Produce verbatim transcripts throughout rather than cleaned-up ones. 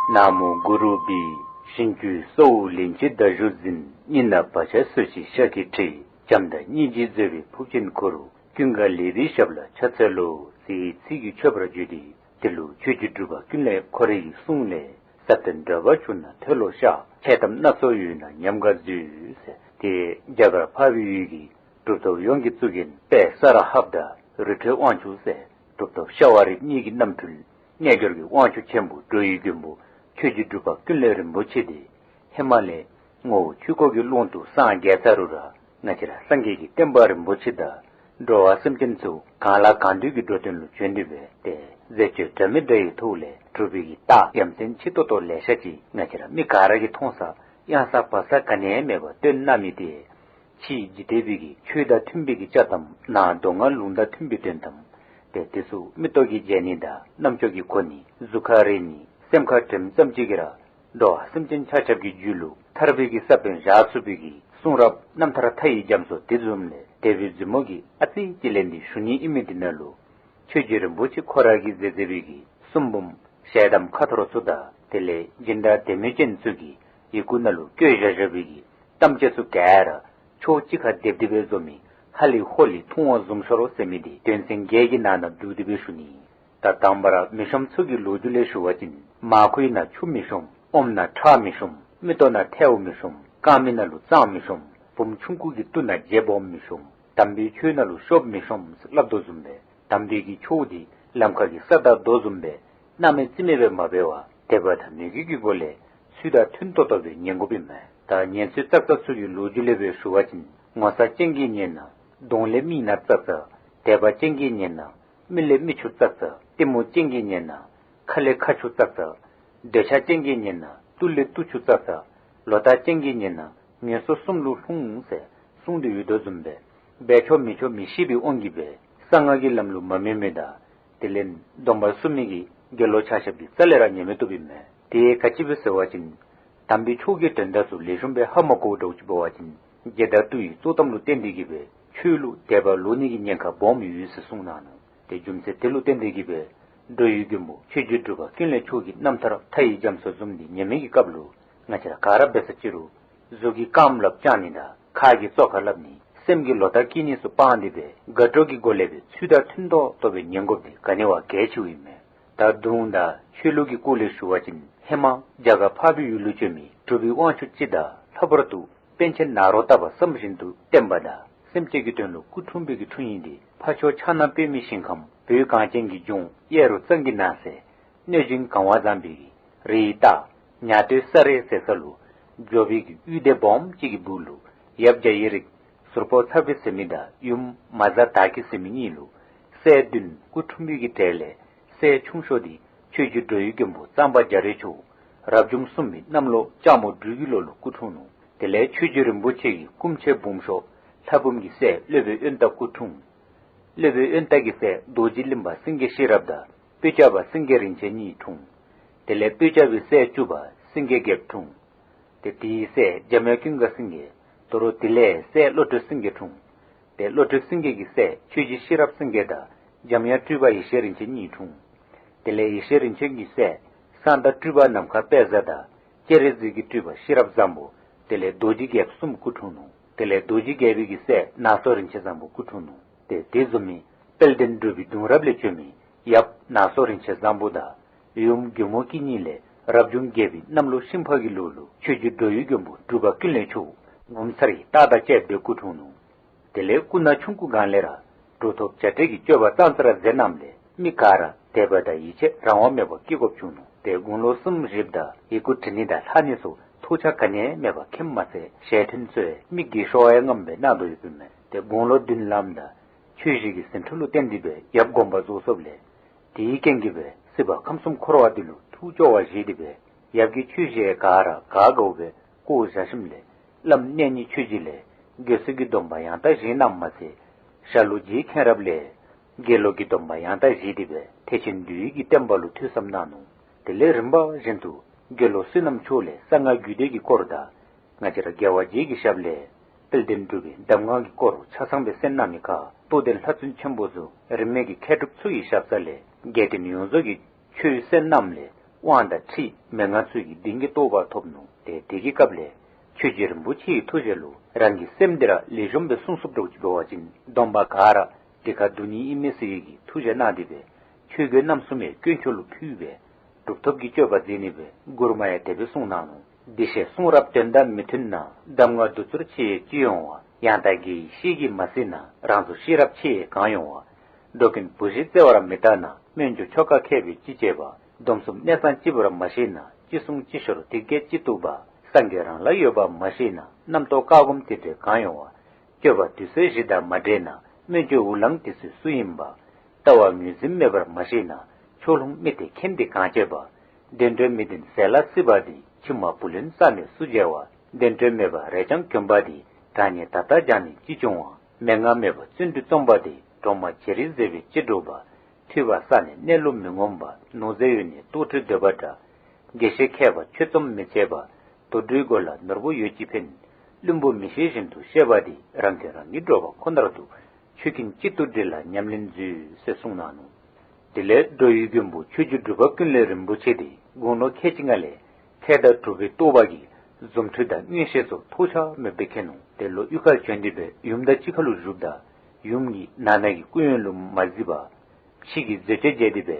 ན་མོ་གུ་རུ་བྷྱཿ། ཞིང་བཅུ་སྲོག་དབུགས་ལན་གཅིག་ཟླ་གཞུ་འཛིན། སྙིང་ནས་བག་ཆགས་སོས་ཤིང་ཤ་སྐད་འཁྲིགས། བྱམས་དང་སྙིང་རྗེས་མཛེས་པའི་ཕུབ་ཆེན་འཁོར། ཀུན་དགའ་ལེགས་པའི་ཞབས་ལ་ཕྱག་འཚལ་ལོ། ཟེར་ཚིག་གི་མཆོད་པར་བརྗོད་དེ། དེ་ལུ་ཆོས་རྗེ་འབྲུག་པ་ཀུན་ལེགས་ཁོ་རའི་གི་གསུང་ལས། ས་སྟེང་འགྲོ་བ་འབྱུང་ན་མཐོལ་ལོ་བཤགས། འཆལ་གཏམ་སྣ་ཚོགས་ཡོད་ན་ཉམས་དགའ་མཛོད། ཟེར་ཏེ་རྒྱ་གར་འཕགས་པའི་ཡུལ་གྱི་གྲུབ་ཐོབ་ཡོངས་ཀྱི་གཙུག་རྒྱན་དཔལ་ས་ར་ཧབ་དང་རི་ཁྲོད་དབང་ཕྱུག་ཟེར་གྲུབ་ཐོབ་ཤ་བ་རི་གཉིས་ཀྱི་རྣམ་འཕྲུལ་རྣལ་འབྱོར་གྱི་དབང་ཕྱུག་ཆེན་པོ་འགྲོ་བའི་མགོན་པོ་ཆོས་རྗེ་འབྲུག་པ་ཀུན་ལེགས་རིན་པོ་ཆེ་དེ་ཧེ་མ་ལས་ངོ་བོ་ཆོས་འཁོར་གྱི་ཀློང་དུ་སངས་རྒྱས་ཚར་རུང་ར་ང་བཅས་ར་སངས་རྒྱས་ཀྱི་བསྟན་པ་རིན་པོ་ཆེ་དང་འགྲོ་བ་སེམས་ཅན་ཚུ་གང་ལ་གང་འདུལ་གྱི་འགྲོ་དོན་ལུ་བྱོན་ཏེ་འབད་དེ་མཛད་སྤྱོད་འདྲ་མི་འདྲ་བའི་ཐོག་ལས་གྲུབ་པའི་གི་རྟགས་ཡ་མཚན་ཆེ་ཏོག་ཏོ་ལེ་ཤ་ཅིག་ང་བཅས་ར་མི་ག་ར་གིས་མཐོང་ས་གཡང་ས་བ་ས་ག་ནི་ཡང་མེད་པར་སྟོན་གནང་མི་དེ། ཕྱིའི་འཇིག་རྟེན་པའི་གི་ཆོས་དང་མཐུན་པའི་གི་བྱ་དང་ནང་མདོ་སྔགས་ལུང་དང་མཐུན་པའི་དོན་དང་། དེ་དེ་ཚུ་མིག་ཏོ་གིས་མཇལ་ནི་དང་རྣམ་ཅོ་གིས་གོ་ནི་གཟུགས་ཁར་རེག་ནི་སེམས་ཁར་དྲན་ཙམ་ཅིག་གིས་ར་འགྲོ་བ་སེམས་ཅན་ཆ་ཁྱབ་ཀྱི་རྒྱུད་ལུ་ཐར་པའི་གི་ས་བོན་བཞག་ཚུགས་པའི་གི་གསུང་རབ་རྣམ་ཐར་མཐའ་ཡས་རྒྱ་མཚོ་དེ་བཟུམ་ལས་དད་པའི་མཛུབ་མོ་གིས་ཨ་ཙི་ཅིག་ལེན་ཏེ་ཞུ་ནི་ཨིན་མི་འདི་ནང་ལུ་ཆོས་རྗེ་རིན་པོ་ཆེ་ཁོ་ར་གིས་མཛད་མཛད་པའི་གི་གསུང་འབུམ་ཞལ་གདམས་ཁ་ཐོར་ཚུ་དང་དེ་ལས་སྦྱིན་བདག་དད་མོས་ཅན་ཚུ་གིས་ཡི་གུ་ནང་ལུ་བཀོད་བཞག་བཞག་པའི་གི་གཏམ་བཅད་ཚུ་ག་ར་ཕྱོགས་གཅིག་ཁར་སྡེབ་སྡེབ་སྦེ་བཟོ་མི་ཧ་ལི་ཧོ་ལི་ཐུང་བ་བཟུམ་ཤོར་ཟེར་མི་འདི་དོན་ཚན་བརྒྱད་ཀྱི་ནང་ན་བསྡུ་སྟེ་སྦེ་ཞུ་ནི། ད་དང་པ་ར་མི་ཤོམ་ཚུ་གི་ལོ་རྒྱུས་ལས་ཞུ་བ་ཅིན་མར་ཁུའི་ནང་ཆུ་མི་ཤོམ། ཨོམ་ནང་ཁྲག་མི་ཤོམ། མིག་ཏོ་ནང་ཐལཝ་མི་ཤོམ། རྐང་མའི་ནང་ལུ་རྩང་མི་ཤོམ། བུམོ་ཆུང་ཀུ་གི་སྟུ་ནང་བྱེ་སྦོམ་མི་ཤོམ། དམ་པའི་ཆོས་ནང་ལུ་ཤོབ་མི་ཤོམ་ཟེར་སླབ་དོ་བཟུམ་སྦེ་དམ་པའི་གི་ཆོས་འདི་ལམ་ཁ་གི་ས་བདག་རྡོ་བཟུམ་སྦེ་གནམ་མེད་རྩིབ་མེད་སྦེ་མ་འབད་བར་དད་པ་དང་མོས་གུས་ཀྱི་སྒོ་ལས་ཚུལ་དང་མཐུན་ཏོག་ཏོ་སྦེ་ཉན་དགོཔ་ཨིན་མས། ད་ཉན་ཚུལ་ཙག་ཙག་ཚུ་གི་ལོ་རྒྱུས་ལས་སྦེ་ཞུ་བ་ཅིན་ངོ་ཚ་ཅན་གྱིས་ཉན་ན་གདོང་ལས་མིག་ན་ཙག་ཙག། དད་པ་ཅན་གྱིས་ཉན་ན་མིག་ལས་མིག་ཆུ་ཙག་ཙག། གཏི་མུག་ཅན་གྱིས་ཉན་ན་ཁ་ལས་ཁ་ཆུ་ཙག་ཙག། འདོད་ཆགས་ཅན་གྱིས་ཉན་ན་སྟུ་ལས་སྟུ་ཆུ་ཙག་ཙག། ལོག་ལྟ་ཅན་གྱིས་ཉན་ན་ངན་སོང་གསུམ་ལུ་ལྷུང་ཟེར་གསུངས་ཏེ་ཡོད་དོ་བཟུམ་སྦེ་འབད་ཆོག་མི་ཆོག་མི་ཤེས་པའི་དབང་གིས་སྦེ་གསང་སྔགས་ཀྱི་ལམ་ལུ་མ་སྨོད་མི་དང་དེ་ལས་སྡོམ་པ་སྲུང་མི་གི་དགེ་སློང་ཆ་ཁྱབ་ཀྱིས་རྩ་ལས་ར་ཉན་མི་བཏུབ་ཨིན་མས། དེ་ག་ཅི་སྦེ་ཟེར་བ་ཅིན་དམ་པའི་ཆོས་ཀྱི་དོན་དག་ཚུ་ལེགས་ཤོམ་སྦེ་ཧ་མ་གོཝ་འདྲཝ་ཅིག་འབད་བ་ཅིན་དགེ་དང་བསྟུན་ཡི་གཙོ་གཏམ་ལུ་བརྟེན་ཏེ་གིས་སྦེ་ཆོས་ལུ་དད་པ་ལོག་ནི་གི་ཉེན་ཁ་སྦོམ་ཡོད་ཟེར་གསུངས་གནང་ནུག། ཏེ་རྒྱུ་མཚན་དེ་ལུ་བརྟེན་ཏེ་གིས་སྦེ་འགྲོ་བའི་མགོན་པོ་ཆོས་རྗེ་འབྲུག་པ་ཀུན་ལེགས་མཆོག་གི་རྣམ་ཐར་མཐའ་ཡས་རྒྱ་མཚོ་བཟུམ་འདི་ཉན་མི་གི་སྐབས་ལུ་ང་བཅས་ར་ག་ར་འབད་ས་ཅི་རུང་གཟུགས་ཀྱི་རྐངམ་ལགཔ་བརྐྱང་ནི་དང་ཁ་གིས་བཙོག་ཁ་སླབ་ནི་སེམས་ཀྱིས་ལོག་ལྟ་སྐྱེ་ནི་ཚུ་སྤང་སྟེ་སྦེ་དགའ་སྤྲོ་གི་སྒོ་ལས་སྦེ་ཚུལ་དང་མཐུན་ཏོག་ཏོ་སྦེ་ཉན་དགོཔ་འདི་ག་ནི་བ་གལ་ཆེཝ་ཨིན་མས། ད་གདུང་དང་ཆོས་ལུགས་ཀྱི་སྐོར་ལས་ཞུ་བ་ཅིན་ཧེ་མ་རྒྱ་གར་འཕགས་པའི་ཡུལ་ལུ་བྱོན་མི་གྲུབ་པའི་དབང་ཕྱུག་སྤྱི་དང་ལྷག་པར་དུ་པཎ་ཆེན་ནཱ་རོ་ཏ་པ་བསམ་བཞིན་དུ་བསྟན་པ་དང་སེམས་ཅན་གྱི་དོན་ལུ་སྐུ་འཁྲུངས་པའི་གི་འཁྲུངས་ཡུལ་འདི་ཕར་ཕྱོགས་ཕྱག་ན་པདྨའི་ཞིང་ཁམས་བོད་གངས་ཅན་གྱི་ལྗོངས་གཡས་རུ་གཙང་གི་ནགས་གསེབ་གནོད་སྦྱིན་གང་བ་བཟང་པོའི་རིའི་ལྟག་ཉ་སྟོད་ས་རེ་ཟེར་ས་ལུ་འབྱོར་པའི་གི་གཡུལ་སྡེ་སྦོམ་གཅིག་གི་སྦུག་ལུ་ཡབ་རྒྱ་ཡེ་རིག་ཟུར་པོ་ཚ་བི་ཟེར་མི་དང་ཡུམ་མ་བཟའ་དར་གྱི་ཟེར་མི་གཉིས་ལུ་སྲས་བདུན་སྐུ་འཁྲུངས་པའི་གི་གྲས་ལས་སྲས་ཆུང་ཤོས་འདི་ཆོས་རྗེ་འགྲོ་བའི་མགོན་པོ་གཙང་པ་རྒྱ་རས་མཆོག་རབ་བྱུང་གསུམ་པའི་གནམ་ལོ་ལྕགས་མོ་སྦྲུལ་གྱི་ལོ་ལུ་སྐུ་འཁྲུངས་ནུག། དེ་ལས་ཆོས་རྗེ་རིན་པོ་ཆེ་གི་སྐུ་མཆེད་སྦོམ་ཤོས་ལྷ་འབུམ་གྱི་སྲས་སློབ་དཔོན་ཡོན་བདག་སྐུ་འཁྲུངས། སློབ་དཔོན་ཡོན་བདག་གི་སྲས་རྡོ་རྗེ་གླིང་པ་སེང་གེ་ཤེས་རབ་དང་སྤོས་སྐྱ་པ་སེང་གེ་རིན་ཆེན་གཉིས་འཁྲུངས། དེ་ལས་སྤོས་སྐྱ་པའི་སྲས་བཅུ་པ་སེང་གེ་རྒྱལཔོ་འཁྲུངས། ཏེ་དེའི་སྲས་འཇམ་དབྱངས་ཀུན་དགའ་སེང་གེ། དོ་རུང་དེ་ལས་སྲས་བློ་གྲོས་སེང་གེ་འཁྲུངས། ཏེ་བློ་གྲོས་སེང་གེ་གི་སྲས་ཆོས་རྗེ་ཤེས་རབ་སེང་གེ་དང་འཇམ་དབྱངས་སྤྲུལ་པ་ཡེ་ཤེས་རིན་ཆེན་གཉིས་འཁྲུངས། དེ་ལས་ཡེ་ཤེས་རིན་ཆེན་གྱི་སྲས་གསང་བདག་སྤྲུལ་པ་ནམ་མཁའ་དཔལ་བཟང་དང་སྤྱན་རས་གཟིགས་ཀྱི་སྤྲུལ་པ་ཤེས་རབ་བཟང་པོ་དེ་ལས་རྡོ་རྗེ་རྒྱལཔོ་གསུམ་སྐུ་འཁྲུངས་ནུག། དེ་ལས་རྡོ་རྗེ་རྒྱལ་པོའི་གི་སྲས་ནང་སོ་རིན་ཆེན་བཟང་པོ་སྐུ་འཁྲུངས་ནུག། ཏེ་དེ་བཟུམ་མའི་དཔལ་ལྡན་འབྲུག་པའི་གདུང་རབས་ལས་བྱོན་མི་ཡབ་ནང་སོ་རིན་ཆེན་བཟང་པོ་དང་ཡུམ་མགོན་མོ་སྐྱིད་གཉིས་ལས་རབ་བྱུང་བརྒྱད་པའི་གནམ་ལོ་ཤིང་ཕག་གི་ལོ་ལུ་ཆོས་རྗེ་འགྲོ་བའི་མགོན་པོ་འབྲུག་པ་ཀུན་ལེགས་མཆོག་ངོ་མཚར་བའི་རྟགས་དང་བཅས་ཏེ་སྐུ་འཁྲུངས་ནུག། དེ་ལས་སྐུ་ན་ཆུང་ཀུ་སྒང་ལས་ར་གྲུབ་ཐོབ་བྱ་བྲལ་གྱི་སྤྱོད་པ་ཙང་ཙ་ར་མཛད་གནངམ་ལས་མི་ག་ར་དད་པ་དང་ཡིད་ཆེས་རང་དབང་མེད་པར་སྐྱེ་དགོཔ་བྱུང་ནུག། ཏེ་དགུང་ལོ་གསུམ་བཞེསཔ་ད་ཡི་གུ་འབྲི་ནི་དང་ལྷག་ནི་སོགས་ཐོགས་ཆགས་ག་ནི་ཡང་མེད་པར་མཁྱེནམ་མ་ཚད་ཞལ་ཐུན་ཚོས་མིག་གིས་ཤོར་བ་ཡང་ངམ་སྦེ་གནང་དོ་ཡོདཔ་ཨིན་མས། ཏེ་དགུང་ལོ་བདུན་ལངམ་ད་ཆོས་བཞི་གི་ཟིན་བྲིས་ལུ་བརྟེན་ཏེ་སྦེ་ཡབ་དགོངས་པ་རྫོགས་སོཔ་ལས་དེའི་རྐྱེན་གྱིས་སྦེ་སྲིད་པ་ཁམས་གསུམ་འཁོར་བ་འདི་ལུ་ཐུགས་སྐྱོ་བ་བཞེས་ཏེ་སྦེ་ཡབ་ཀྱི་ཆོས་བཞི་ག་ར་དགའ་དགའཝ་སྦེ་བཀོ་བཞག་ཞིནམ་ལས་བླམ་གནས་རྙིང་ཆོས་རྗེ་ལས་དགེ་ཚུལ་གྱི་སྡོམ་པ་ཡང་དག་བཞེས་གནངམ་མ་ཚད་ཞྭ་ལུ་རྗེ་མཁན་རབས་ལས་དགེ་སློང་གི་སྡོམ་པ་ཡང་དག་བཞེས་ཏེ་སྦེ་ཐེག་ཆེན་འདུལ་བའི་གི་བསྟན་པ་ལུ་ཐོས་བསམ་གནང་ནུག། དེ་ལས་རིམ་པ་བཞིན་དུ་དགེ་སློང་བསོད་ནམས་མཆོག་ལས་གསང་སྔགས་རྒྱུད་སྡེ་གི་སྐོར་དང་ང་བཅས་ར་རྒྱལ་བ་རྗེ་གི་ཞབས་ལས་དཔལ་ལྡན་འབྲུག་པའི་གདམས་ངག་གི་སྐོར་ཆ་ཚང་སྦེ་གསན་གནང་མི་ཁར་རྟོགས་ལྡན་ལྷ་བཙུན་ཆེན་པོ་ཚུ་རིས་མེད་ཀྱི་མཁས་གྲུབ་ཚུ་གི་ཞབས་ས་ལས་རྒྱལ་བསྟན་ཡོངས་རྫོགས་ཀྱི་ཆོས་གསན་གནངམ་ལས་ དབང་དང་ཁྲིད་མན་ངག་ཚུ་གིས་གདིང་གི་རྟོགས་པ་ཐོབ་ནུག། ཏེ་དེ་གི་སྐབས་ལས་ཆོས་རྗེ་རིན་པོ་ཆེའི་ཐུགས་རྗེ་ལུ་རང་གི་སེམས་འདི་ར་ལེགས་ཤོམ་སྦེ་བསྲུང་ཚུགསཔ་འདྲཝ་ཅིག་འབད་བ་ཅིན་སྡོམ་པ་ག་ར་འདི་ཁར་འདུ་ནི་ཨིན་མས་ཟེར་བའི་གི་ཐུགས་རྗེ་གནང་སྟེ་སྦེ་ཆོས་གོས་རྣམ་གསུམ་ཡང་དཀོན་མཆོག་ལུ་ཕུལ་སྦེ་གྲུབ་ཐོབ་ཀྱི་སྤྱོད་པ་མཛད་ནི་སྦེ་མགུར་མ་ཡང་དེ་སྦེ་གསུངས་གནང་ནུག། འདི་ཞེས་གསུང་རབ་དོན་དང་མི་མཐུན་ན། གདམས་ངག་བདུད་རྩིར་ཆེ་ཡང་ཅི་ཡོང་བ། ཡང་དག་དགེ་བའི་བཤེས་ཀྱིས་མ་གཟིགས་ན། རང་ཚོ་ཤེས་རབ་ཆེ་ཡང་གང་ཡོང་བ། འགྲོ་ཀུན་བུ་གཞི་བརྩེ་བར་མི་ལྟ་ན། སྨོན་འཇུག་ཆོ་ག་མཁས་པས་ཅི་བྱེད་པ། སྡོམ་གསུམ་གནས་ཚང་གཅིག་པར་མ་ཤེས་ན། ཅི་གསུང་ཅི་ཤོར་དེ་སྐད་ཅི་བཏུབ་པ། སངས་རྒྱས་རང་ལ་ཡོད་པ་མ་ཤེས་ན། རྣམ་རྟོག་བཀག་སྒོམ་དེ་འདྲས་གང་ཡོང་བ། སྤྱོད་པ་དུས་ཚོད་བཞི་དང་མ་འདྲེས་ན། སྨོན་འཇུག་འུར་ལངས་དེ་ཚུ་སུ་ཡིན་པ། ལྟ་བ་ངོས་འཛིན་མེད་པར་མ་ཤེས་ན། ཕྱོགས་ལྷུང་མི་དེ་མཁྱེན་དེ་གང་བྱེད་པ། བདེན་དོན་མི་བདེན་ཟེར་ལ་སྲིད་པ་འདི། ཕྱི་མ་བུ་ལོན་བསགས་ནས་སུ་འཇལ་བ། བདེན་དོན་མེད་པ་རེ་ཅང་གྱོན་པ་འདི། གྲངས་སྙེད་ད་ལྟ་སྦྱངས་ནས་ཅི་བྱུང་བ། མན་ངག་མེད་པ་བརྩོན་འགྲུས་རྩོམ་པ་འདི། གྲོག་མ་བྱེ་རིལ་ཟེར་བས་ཅི་འགྲུབ་པ། ཐོས་པ་བསགས་ནས་གནས་ལུགས་མི་ངོམས་པ། ནོར་རྫས་ཡོད་ནས་རྟོགས་གྲོལ་འདོད་པ་འདྲ། དགེ་བཤེས་མཁས་པ་ཆོས་རྩོམ་མི་བྱེད་པ། དུག་སྦྲུལ་མགོ་ལ་ནོར་བུ་ཡོད་ཅི་ཕན། བླུན་པོ་མི་ཤེས་བཞིན་དུ་ཤེས་པ་འདི། རང་དོན་རང་གིས་འགྲོ་བ་ཁོ་ནར་འདུ། ཆོས་ཀུན་གཅིག་ཏུ་དྲིལ་ལ་ཉམས་ལེན་མཛོད་ཟེར་གསུངས་གནང་ནུག། དེ་ལས་འགྲོ་བའི་མགོན་པོ་ཆོས་རྗེ་འབྲུག་པ་ཀུན་ལེགས་རིན་པོ་ཆེ་དེ་དགུང་ལོ་ཁལ་གཅིག་ལྔ་ལས་མཁས་དང་གྲུབ་པའི་རྟོགས་པ་གིས་རྫུ་འཕྲུལ་དང་མངོན་ཤེས་སོགས་ཐོགས་ཆགས་མེད་པར་མཁྱེན་ནུག། དེ་ལོག་གཡུས་ཁར་བྱོན་ཏེ་སྦེ་ཡུམ་དང་གཅིག་ཁར་ལུ་བཞུགསཔ་ད་ཡུམ་གྱིས་ནང་ན་གི་སྐུ་ཡོན་ལུ་མ་གཟིགས་པར་ཕྱི་གི་མཛད་སྤྱོད་མཛད་དེ་སྦེ་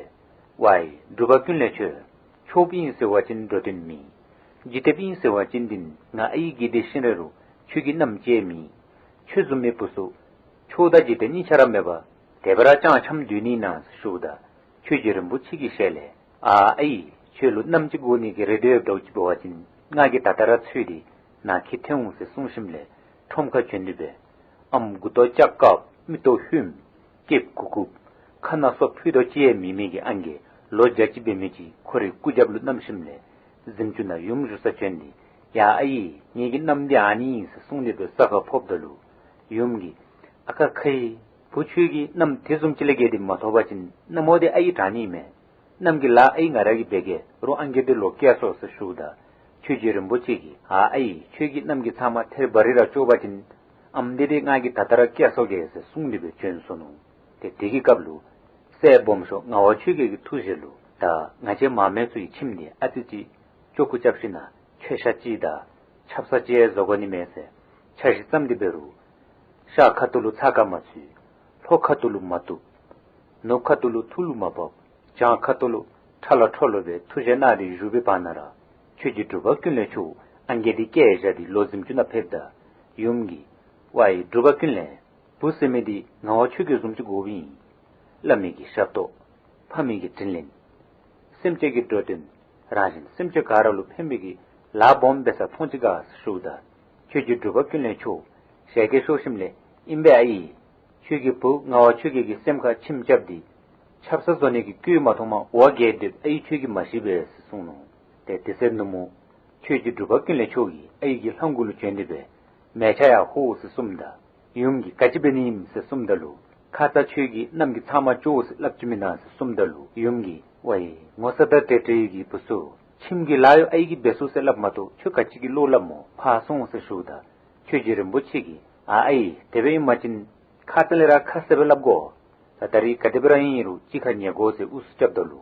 ཝའི་འབྲུག་པ་ཀུན་ལེགས་ཁྱོད། ཆོསཔ་ཨིན་ཟེར་བ་ཅིན་འགྲོ་དོན་མེད། འཇིག་རྟེན་པ་ཨིན་ཟེར་བ་ཅིན་འདི་ང་ཨའི་དགེ་སྡིག་ཤི་རན་རུང་ཁྱོད་ཀྱི་མནའམ་བཅད་མེད། ཁྱོད་བཟུམ་མའི་བུ་ཚུ་ཆོས་དང་འཇིག་རྟེན་གཉིས་ཆ་ར་མེད་པར་དེ་སྦེ་ར་ཅང་འཁྱམས་སྡོད་ནི་ན་ཟེར་ཞུཝ་ད་ཆོས་རྗེ་རིན་པོ་ཆེ་གིས་ཞལ་ལས་ཨ་ཨའི་ཁྱོད་ལུ་མནའམ་ཅིག་དགོ་ནི་གི་རེ་འདོད་ཡོདཔ་འདྲཝ་ཅིག་འབད་བ་ཅིན་ང་གིས་ད་ལྟོ་ར་འཚོལ་ཏེ་ནཱ་ཁྱིད་ཐོན་འོང་ཟེར་གསུངས་ཞིནམ་ལས་ཁྲོམ་ཁར་བྱོན་ཏེ་སྦེ་ཨམ་མགུ་ཏོ་ལྕགས་དཀརཔོ་མིག་ཏོ་ཧུམ་སྐེདཔ་གུག་གུགཔོ་ཁ་ནང་སོ་ཕུད་རྡོག་གཅིག་ཡང་མེད་མི་གི་ཨང་རྒས་ལོ་བརྒྱ་ཅིག་འབད་མི་ཅིག་ཁོ་རའི་སྐུ་རྒྱབ་ལུ་བསྣམས་ཞིནམ་ལས་གཟིམ་ཅུང་ནང་ཡུམ་བཞུགས་སར་བྱོན་ཏེ་ཡ་ཨའི་ངེ་གི་མནའམ་འདི་ཨ་ནི་ཨིན་ཟེར་གསུངས་ཏེ་སྦེ་ས་ཁར་ཕོགཔ་ད་ལུ་ཡུམ་གྱིས་ཨ་ཁ་ཁའི་བུ་ཁྱོད་ཀྱི་མནའམ་དེ་བཟུམ་ཅིག་ལས་བརྒལ་ཏེ་མ་ཐོབ་པ་ཅིན་མནའམ་འོ་དེ་ཨའི་དྲང་ནི་མས། མནའམ་གྱི་ལཱ་ཨའི་ང་ར་གིས་འབད་གེ། རོགས་ཨང་རྒས་འདི་ལོག་སྐྱེལ་སོང་ཟེར་ཞུཝ་ད་ཆོས་རྗེ་རིན་པོ་ཆེ་གིས་ཨ་ཨའི་ཁྱོད་ཀྱི་མནའམ་གྱི་ཚབ་མ་ཐེར་འབག་རི་ར་བཅོལ་བ་ཅིན་ཨམ་འདི་འདི་ང་གིས་ད་ལྟོ་ར་སྐྱེལ་སོང་གེ་ཟེར་གསུངས་ཏེ་སྦེ་བྱོན་སོ་ནུག། ཏེ་དེ་གི་སྐབས་ལུ་སྲས་སྦོམ་ཤོས་ངག་དབང་ཆོས་རྒྱལ་གྱི་ཐུགས་རྗེ་ལུ་ད་ང་བཅས་མ་མེན་ཚུ་གི་ཁྱིམ་འདི་ཨ་ཙི་ཅིག་ཅོག་ཁུ་རྐྱབ་ཞིན་ན་མཆོད་ཤ་ཅིག་དང་ཆབ་གསང་ཅིག་བཟོ་དགོ་ནི་མས་ཟེར་འཆར་གཞི་བརྩམས་ཏེ་འབད་རུང་ཤ་ཁ་ཐུག་ལུ་ཚ་ཁ་མ་ཚུད། ལྷོ་ཁ་ཐུག་ལུ་མ་བཏུབ། ནུབ་ཁ་ཐུག་ལུ་ཐུགས་ལུ་མ་བབ། བྱང་ཁ་ཐུག་ལུ་ཁྲ་ལ་ཁྲོ་ལོ་སྦེ་ཐུགས་བཞེད་གནང་སྟེ་བཞུགས་པའི་བར་ན་ར་ཆོས་རྗེ་འབྲུག་པ་ཀུན་ལེགས་མཆོག་ཨང་རྒས་འདི་བསྐྱལ་བཞག་སྟེ་ལོག་གཟིམ་ཅུང་ནང་ཕེབས་ད་ཡུམ་གྱིས་ཝའི་འབྲུག་པ་ཀུན་ལེགས་བུ་ཟེར་མི་འདི་ངག་དབང་ཆོས་རྒྱལ་བཟུམ་ཅིག་དགོཔ་ཨིན། བླ་མའི་གི་ཞབས་ཏོག་ཕ་མའི་གི་དྲིན་ལན་སེམས་ཅན་གྱི་འགྲོ་དོན་རང་གཞན་སེམས་ཅན་ག་ར་ལུ་ཕན་པའི་གི་ལཱ་སྦོམ་འབད་ས་མཐོང་ཅི་ག་ཟེར་ཞུཝ་ད་ཆོས་རྗེ་འབྲུག་པ་ཀུན་ལེགས་མཆོག་ཞལ་གྱིས་ཤོར་ཞིནམ་ལས་ཨིན་པས་ཨའི། ཁྱོད་ཀྱི་བུ་ངག་དབང་ཆོས་རྒྱལ་གྱི་སེམས་ཁར་ཁྱིམ་རྐྱབ་སྟེ་ཆབ་གསང་བཟོ་ནི་གི་བཀོད་མ་ཐོབ་མ་འོ་བརྒྱལ་སྡོདཔ་ཨའི་ཁྱོད་ཀྱིས་མ་ཤེས་པས་ཟེར་གསུངས་ནུག། ཏེ་དེ་ཚེ་ནུབ་མོ་ཆོས་རྗེ་འབྲུག་པ་ཀུན་ལེགས་མཆོག་གིས་ཨའི་གི་ལྷམ་གོག་ལུ་བྱོན་ཏེ་སྦེ་མལ་ཆ་ཡར་ཕོག་ཟེར་གསུངམ་ད་ཡུམ་གྱིས་ག་ཅི་འབད་ནི་ཨིནམ་ཟེར་གསུངམ་ད་ལུ་ཁ་ཙ་ཁྱོད་ཀྱིས་མནའམ་གྱི་ཚབ་མ་བཅོལ་ཟེར་སླབ་ཅི་མེན་ན་ཟེར་གསུངམ་ད་ལུ་ཡུམ་གྱིས་ཝའི་ངོ་ཚ་དང་བྲེལ་བྲེལ་གྱི་བུ་ཚུ་ཁྱིམ་གྱི་ལཱ་ཡང་ཨའི་གིས་འབད་ཚུགས་ཟེར་སླབ་མ་གཏོགས་ཁྱོད་ག་ཅི་གི་བློ་སླབ་སྨོ་ཕར་སོང་ཟེར་ཞུཝ་ད་ཆོས་རྗེ་རིན་པོ་ཆེ་གིས་ཨ་ཨའི་དེ་སྦེ་ཨིན་པ་ཅིན་ཁ་ཙ་ལས་ར་ཁ་གསལ་སྦེ་སླབ་དགོ། ད་ད་རིས་ག་དེ་སྦེ་ར་ཨིན་རུང་གཅིག་ཁར་ཉལ་དགོ་ཟེར་ཨུ་ཚུགས་རྐྱབ་ད་ལུ་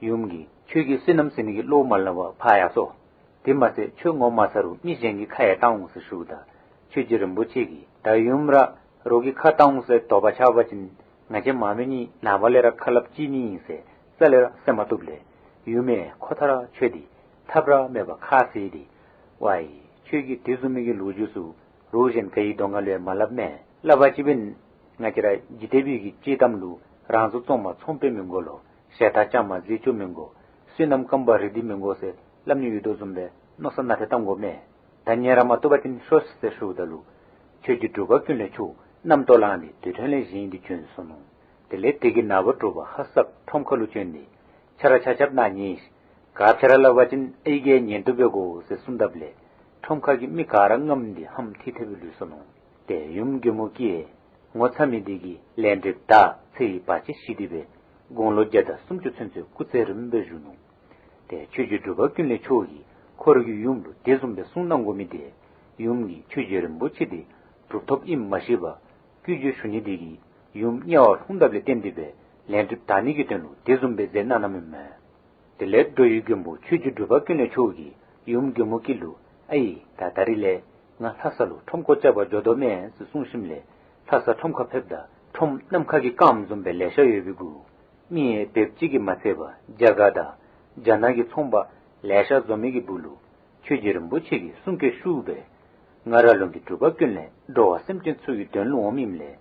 ཡུམ་གྱིས་ཁྱོད་ཀྱིས་བསོད་ནམས་ཟེར་ནི་གི་བློ་མ་སླབ་པར་ཕར་ཡར་སོང་། དེ་མ་ཚད་ཁྱོད་ངོ་མ་ཚ་རུང་མི་གཞན་གྱི་ཁ་ཡང་བཏང་འོང་ཟེར་ཞུཝ་ད་ཆོས་རྗེ་རིན་པོ་ཆེ་གིས་ད་ཡུམ་ར་རོགས་ཀྱི་ཁ་བཏང་འོང་ཟེར་དོགས་པ་ཆགས་པ་ཅིན་ང་བཅས་མ་མོ་གཉིས་ནངས་པ་ལས་ར་ཁ་སླབ་བྱིན་ནི་ཨིན་ཟེར་རྩ་ལས་ར་གསན་མ་བཏུབ་ལས་ཡུམ་ཡང་ཁོ་ཐག་ར་ཆོད་དེ་ཐབས་ར་མེད་པར་ཁ་བཟེད་དེ་ཝའི་ཁྱོད་ཀྱིས་དེ་བཟུམ་མའི་གི་ལོ་རྒྱུས་ཚུ་རོགས་གཞན་ག་གི་གདོང་ཁ་ལུ་ཡང་མ་སླབ་མས། སླབ་པ་ཅིན་ང་བཅས་ར་འཇིག་རྟེན་པའི་གི་དཔྱེ་གཏམ་ལུ་རང་བཟོ་བཙོང་མ་ཚོང་དཔོན་མི་དགོ་ལོ། ཞལ་ཐང་བཅའ་མ་རྫས་བཅུ་མི་དགོ། བསོད་ནམས་སྐམ་པ་རི་དེ་མི་དགོ་ཟེར་སླབ་ནི་ཡོད་དོ་བཟུམ་སྦེ་མནོ་བསམ་ནང་ཐེ་བཏང་དགོ་མས། ད་ཉན་ར་མ་བཏུབ་པ་ཅིན་ཤོག་ཟེར་ཞུཝ་ད་ལུ་ཆོས་རྗེ་འབྲུག་པ་ཀུན་ལེགས་མཆོག་རྣམ་རྟོག་ལངས་ཏེ་དུར་ཁྲོད་ལས་བཞེངས་ཏེ་བྱོན་སོ་ནུག། དེ་ལས་དེ་གི་ནངས་པ་དྲོ་པ་ཧ་སག་ཁྲོམ་ཁ་ལུ་བྱོན་ཏེ་ཆ་ར་ཆ་ཁྱབ་ནཱ་ཉལ་ཤིག། ག་ཅི་ར་སླབ་པ་ཅིན་ཨའི་གིས་ཉན་བཏུབ་པས་གོ་ཟེར་གསུངས་དཔ་ལས་ཁྲོམ་ཁ་གི་མི་ག་ར་ངམ་སྟེ་ཧམ་ཐིག་ཐིག་སྦེ་ལུས་སོ་ནུག། ཏེ་ཡུམ་གྱི་མོ་སྐྱེས་ངོ་ཚ་མི་དེ་གིས་ལན་འདེབས་ད་ཚེ་ཡི་བར་ཆད་ཞི་སྟེ་སྦེ་དགུང་ལོ་བརྒྱ་དང་སུམ་ཅུ་ཚུན་ཚོད་སྐུ་ཚེ་རིངམོ་སྦེ་བཞུགས་ནུག། ཏེ་ཆོས་རྗེ་འབྲུག་པ་ཀུན་ལེགས་མཆོག་གིས་ཁོ་ར་གི་ཡུམ་ལུ་དེ་བཟུམ་སྦེ་གསུངས་གནང་དགོ་མི་དེ་ཡུམ་གྱིས་ཆོས་རྗེ་རིན་པོ་ཆེ་དེ་གྲུབ་ཐོབ་ཨིནམ་མ་ཤེས་པར་བཀོད་རྒྱུ་ཞུ་ནི་དེ་གིས་ཡུམ་དམྱལ་བར་ལྷུང་དཔ་ལས་བརྟེན་ཏེ་སྦེ་ལན་འདེབས་ད་ནི་གི་དོན་ལུ་དེ་བཟུམ་སྦེ་མཛད་གནང་གནངམ་ཨིན་མས། དེ་ལས་འགྲོ་བའི་མགོན་པོ་ཆོས་རྗེ་འབྲུག་པ་ཀུན་ལེགས་མཆོག་གིས་ཡུམ་མགོན་པོ་སྐྱིད་ལུ་ཨའི་ད་ད་རིས་ལས་ང་ལྷ་ས་ལུ་ཁྲོམ་སྐོར་རྐྱབ་པར་འགྱོ་དོ་མས་ཟེར་གསུངས་ཞིནམ་ལས་ལྷ་ས་ཁྲོམ་ཁར་ཕེབས་ད་ཁྲོམ་ནམ་མཁའ་གི་སྐརམ་བཟུམ་སྦེ་ལེ་ཤ་ཡོད་པའི་གུ་མི་ཡང་བེབ་ཅིག་གིས་མ་ཚད་པར་རྒྱ་གར་དང་རྒྱ་ནག་གི་ཚོང་པ་ལེ་ཤ་འཛོམས་མི་གི་སྦུག་ལུ་ཆོས་རྗེ་རིན་པོ་ཆེ་གི་གསུང་སྐད་ཞུ་སྦེ་ང་ར་ལུང་གི་འབྲུག་པ་ཀུན་ལེགས་འགྲོ་བ་སེམས་ཅན་ཚུ་གི་དོན་ལུ་འོངམ་ཨིནམ་ལས་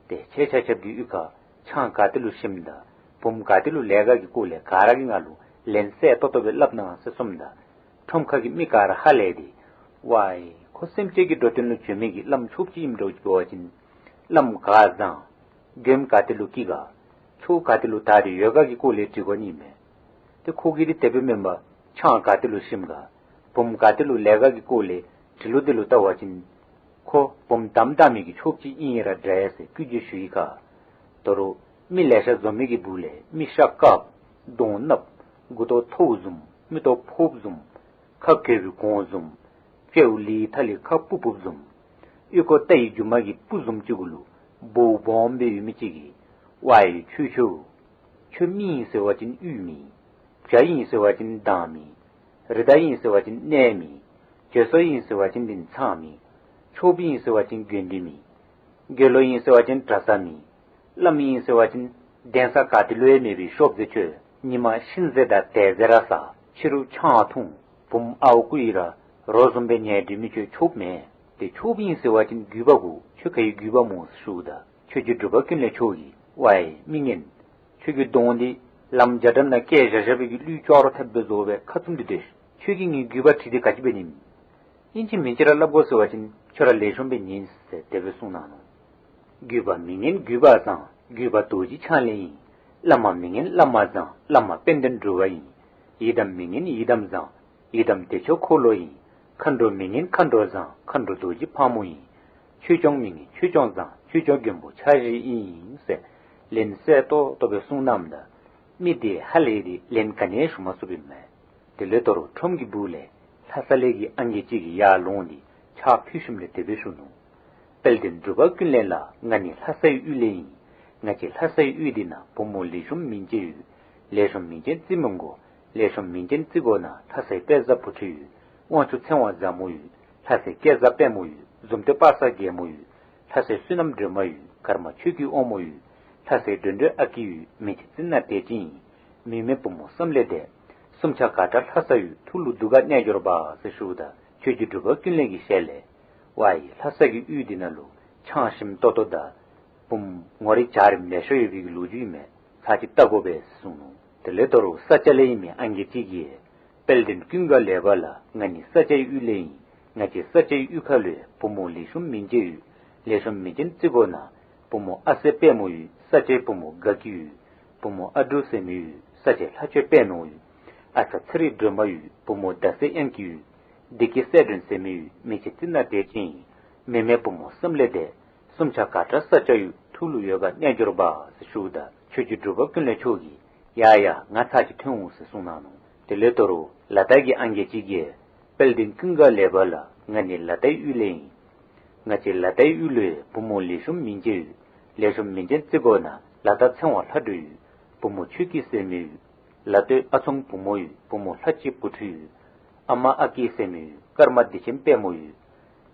ཏེ་ཁྱེད་ཆ་ཁྱབ་ཀྱི་གཡུས་ཁར་ཆང་ག་ཏེ་ལུ་ཞིམ་དང་བུམོ་ག་ཏེ་ལུ་ལེགས་ག་གི་སྐོར་ལས་ག་ར་གིས་ང་ལུ་ལན་གསལ་ཏོག་ཏོ་སྦེ་སླབ་གནང་ཟེར་གསུངམ་ད་ཁྲོམ་ཁ་གི་མི་ག་ར་ཧ་ལས་ཏེ་ཝའི་ཁོ་སེམས་ཅན་གྱི་འགྲོ་དོན་ལུ་བྱོན་མི་གི་བླམ་ཆོསཔ་ཅིག་ཨིནམ་འདྲཝ་ཅིག་འབད་བ་ཅིན་བླམ་ག་བཟང་མགྱོནམ་ག་ཏེ་ལུ་སྐྱིད་ག་ཆོས་ག་ཏེ་ལུ་དར་ཏེ་ཡོད་ག་གི་སྐོར་ལས་དྲི་དགོ་ནི་མས། ཏེ་ཁོ་གིས་འདི་དེ་སྦེ་མེན་པར་ཆང་ག་ཏེ་ལུ་ཞིམ་ག་བུམོ་ག་ཏེ་ལུ་ལེགས་ག་གི་སྐོར་ལས་དྲི་ལུགས་འདི་ལུ་བལྟ་བ་ཅིན་ཁོ་བུམོ་དམ་བཏགས་མི་གི་ཆོསཔ་ཅིག་ཨིན་ར་འདྲ་ཟེར་བཀོད་རྒྱ་ཞུ་ཡི་ག། ད་རུང་མི་ལེ་ཤ་འཛོམས་མི་གི་སྦུག་ལས་མི་ཤ་དཀརཔོ་གདོང་ནགཔོ་མགུ་ཏོ་མཐོཝ་བཟུམ་མིག་ཏོ་ཕོརཔ་བཟུམ་ཁ་གྱོཝ་གོང་བཟུམ་ལྕེཝ་ལི་ཐ་ལི་ཁ་སྤུབ་སྤུབ་བཟུམ་ཨོལ་ལྐོག་རྟའི་རྒྱུ་མ་གི་སྤུ་བཟུམ་ཅིག་གུ་ལུ་སྦོ་སྦོམ་སྦེ་ཡོད་མི་ཅིག་གིས་ཝའི་ཁྱོད་ཁྱོད་ཁྱོད་མི་ཨིན་ཟེར་བ་ཅིན་ཡུལ་མེད། བྱ་ཨིན་ཟེར་བ་ཅིན་མདངམ་མེད། རི་དྭགས་ཨིན་ཟེར་བ་ཅིན་གནས་མེད། བྱོལ་སོང་ཨིན་ཟེར་བ་ཅིན་འདི་ཚང་མེད། ཆོསཔ་ཨིན་ཟེར་བ་ཅིན་དགོན་སྡེ་མེད། དགེ་སློང་ཨིན་ཟེར་བ་ཅིན་གྲྭ་ས་མེད། བླམ་ཨིན་ཟེར་བ་ཅིན་གདན་ས་ག་ཏེ་ལུ་ཡང་མེད་པའི་ཤོབ་ཟེར་ཁྱོད་ཉི་མ་ཤིང་ཟས་དང་དལ་ཟས་ར་ཟ། ཕྱི་རུ་ཆང་འཐུང་། བུམོ་ཨརཝ་རྐུ་ཡི་ར་རོ་བཟུམ་སྦེ་ཉལ་སྡོད་མི་ཁྱོད་ཆོསཔ་མེན། ཏེ་ཆོསཔ་ཨིན་ཟེར་བ་ཅིན་རྒྱུད་པ་གུ་ཁྱོད་ག་གི་རྒྱུད་པ་སྨོ་ཟེར་ཞུཝ་ད་ཆོས་རྗེ་འབྲུག་པ་ཀུན་ལེགས་མཆོག་གིས་ཝའི་མི་ངན། ཁྱོད་ཀྱི་གདོང་འདི་ལམ་རྒྱ་གྲམ་ནང་སྐྱེལ་བཞག་བཞག་པའི་གི་ཀླུའི་ལྕོག་རོ་འཐདཔ་སྦེ་བཟོ་སྦེ་ཁ་བཙུམ་སྟེ་སྡོད། ཁྱོད་ཀྱིས་ངེའི་རྒྱུད་པ་དྲིས་ཏེ་ག་ཅི་འབད་ནི་མས། ཨིན་ཅི་མིན་ཅི་ར་སླབ་དགོ་ཟེར་བ་ཅིན་ཁྱོད་ར་ལེགས་ཤོམ་སྦེ་ཉན་ཟེར་དེ་སྦེ་གསུངས་གནང་ནུག། རྒྱུད་པ་མི་ངན་རྒྱུད་པ་བཟང་། རྒྱུད་པ་རྡོ་རྗེ་འཆང་ལས་ཨིན། བླ་མ་མི་ངན་བླ་མ་བཟང་། བླ་མ་དཔལ་ལྡན་འབྲུག་པ་ཨིན། ཡི་དམ་མི་ངན་ཡི་དམ་བཟང་། ཡི་དམ་བདེ་མཆོག་འཁོར་ལོ་ཨིན། མཁའ་འགྲོ་མི་ངན་མཁའ་འགྲོ་བཟང་། མཁའ་འགྲོ་རྡོ་རྗེ་ཕག་མོ་ཨིན། ཆོས་སྐྱོང་མི་ངན་ཆོས་སྐྱོང་བཟང་། ཆོས་སྐྱོང་མགོན་པོ་ཕྱག་བཞི་ཨིན་ཟེར་ལན་གསལ་ཏོག་ཏོ་སྦེ་གསུངས་གནངམ་ད་མི་དེ་ཧ་ལས་ཏེ་ལན་ག་ནི་ཡང་ཞུ་མ་ཚུགསཔ་ཨིན་མས། དེ་ལས་ད་རུང་ཁྲོམ་གྱི་སྦུག་ལས་ལྷ་ས་ལས་ཀྱི་ཨང་རྒས་ཅིག་གིས་ཡར་ལོང་སྟེ་ཕྱག་ཕུལ་ཞིནམ་ལས་དེ་སྦེ་ཞུ་ནུག། དཔལ་ལྡན་འབྲུག་པ་ཀུན་ལེགས་ལགས། ང་ནི་ལྷ་སའི་ཡུལ་ལས་ཨིན། ང་བཅས་ལྷ་སའི་ཡུལ་འདི་ནང་བུམོ་ལེགས་ཤོམ་མིན་ཅན་ཡོད། ལེགས་ཤོམ་མིན་ཅན་རྩི་མི་དགོ། ལེགས་ཤོམ་མིན་ཅན་རྩི་དགོ་ན་ལྷ་སའི་དཔལ་བཟང་བུ་ཁྲིད་ཡོད། དབང་ཕྱུག་ཚེ་དབང་བཟང་མོ་ཡོད། ལྷ་སའི་སྐལ་བཟང་དཔལ་མོ་ཡོད། འཛུམ་སྟོན་པ་སངས་རྒྱས་མོ་ཡོད། ལྷ་སའི་བསོད་ནམས་སྒྲོལ་མ་ཡོད། ཀརྨ་ཆོས་ཀྱི་དབང་མོ་ཡོད། ལྷ་སའི་སྒྲོན་སྒྲོན་ཨ་ཀི་ཡོད། མིང་ཆེན་རྩི་ན་དད་ཅན་ཨིན། མི་མེད་བུ་མོ་བསམ་ལས་འདས། སུམ་ཆ་ག་ཏྲ་ལྷ་ས་ཡོད། ཐུགས་ལུ་སྡུག་ག་གནས་འགྱུར་བ་ཟེར་ཞུཝ་ད་ཆོས་རྗེ་འབྲུག་པ་ཀུན་ལེགས་ཀྱི་ཞལ་ལས་ཝའི་ལྷ་ས་གི་ཡུལ་འདི་ནང་ལུ་ཆང་ཞིམ་ཏོག་ཏོ་དང་བུམོ་ངོ་རིས་འཇའ་རིསམོ་ལེ་ཤ་ཡོད་པའི་གི་ལོ་རྒྱུས་ཨིན་མས། ཚར་ཅིག་བལྟ་དགོ་པས་ཟེར་གསུངས་ནུག། དེ་ལས་ད་རུང་ས་སྐྱ་ལས་ཨིན་མི་ཨང་རྒས་ཅིག་གིས་དཔལ་ལྡན་ཀུན་དགའ་ལེགས་པ་ལགས། ང་ནི་ས་སྐྱའི་ཡུལ་ལས་ཨིན། ང་བཅས་ས་སྐྱའི་ཡུལ་ཁ་ལུ་བུ་མོ་ལེགས་ཤོམ་མིན་ཅན་ཡོད། ལེགས་ཤོམ་མིན་ཅན་རྩི་དགོ་ན་བུ་མོ་ཨ་གསལ་དཔལ་མོ་ཡོད། ས་སྐྱའི་བུ་མོ་དགའ་སྐྱིད་ཡོད། བུ་མོ་ཨ་འབྲུག་ཟེར་མི་ཡོད། ས་སྐྱའི་ལྷ་ཆོས་དཔལ་མོ་ཡོད། ཨ་ཚ་ཚེ་རིང་སྒྲོལ་མ་ཡོད། བུ་མོ་ཟླ་གསལ་དབྱངས་སྐྱིད་ཡོད། བདེ་སྐྱིད་གསལ་སྒྲོན་ཟེར་མི་ཡོད། མིང་ཆེན་རྩི་ན་དད་ཅན་ཨིན། མི་མེད་བུ་མོ་བསམ་ལས་འདས། སུམ་ཆ་ག་ཏྲ་ས་སྐྱ་ཡོད། ཐུགས་ལུ་ཡོད་ག་གནས་འགྱུར་བ་ཟེར་ཞུཝ་ད་ཆོས་རྗེ་འབྲུག་པ་ཀུན་ལེགས་མཆོག་གིས་ཡ་ཡ་ང་ཚར་ཅིག་ཐོན་འོང་ཟེར་གསུངས་གནང་ནུག། དེ་ལས་ད་རུང་ལ་དྭགས་ཀྱི་ཨང་རྒས་ཅིག་གིས་དཔལ་ལྡན་ཀུན་དགའ་ལེགས་པ་ལགས། ང་ནི་ལ་དྭགས་ཡུལ་ལས་ཨིན། ང་བཅས་ལ་དྭགས་ཡུལ་ལུ་བུ་མོ་ལེགས་ཤོམ་མིན་ཅན་ཡོད། ལེགས་ཤོམ་མིན་ཅན་རྩི་དགོ་ན་ལ་དྭགས་ཚེ་དབང་ལྷ་སྒྲོལ་ཡོད། བུ་མོ་ཆོས་སྐྱིད་ཟེར་མི་ཡོད། ལ་སྟོད་ཨ་ཚོང་བུ་མོ་ཡོད། བུ་མོ་ལྷ་གཅིག་བུ་ཁྲིད་ཡོད། ཨ་མ་ཨ་སྐྱིད་ཟེར་མི་ཡོད། ཀརྨ་བདེ་ཆེན་དཔལ་མོ་ཡོད།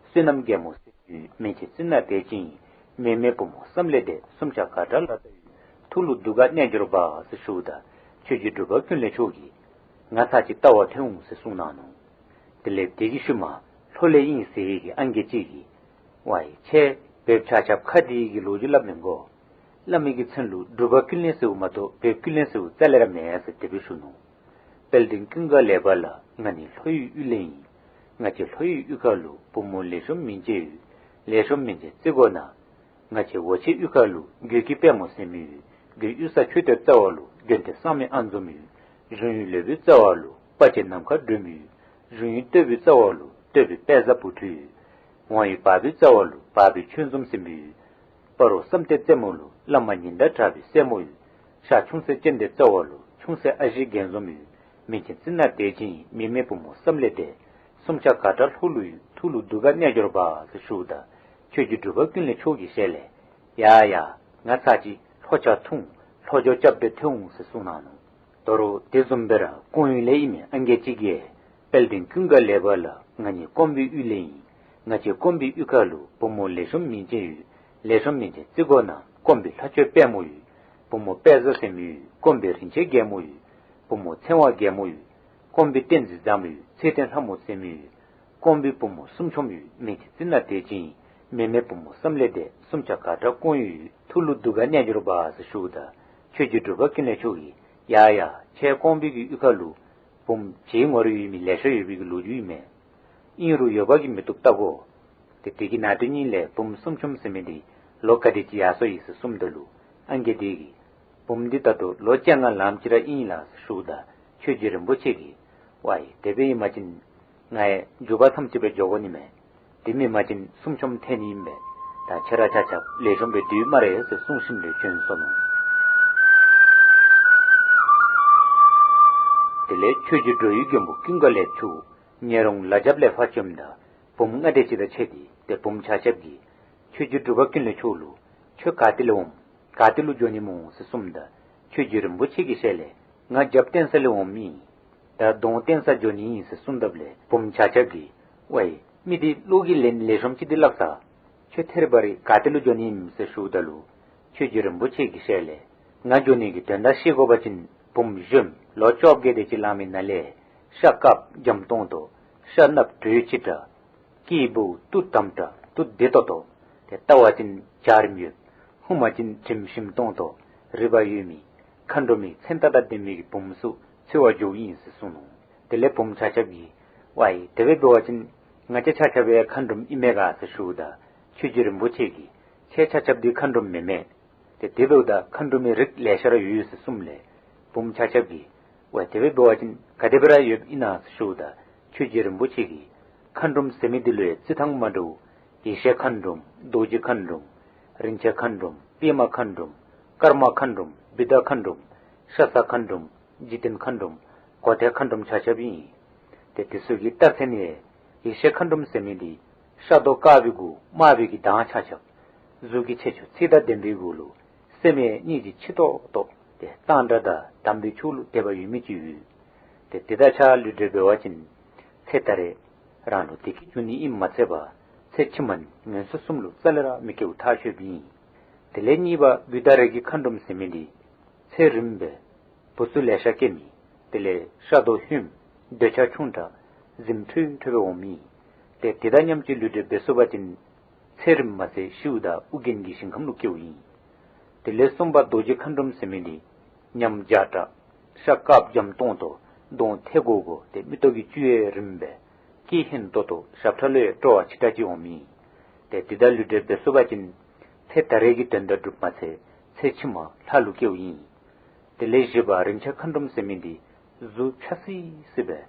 བསོད་ནམས་རྒྱལ་མོ་ཟེར་མི་ཡོད། མིང་ཆེན་རྩི་ན་དད་ཅན་ཨིན། མི་མེད་བུ་མོ་བསམ་ལས་འདས། སུམ་ཆ་ག་ཏྲ་ལ་དྭགས་ཡོད། ཐུགས་ལུ་སྡུག་ག་གནས་འགྱུར་བ་ཟེར་ཞུཝ་ད་ཆོས་རྗེ་འབྲུག་པ་ཀུན་ལེགས་མཆོག་གིས་ང་ཚར་ཅིག་བལྟ་བར་ཐོན་འོང་ཟེར་གསུངས་གནང་ནུག། དེ་ལས་དེ་གི་ཤུལ་མ་ལྷོ་ལས་ཨིན་ཟེར་བའི་གི་ཨང་རྒས་ཅིག་གིས་ཝའི་ཁྱེད་བོདཔ་ཆ་ཁྱབ་ཁ་བདེ་གི་ལོ་རྒྱུས་སླབ་མི་དགོ། སླབ་མི་གི་མཚན་ལུ་འབྲུག་པ་ཀུན་ལེགས་ཟེརཝ་མ་གཏོགས་བོདཔ་ཀུན་ལེགས་ཟེརཝ་རྩ་ལས་ར་མེན་ཟེར་དེ་སྦེ་ཞུ་ནུག། དཔལ་ལྡན་ཀུན་དགའ་ལེགས་པ་ལགས། ང་ནི་ལྷོ་ཡི་ཡུལ་ལས་ཨིན། ང་བཅས་ལྷོ་ཡི་ཡུལ་ཁ་ལུ་བུ་མོ་ལེགས་ཤོམ་མིན་ཅན་ཡོད། ལེགས་ཤོམ་མིན་ཅན་རྩི་དགོ་ན་ང་བཅས་ཝ་ཆེན་ཡུལ་ཁ་ལུ་རྒོད་སྐྱིད་དཔལ་མོ་ཟེར་མི་ཡོད། རྒོད་གཡུལ་ས་ཆོས་སྡེ་རྩ་བ་ལུ་དགོན་སྡེ་གསང་མི་ཨ་འཛོམས་ཡོད། གཞུང་ཡུལ་ལོ་བུའི་རྩ་བ་ལུ་དཔའ་ཆེན་ནམ་མཁའ་སྒྲོལ་མ་ཡོད། གཞུང་ཡུལ་སྟོད་བུའི་རྩ་བ་ལུ་སྟོད་བུ་དཔལ་བཟང་བུ་ཁྲིད་ཡོད། ཝང་ཡུལ་བར་བུའི་རྩ་བ་ལུ་བར་བུ་ཆོས་འཛོམས་ཟེར་མི་ཡོད། སྤ་རོ་བསམ་གཏན་རྩེ་མོ་ལུ་བླ་མ་ཉི་ཟླ་གྲགས་པའི་སྲས་མོ་ཡོད། ཤར་ཆུང་སྲས་སྤྱན་ལྡན་རྩ་བ་ལུ་ཆུང་སྲས་ཨ་ཞེ་རྒྱན་འཛོམས་ཡོད། མིང་ཆེན་རྩི་ན་དད་ཅན་ཨིན། མི་མེད་བུ་མོ་བསམ་ལས་འདས། སུམ་ཆ་ག་ཏྲ་ལྷོ་ལུ་ཡོད། ཐུགས་ལུ་སྡུག་ག་གནས་འགྱུར་བ་ཟེར་ཞུཝ་ད་ཆོས་རྗེ་འབྲུག་པ་ཀུན་ལེགས་མཆོག་གི་ཞལ་ལས་ཡ་ཡ་ང་ཚར་ཅིག་ལྷོ་ཕྱོགས་ཐུང་ལྷོ་ཕྱོགས་རྐྱབ་སྦེ་ཐོན་འོང་ཟེར་གསུངས་གནང་ནུག། དོ་རུང་དེ་བཟུམ་སྦེ་ར་ཀོང་ཡུལ་ལས་ཨིན་མི་ཨང་རྒས་ཅིག་གིས་དཔལ་ལྡན་ཀུན་དགའ་ལེགས་པ་ལགས་ང་གཉིས་ཀོང་པོའི་ཡུལ་ལས་ཨིན། ང་བཅས་ཀོང་པོའི་ཡུལ་ཁ་ལུ་བུམོ་ལེགས་ཤོམ་མིང་ཅན་ཡོད། ལེགས་ཤོམ་མིང་ཅན་བརྩི་དགོ་གནང་། ཀོང་པོའི་ལྷ་ཆོས་དཔལ་མོ་ཡོད། བུམོ་དཔལ་བཟང་ཟེར་མི་ཡོད། ཀོང་པོའི་རིན་ཆེན་རྒྱལ་མོ་ཡོད། བུམོ་ཚེ་དབང་རྒྱལ་མོ་ཡོད། ཀོང་པོའི་བསྟན་འཛིན་བཟང་མོ་ཡོད། ཚེ་བརྟན་ལྷ་མོ་ཟེར་མི་ཡོད། ཀོང་པོའི་བུམོ་སུམ་ཆོམ་ཡོད། མིང་ཅན་བརྩི་ན་དད་ཅན་ཨིན། མེ་མེ་བུམོ་བསམ་ལས་འདས། སུམ་ཆ་ག་དྲག་ཀོང་ཡུལ་ཡོད། ཐུགས་ལུ་སྡུག་ག་རྣལ་འབྱོར་པ་ཟེར་ཞུཝ་ད་ཆོས་རྗེ་འབྲུག་པ་ཀུན་ལེགས་མཆོག་གིས་ཡ་ཡ་ཁྱེད་ཀོང་པོའི་གི་ཡུལ་ཁ་ལུ་བུམོ་བྱད་ངོ་རིས་ཡོད་མི་ལེ་ཤ་ཡོད་པའི་གི་ལོ་རྒྱུས་ཨིན་མས། ཨིན་རུང་ཡོད་པ་གིས་མི་བཏུབ་བལྟ་དགོ། ཏེ་དེ་གི་ནང་དོན་ཉིད་ལས་བུམོ་སུམ་ཆོམ་ཟེར་མི་འདི་ལོ་ག་དེ་ཅིག་ཡར་སོ་ཡི་ཟེར་གསུངམ་ད་ལུ་ཨང་རྒས་དེ་གིས་བུམོ་འདི་ད་ལྟོ་ལོ་བཅོ་ལྔ་ལངམ་ཅིག་ར་ཨིན་ལགས་ཟེར་ཞུཝ་ད་ཆོས་རྗེ་རིན་པོ་ཆེ་གིས་ཝའི་དེ་སྦེ་ཨིན་པ་ཅིན་ང་ཡང་འགྱོ་བ་མཚམས་ཅིག་སྦེ་འགྱོ་དགོ་ནི་མས། དེ་མེན་པ་ཅིན་སུམ་ཆོམ་ཐལ་ནི་ཨིན་པས། ད་ཁྱེད་ར་ཆ་ཁྱབ་ལེགས་ཤོམ་སྦེ་སྡོད་སྨ་རེ་ཟེར་གསུངས་ཞིནམ་ལས་བྱོན་སོ་ནུག། དེ་ལས་ཆོས་རྗེ་འགྲོ་བའི་མགོན་པོ་ཀུན་དགའ་ལེགས་མཆོག་ཉེ་རོང་ལ་རྒྱབ་ལས་ཕར་བྱོནམ་ད་བུམོ་ལྔ་དེ་ཅིག་དང་ཕྱད་དེ་ཏེ་བུམོ་ཆ་ཁྱབ་ཀྱིས་ཆོས་རྗེ་འབྲུག་པ་ཀུན་ལེགས་མཆོག་ལུ་ཁྱོད་ག་ཏེ་ལས་འོངམ་ག་ཏེ་ལུ་འགྱོ་ནི་སྨོ་ཟེར་གསུངམ་ད་ཆོས་རྗེ་རིན་པོ་ཆེ་གི་ཞལ་ལས་ང་རྒྱབ་བསྟན་ས་ལས་འོངམ་ཨིན། ད་གདོང་བསྟན་ས་འགྱོ་ནི་ཨིན་ཟེར་གསུངས་ད་ལས་བུམོ་ཆ་ཁྱབ་ཀྱིས་ཝའི་མི་འདི་བློ་གི་ལན་ལེགས་ཤོམ་ཅིག་འདི་སླབ་ས། ཁྱོད་ཐད་རི་བ་རི་ག་ཏེ་ལུ་འགྱོ་ནི་ཨིནམ་ཟེར་ཞུཝ་ད་ལུ་ཆོས་རྗེ་རིན་པོ་ཆེ་གི་ཞལ་ལས་ང་འགྱོ་ནི་གི་དོན་དག་ཤེས་དགོ་པ་ཅིན་བུམོ་གཞོནམ་ལོ་བཅོ་བརྒྱད་དེ་ཅིག་ལང་མི་ནང་ལས་ཤ་དཀརཔོ་འཇམ་ཏོང་ཏོ། ཤ་གནགཔོ་དྲོད་ཆི་དྲགས། སྐེད་སྦུག་སྟུག་དམ་དྲགས་སྟུག་བདེ་ཏོག་ཏོ། ཏེ་བལྟ་བ་ཅིན་འཇའ་རིསམོ་ཡོད། ཧུམ་པ་ཅིན་དྲིམ་ཞིམ་ཏོང་ཏོ་རིག་པ་ཡོད་མི་མཁའ་འགྲོ་མའི་མཚན་རྟགས་དང་ལྡན་མི་གི་བུམོ་ཚུ་འཚོལ་བར་འགྱོཝ་ཨིན་ཟེར་གསུངས་ནུག། དེ་ལས་བུམོ་ཆ་ཁྱབ་ཀྱིས་ཝའི་དེ་སྦེ་འབད་བ་ཅིན་ང་བཅས་ཆ་ཁྱབ་ཡང་མཁའ་འགྲོམ་ཨིན་མས་ག་ཟེར་ཞུཝ་ད་ཆོས་རྗེ་རིན་པོ་ཆེ་གིས་ཁྱེད་ཆ་ཁྱབ་འདི་མཁའ་འགྲོམ་མེན་མས། ཏེ་དེ་འབདཝ་ད་མཁའ་འགྲོ་མའི་རིགས་ལེ་ཤ་ར་ཡོད་ཡོད་ཟེར་གསུངམ་ལས་བུམོ་ཆ་ཁྱབ་ཀྱིས་ཝའི་དེ་སྦེ་འབད་བ་ཅིན་ག་དེ་སྦེ་ར་ཡོདཔ་ཨིན་ན་ཟེར་ཞུཝ་ད་ཆོས་རྗེ་རིན་པོ་ཆེ་གིས་མཁའ་འགྲོམ་ཟེར་མི་འདི་ལུ་ཡང་རྩི་ཐངས་མ་འདྲཝ་ཡེ་ཤེས་མཁའ་འགྲོམ་རྡོ་རྗེ་མཁའ་འགྲོམ་རིན་ཆེན་མཁའ་འགྲོམ་པདྨ་མཁའ་འགྲོམ་ཀརྨ་མཁའ་འགྲོམ་བུདྡྷ་མཁའ་འགྲོམ་ཤ་ཟ་མཁའ་འགྲོམ་འཇིག་རྟེན་མཁའ་འགྲོམ་གོ་ཐལ་མཁའ་འགྲོམ་ཆ་ཁྱབ་ཨིན། ཏེ་དེ་ཚུ་གི་རྟགས་མཚན་ཡང་ཡེ་ཤེས་མཁའ་འགྲོམ་ཟེར་མི་འདི་ཤ་མདོག་དཀར་པོའི་གུ་དམར་པོའི་གི་མདངས་ཆགས་ཆགསཔ། གཟུགས་ཀྱི་ཁྱད་ཆོས་ཚད་དང་ལྡན་པའི་གུ་ལུ་སེམས་ཡང་སྙིང་རྗེ་ཆེ་ཏོག་ཏོ། ཏེ་གཙང་སྦྲ་དང་དམ་པའི་ཆོས་ལུ་དད་པ་ཡོད་མི་ཅིག་ཡོད། ཏེ་དེ་དང་ཕྱག་ལུས་འབྲེལ་འབད་བ་ཅིན་ཚེ་ད་རེས་རང་ལུ་བདེ་སྐྱིད་འབྱུང་ནི་ཨིནམ་མ་ཚད་པར་ཚེ་ཕྱི་མ་ངན་སོང་གསུམ་ལུ་རྩ་ལས་ར་མི་སྐྱེཝ་ཐག་ཆོད་པའི་ཨིན། དེ་ལས་གཉིས་པ་བུདྡྷ་རས་ཀྱི་མཁའ་འགྲོམ་ཟེར་མི་འདི་ཚེ་རིངམོ་སྦེ་བུ་ཚུ་ལེ་ཤ་སྐྱེ་མི། དེ་ལས་ཤ་མདོག་ཧོནམ་འདོད་ཆགས་ཆུང་དྲགས་གཟིམ་ཁྲོ་ཁྲོ་སྦེ་འོང་མི། ཏེ་དེ་དང་མཉམ་གཅིག་ལུས་འབྲེལ་འབད་ཚུགས་པ་ཅིན་ཚེ་རིངམོ་མ་ཚད་ཤིཝ་ད་ཨོ་རྒྱན་གྱི་ཞིང་ཁམས་ལུ་སྐྱེཝ་ཨིན། དེ་ལས་གསུམ་པ་རྡོ་རྗེ་མཁའ་འགྲོམ་ཟེར་མི་འདི་ཉམས་རྒྱས་དྲགས་ཤ་དཀརཔོ་འཇམ་ཏོང་ཏོ་གདོང་ཐལ་གོ་གོ་ཏེ་མིག་ཏོ་གི་བཅུད་ཡང་རིངམོ་སྦེ་སྐད་ཧན་ཏོང་ཏོ་ཞབས་ཁྲ་ལུ་ཡང་སྤྲོ་བ་ཆེ་དྲགས་ཅིག་འོང་མི། ཏེ་དེ་དང་ལུས་འབྲེལ་འབད་ཚུགས་པ་ཅིན་ཚེ་ད་རེས་ཀྱི་དོན་དག་འགྲུབ་མ་ཚད་ཚེ་ཕྱི་མ་ལྷ་ལུ་སྐྱེཝ་ཨིན། དེ་ལས་བཞི་པ་རིན་ཆེན་མཁའ་འགྲོམ་ཟེར་མི་འདི་གཟུགས་ཕྱ་སི་སི་སྦེ་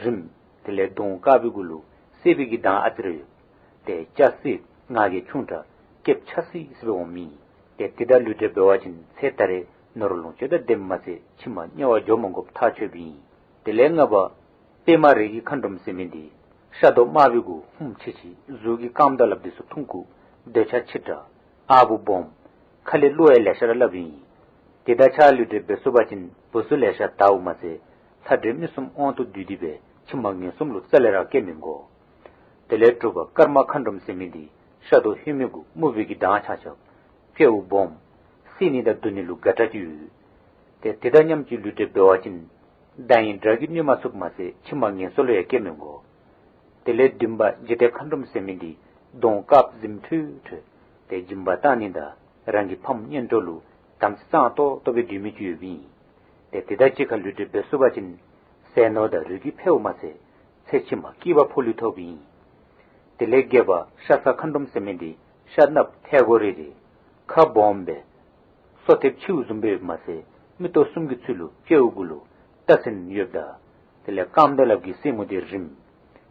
རིངམོ། དེ་ལས་གདོང་དཀར་པོའི་གུ་ལུ་སེར་པོའི་གི་མདངས་ཨ་ཙི་རེ་ཡོད། ཏེ་སྐྱ་སེར་ང་རྒྱལ་ཆུང་དྲགས་སྐེདཔ་ཕྱ་སི་སི་སྦེ་འོང་མི། ཏེ་དེ་དང་ལུས་འབྲེལ་འབད་བ་ཅིན་ཚེ་ད་རེས་ནོར་ལོངས་སྤྱོད་དང་ལྡནམ་མ་ཚད་ཕྱི་མ་དམྱལ་བར་འགྱོ་མ་དགོཔ་ཐག་ཆོད་པའི་ཨིན། དེ་ལས་ལྔ་པ་པདྨ་རས་ཀྱི་མཁའ་འགྲོམ་ཟེར་མི་འདི་ཤ་མདོག་དམར་པོའི་གུ་ཧུམ་ཆི་ཆི་གཟུགས་ཀྱི་རྐངམ་དང་ལགཔ་འདི་ཚུ་ཐུང་ཀུ་འདོད་ཆགས་ཆེ་དྲགས་ཨ་བུ་སྦོམ། ཁ་ལས་གླུ་ཡང་ལེ་ཤ་ར་སླབ་ཨིན། དེ་དང་ཕྱག་ལུས་འབྲེལ་འབད་ཚུགས་པ་ཅིན་བུ་ཚུ་ལེ་ཤ་དརཝ་མ་ཚད་ལྷ་འདྲེ་མི་གསུམ་དབང་དུ་བསྡུས་ཏེ་སྦེ་ཕྱི་མ་ངན་སོང་ལུ་རྩ་ལས་ར་སྐྱེ་མི་དགོ། དེ་ལས་དྲུག་པ་ཀརྨ་མཁའ་འགྲོམ་ཟེར་མི་འདི་ཤ་མདོག་ཧོན་མོའི་གུ་སྨུག་པོའི་གི་མདངས་ཆགས་ཆགསཔ། སྐྱེ་བོ་སྦོམ། བསད་ནི་དང་བརྡུང་ནི་ལུ་དགའ་དྲགས་ཅིག་ཡོད། ཏེ་དེ་དང་མཉམ་གཅིག་ལུས་འབྲེལ་འབད་བ་ཅིན་མདའ་ཡི་དགྲ་གིས་གནོད་མ་ཚུགསཔ་མ་ཚད་ཕྱི་མ་ངན་སོང་ལུ་ཡང་སྐྱེ་མི་དགོ། དེ་ལས་བདུན་པ་འཇིག་རྟེན་མཁའ་འགྲོམ་ཟེར་མི་འདི་གདོང་དཀརཔོ་གཟིམ་ཁྲོས་ཁྲོས། ཏེ་སྦྱིན་པ་བཏང་ནི་དང་རང་གི་ཕམ་གཉེན་གྲོགས་ལུ་དམ་ཚིག་གཙང་ཏོག་ཏོ་སྦེ་སྡོད་མི་ཅིག་ཡོདཔ་ཨིན། ཏེ་དེ་དང་གཅིག་ཁར་ལུས་འབྲེལ་འབད་ཚུགས་པ་ཅིན་ཟས་ནོར་དང་རིགས་རྒྱུད་འཕེལཝ་མ་ཚད་ཚེ་ཕྱི་མ་སྐྱིད་པ་ཕོ་ལུས་ཐོབ་ཨིན། དེ་ལས་བརྒྱད་པ་ཤ་ཟ་མཁའ་འགྲོམ་ཟེར་མི་འདི་ཤ་གནགཔོ་ཐལ་གོ་རི་རི། ཁ་སྦོམ་སྦེ་སོ་ཐེབས་མཆེཝ་བཟུམ་སྦེ་ཡོདཔ་མ་ཚད་མིག་ཏོ་གསུམ་གྱི་ཚུལ་ལུ་སྐྱེ་བོའི་གུ་ལུ་རྟ་སྲིན་ཡོདཔ་ད། དེ་ལས་རྐངམ་དང་ལགཔ་གི་སེན་མོ་འདི་རིངམོ།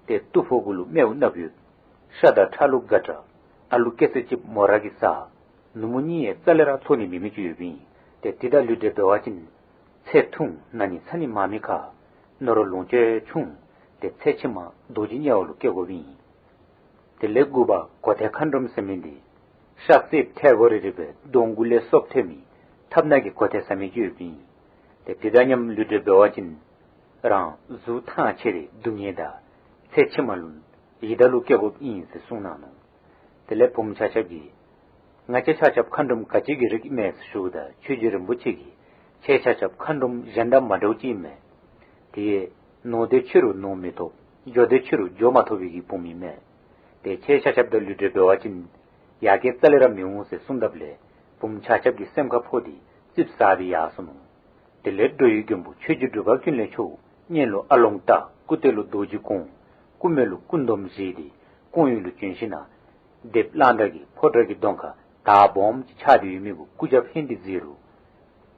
ཏེ་སྟུག་པོའི་གུ་ལུ་སྨེཝ་གནགཔོ་ཡོད། ཤ་དང་ཁྲག་ལུ་དགའ་དྲགས། ཨ་ལུ་སྐྱེ་ཚེ་གཅིག་མོ་ར་གིས་ཟ། ནུབ་མོ་གཉིད་ཡང་རྩ་ལས་ར་ཚོར་ནི་མེད་མི་ཅིག་ཡོདཔ་ཨིན། ཏེ་དེ་དང་ལུས་འབྲེལ་འབད་བ་ཅིན་ཚེ་ཐུང་ན་ནི་ཚ་ནི་མང་མི་ཁར་ནོར་ལོངས་སྤྱོད་ཆུང་། ཏེ་ཚེ་ཕྱི་མ་རྡོ་རྗེ་དམྱལ་བ་ལུ་སྐྱེ་དགོཔ་ཨིན། དེ་ལས་དགུ་པ་གོ་ཐལ་མཁའ་འགྲོམ་ཟེར་མི་འདི་ཤ་སེརཔོ་ཐལ་གོ་རི་རི་སྦེ་གདོང་གུ་ལས་སོབ་ཐོན་མི་ཐབ་ནག་གི་གོ་ཐལ་ཟ་མི་ཅིག་ཡོདཔ་ཨིན། ཏེ་དེ་དང་མཉམ་ལུས་འབྲེལ་འབད་བ་ཅིན་རང་གཟུགས་ཐང་ཆད་དེ་སྡུག་བསྔལ་དང་ཚེ་ཕྱི་མ་ལུ་ཡི་དྭགས་ལུ་སྐྱེ་དགོཔ་ཨིན་ཟེར་གསུངས་གནང་ནུག། དེ་ལས་བུམོ་ཆ་ཁྱབ་ཀྱིས་ང་བཅས་ཆ་ཁྱབ་མཁའ་འགྲོམ་ག་ཅི་གི་རིགས་ཨིན་མས་ཟེར་ཞུཝ་ད་ཆོས་རྗེ་རིན་པོ་ཆེ་གིས་ཁྱེད་ཆ་ཁྱབ་མཁའ་འགྲོམ་གཞན་དང་མ་འདྲཝ་ཅིག་ཨིན་མས། དེ་ནོར་ཏེ་ཕྱི་རུ་ནོར་མི་ཐོབ། འགྱོ་སྟེ་ཕྱི་རུ་འགྱོ་མ་ཐོབ་པའི་གི་བུམོ་ཨིན་མས། ཏེ་ཁྱེད་ཆ་ཁྱབ་དང་ལུས་འབྲེལ་འབད་བ་ཅིན་ཡར་རྒྱས་རྩ་ལས་ར་མི་འོང་ཟེར་གསུངས་དཔ་ལས་བུམོ་ཆ་ཁྱབ་ཀྱི་སེམས་ཁར་ཕོག་སྟེ་ཙིགཔ་ཟ་སྟེ་ཡར་སོ་ནུག། དེ་ལས་འགྲོ་བའི་མགོན་པོ་ཆོས་རྗེ་འབྲུག་པ་ཀུན་ལེགས་མཆོག་སྔོན་ལུ་ཨ་ལོང་རྟ། སྐུ་སྟོད་ལུ་རྡོ་རྗེ་གོང་། སྐུ་སྨད་ལུ་སྐུ་འདོམ་བཞེས་ཏེ་སྐུང་ཡུལ་ལུ་བྱོན་ཞིནམ་ལས་སྡེཔ་གླང་དར་གྱིས་ཕོ་བྲང་གི་གདོང་ཁར་དར་སྦོམ་ཅིག་ཆགས་ཏེ་ཡོད་མི་གུ་སྐུ་རྒྱབ་ཧན་ཏེ་གཟིགས་རུང་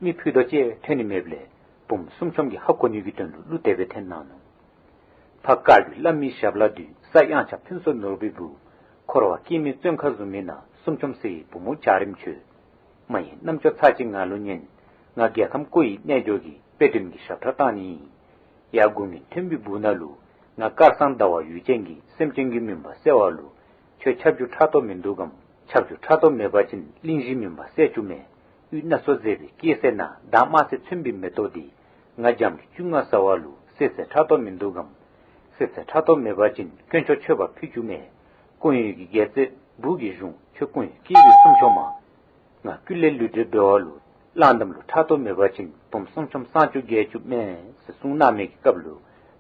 མི་ཕུད་རྡོག་ཅིག་ཐོན་ནི་མེདཔ་ལས་བུམོ་གསུམ་ཆོམ་གྱིས་ཧ་གོ་ནི་གི་དོན་ལུ་གླུ་དེ་སྦེ་འཐེན་གནང་ནུག། ཕ་བཀའ་བརྒྱུད་བླ་མའི་ཞབས་ལ་འདུད། ས་དབྱངས་འཆང་ཕུན་ཚོགས་ནོར་བུའི་བུ། འཁོར་བ་སྐྱེ་མེད་བཙོན་ཁང་བཟུང་མི་ནང་། གསུམ་ཆོམ་སྲས་ཡི་བུ་མོ་བྱ་རིམ་ཆོས། མ་ཡི་རྣམ་ཅོ་ཚར་གཅིག་ང་ལུ་ཉན། ང་རྒྱལ་ཁམས་སྐུ་ཡི་རྣལ་འབྱོར་གྱིས། དཔེ་སྟོན་གྱི་ཞབས་ཁྲ་བཏང་ནི་ཡིན། ཡར་དགུང་སྔོན་མཐོན་པོའི་སྦུག་ན་ལུ། ང་དཀར་སང་ཟླ་བ་འོད་ཅན་གྱིས། སེམས་ཅན་གྱི་མུན་པ་སེལ་བ་ལུ། ཁྱོད་ཁྱབ་འཇུག་ཕྲག་དོག་མིན་འདུག་གམ། ཁྱབ་འཇུག་ཕྲག་དོག་མེད་པ་ཅིན། གླིང་བཞི་མུན་པ་སེལ་བཅུག་མས། དབུས་སྣ་ཚོགས་མཛེས་པའི་སྐྱེད་ཚལ་ན། བདག་དམར་སེར་མཚོན་པའི་མེ་ཏོག་འདི། ང་རྒྱམ་གྱི་བཅུ་ལྔ་ཟ་བ་ལུ། བསད་ཚེ་ཕྲག་དོག་མིན་འདུག་གམ། བསད་ཚེ་ཕྲག་དོག་མེད་པ་ཅིན། དཀོན་མཆོག་མཆོད་པ་ཕུལ་བཅུག་མས། སྐུང་ཡུལ་གྱི་རྒྱལ་རྩེ་སྦུག་གི་གཞུང་། ཁྱོད་སྐུང་ཡུལ་སྐྱེས་པའི་གསུམ་ཆོམ་མ། ང་ཀུན་ལེགས་ལུས་འབྲེལ་འབད་བ་ལུ། གླང་དར་ལུ་ཕྲག་དོག་མེད་པ་ཅིན། བུམོ་གསུམ་ཆོམ་སང་བཅུག་རྒྱལ་བཅུག་མས་ཟེར་གསུངས་གནང་མི་གི་སྐབས་ལུ་